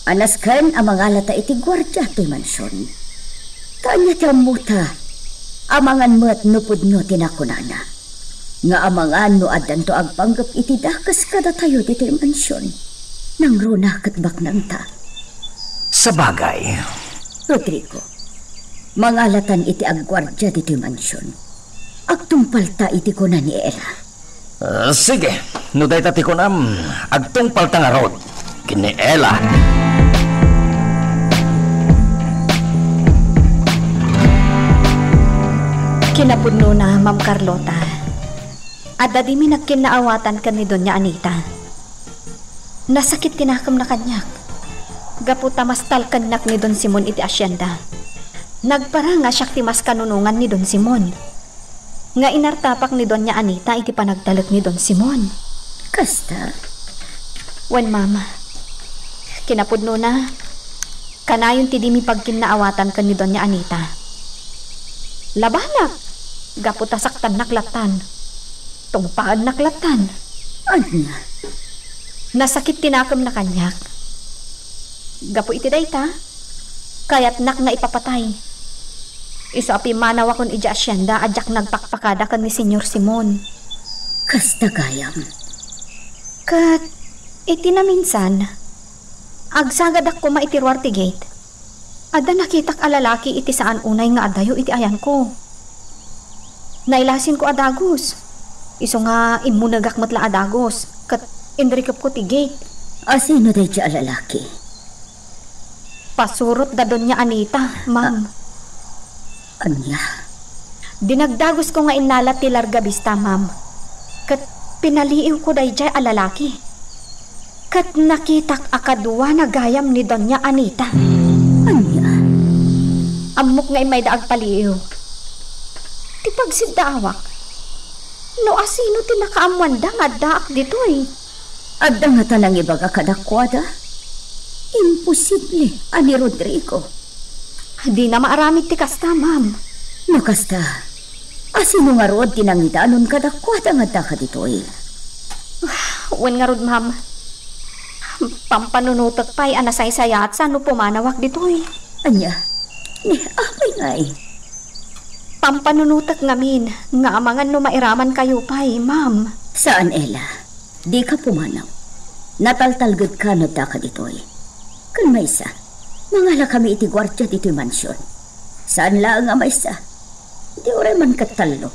a nasken a mangalata iti guardia toy mansion. Ta ania ti ammota? Amangan met no pudno ti nakunana nga amangan no addanto agpanggep iti dakes kadatayo ditoy mansion. Nangruna ket baknangta. Sabagay. Rodrigo, mangalatan iti agguardia ditoy mansion. Agtungpalta iti kuna ni Ela. Ah, sige, no dayta ti kunam, agtungpalta ngarud ken ni Ela. Kinapudnona, Ma'am Carlota, adda dimi nagkinnaawatan ken ni Doña Anita. Nasakit ti nakemna kaniak. Gapu ta mastalkennak ni Don Simon iti asienda. Nagparang a siak ti maskanunongan ni Don Simon. Nga inartapak ni Doña Anita iti panagtalek ni Don Simon. Kasta? Wen, Mama. Kinapudnona, kanayon ti dimi pagkinnaawatan ken ni Doña Anita. Labanak, gapu ta saktannak lattan. Tungpaennak lattan. Ania? Nasakit ti nakemna kaniak. Gapu iti dayta, kayatnak nga ipapatay. Isu a pimmanawakon idiay asienda a diak nagpakpakada ken ni Señor Simon. Kasta gayam. Ket iti naminsan, agsagadak koma iti ruar ti gate. Adda nakitak a lalaki iti saan unay nga adayo iti ayanko. Nailasinko a dagus. Isu nga immunegak met la a dagus, ket inrikepko ti gate. Asino daydiay a lalaki? Pasurot da Doña Anita, ma'am. A-, ania? Dinagdagusko nga innala ti larga bista, ma'am. Ket pinaliiwko daydiay a lalaki. Ket nakitak a kaduana gayam ni Doña Anita. Ania? Ammok nga immayda agpaliiw. Ti pagsiddaawak. No asino ti nakaammoanda nga addaak ditoy? Adda ngata nangibaga kadakuada? Imposible a ni Rodrigo. Dina maaramid ti kasta, ma'am. No kasta, asino ngarud ti nangidanon kadakuada nga addaka ditoy? Wen ngarud, ma'am. Pampanunotek pay a nasaysayaat sa no pumanawak ditoy. Ania? Ni apay ngay? Pampanunotek ngamin nga amangan no mairamankayo pay, ma'am. Saan, Ella. Dika pumanaw. Nataltalgedka no addaka ditoy. Ken maysa, mangalakami iti guardia ditoy mansion. Saan laeng a maysa. Di uray man ket tallo.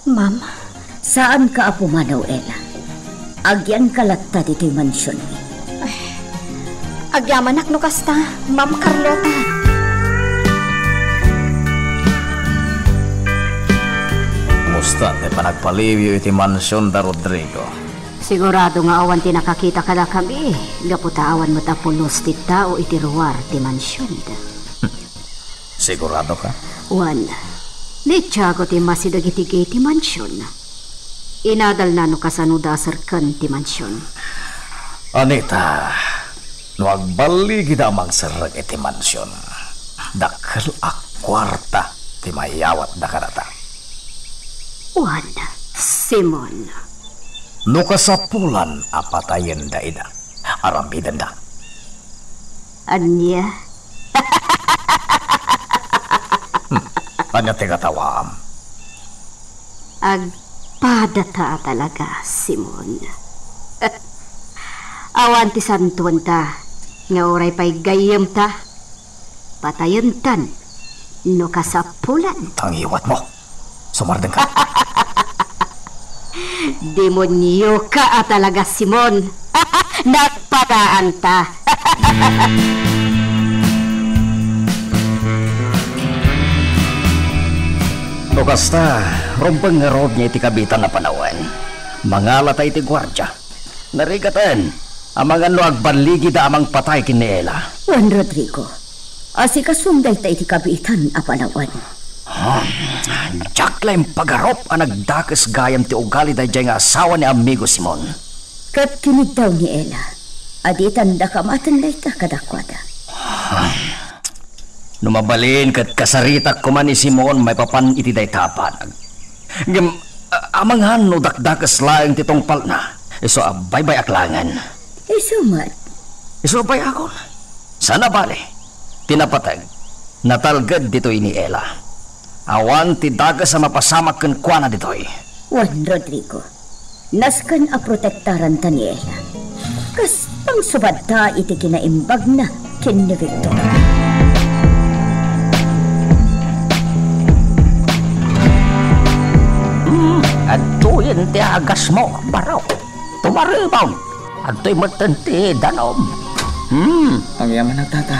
Ma'am. Saanka a pumanaw, Ella. Agyanka latta ditoy mansionmi. Ay, agyamanak no kasta, Ma'am Carlota. Kumusta ti panagpaliiwyo iti mansion da Rodrigo? Sigurado nga awan ti nakakita kadakami, gapu ta awan met a pulos ti tao iti ruar ti mansionda. Sigurado ka? Wen, ni Tiago ti masi dagiti gate ti mansion. Inadalna no kasano da aserken ti mansion. Anita, no agballigida a mangserrek iti mansion, dakkel a kuarta ti mayawatda kadata. Wen, Simon. No kasapulan a patayenda ida, aramidenda. Ania? Hmm. Ania ti katawam? Agpadata a talaga, Simon. Awan ti santuenta nga uray pay gayyemta, patayentan no kasapulan. Tangiwatmo. Sumardengka. Demonioka a talaga, Simon. Nagpadaanta. No kasta, rumbeng ngarud nga iti kabiitan a panawen, mangalata iti guardia. Narigaten, amangan no agballigida a mangpatay ken ni Ella. Wen, Rodrigo, asikasuem dayta iti kabiitan a panawen. Ah, diak la impagarup a nagdakes gayam ti ugali daydiay nga asawa ni amigo Simon. Ket kiniddaw ni Ella a ditanda kamaten dayta kadakuada. Ah, no mabalin ket kasaritak koma ni Simon maipapan iti dayta a banag. Ngem, a-, amangan no dakdakes laeng ti tungpalna, isu a baybay-ak laengen. Isu met. Isu a bay-akon. Saan a bale, ti napateg, natalged ditoy ni Ella. Awan ti dakes a mapasamak kenkuana ditoy. Wen, Rodrigo. Nasken a protektaranta ni Ella. Kas pangsubadta iti kinaimbagna ken ni Victor. Hmm, adtoyen ti agasmo, baro. Tumarebam. Adtoy metten ti danom. Hmm. Agyamanak, tata.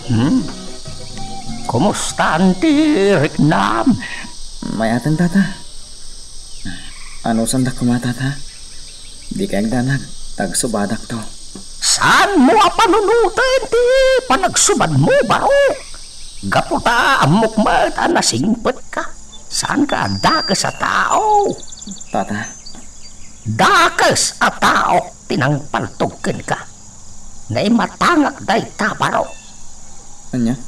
Hmm? Kumustan ti riknam? Mayaten, tata. Anusandak koma, tata? Dika agdanag, ta agsubadakto. Saanmo a panunoten ti panagsubadmo, baro? Gapu ta ammok met a nasingpetka, saanka a dakes a tao. Tata. Dakes a tao ti nangpaltog kenka. Naimatangak dayta, baro. Ania?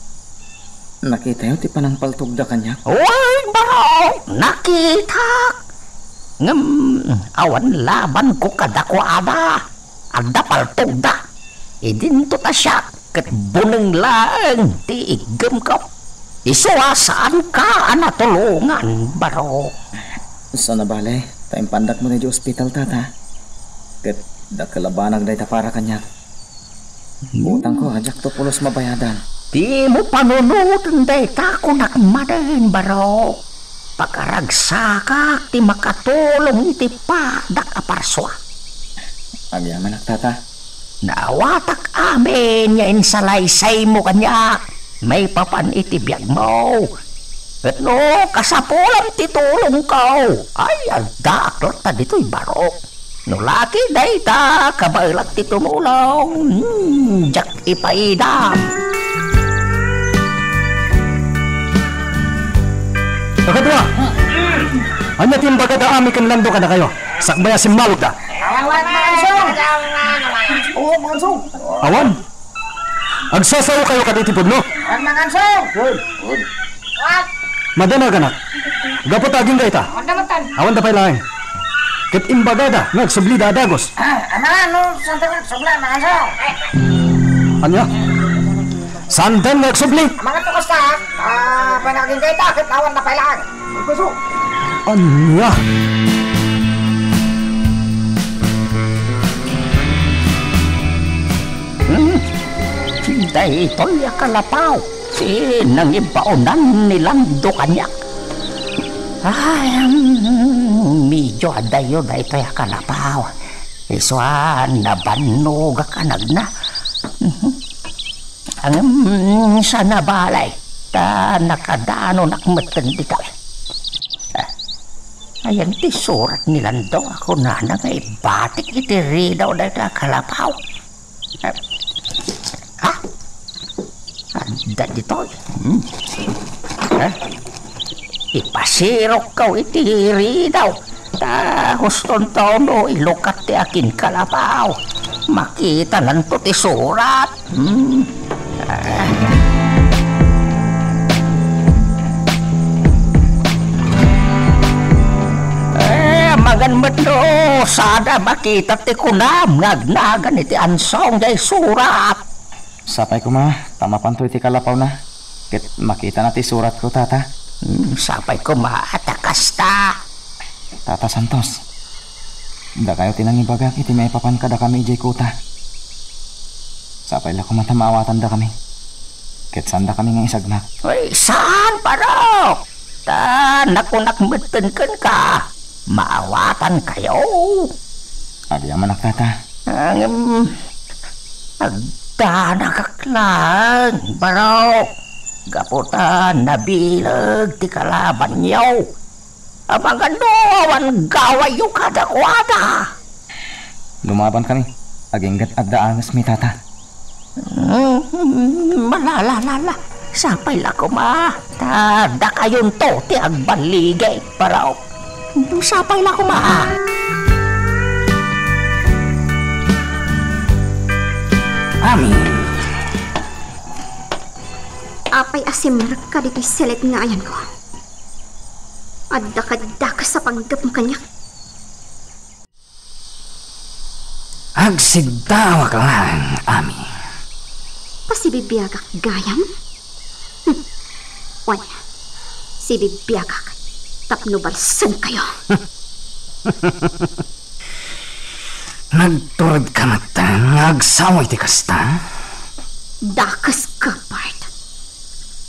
Nakitayo ti panangpaltogda kaniak? Uy, baro! Nakitak! Ngem awan labanko kadakuada. Adda paltogda. Idinto ta siak ket buneng laeng ti iggemko. Isu a saanka a natulongan, baro. Saan a bale, ta impandak met idiay ospital, tata. Ket dakkel a banag dayta para kaniak. Utangko, a diakto pulos mabayadan. Dimo panunoten dayta, kunak manen, barok. Pagaragsakak ti makatulong iti padak a parsua. Agyamanak, tata. Naawatak amin nga insalaysaymo kaniak maipapan iti biagmo. Ket no kasapulam ti tulongko, ay, addaak latta ditoy, barok. No laki dayta, kabaelak ti tumulong. Hmm, diak ipaidam. Kakadua, ania ti imbagada Ami ken Lando kadakayo? Sakbay a simmalogda. Awan, Mangansong! Oo, Mangansong! Awan? Agsasao kayo kaditi pudno? Awan, Mangansong! Madanaganak. Gapu ta agingga ita. Awan da matan. Awan da pay laeng. Ket imbagada nga agsublida a dagus. Ah, ama, no, saan da agsubli, Mangansong? Ania? Saan da nga agsubli? Mangan to kasta, ah, panagingga ita, ket awan da pay laeng. Ania? Hmm? Daytoy a kalapaw ti nangibaonan ni Lando kaniak. Ay, hmm, medyo adayo daytoy a kalapaw. Isu a nabannogak a nagna. Mhm. Ngem, saan a balay, ta nakadanonak metten ditoy. Ah, ayan ti surat ni Lando a kunana nga ibatik iti ridaw dayta a kalapaw. Ah, ah, adda ditoy. Hmm. Ah, ipasirokko iti ridaw. Ta huston ta uno ilukat ti akin kalapaw. Makitananto ti surat. Hmm. Ah. Eh, amangan met no sada makita ti kunam nga agnagan iti ansong jay surat. Sapay koma, ta mapanto iti kalapawna, ket makitana ti suratko, tata. Hmm, sapay koma, ta kasta. Tata Santos, dakayo ti nangibagak iti maipapan kadakami idiay kuta. Sapay la koma ta maawatandakami, ket saandakami nga isagmak. Uy, saan, barok? Ta nakunak metten kenka, maawatankayo. Agyamanak, tata. Ngem, agdanagak laeng, barok. Gapu ta nabileg ti kalabanyo. Amangan no awan gawayyo kadakuada. Lumabankami, agingga't adda angesmi, tata. Mm, malalalala. Sapay la koma. Ta dakayonto ti agballigi, barok. Sapay la koma. Amin. Apay a simrekka ditoy selet nga ayanko? Adda kadakes a panggepmo kaniak? Agsiddaawak laeng, Ami. Pasibibiagak gayam? Hmm. Wen, sibibiagak tapno balsenkayo. Nagturedka met nga agsao iti kasta? Dakeska, Bart.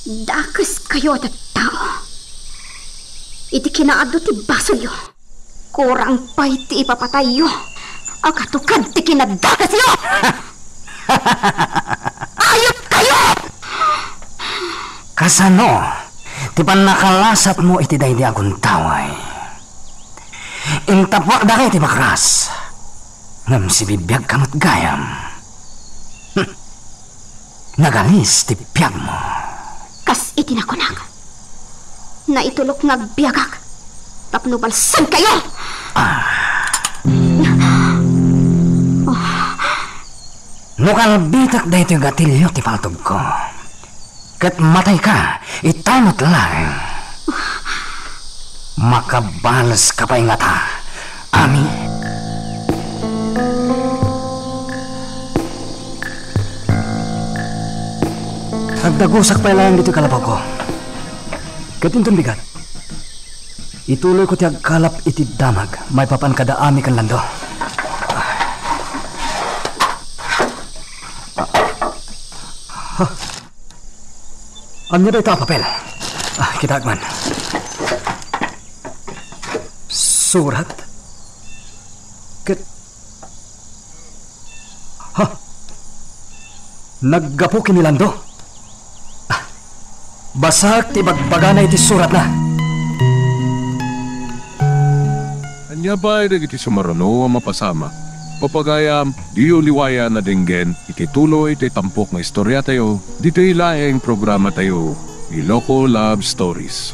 Dakeskayo a tattao. Iti kinaadu ti basolyo, kurang pay ti ipapatayyo a katukad ti kinadakesyo! Ayupkayo! Kasano ti pannakalasatmo iti daydi a gundaway? Intapuak dagiti bakras, ngem sibibiagka met gayam. Hmm. Nagalis ti biagmo. Kas iti nakunak, naitulok nga agbiagak tapno balsenkayo! Ah. No kalbitek daytoy gatilio ti paltogko, ket matayka ita met laeng, makabaleska pay ngata, Ami? Agdagusak pay laeng ditoy kalapawko. Ket inton bigat, ituloyko ti agkalap iti damag maipapan kada Ami ken Lando. Ha? Ania dayta a papel? Ah, kitaek man. Surat? Ket, ha? Naggapu ken ni Lando? Ah, basaek ti ibagbagana iti suratna. Ania pay dagiti sumaruno a mapasamak? Pagayam, diyo liwayan a denggen iti tuloy ti tampok nga istoriatayo ditoy laeng programatayo, Iloko Love Stories.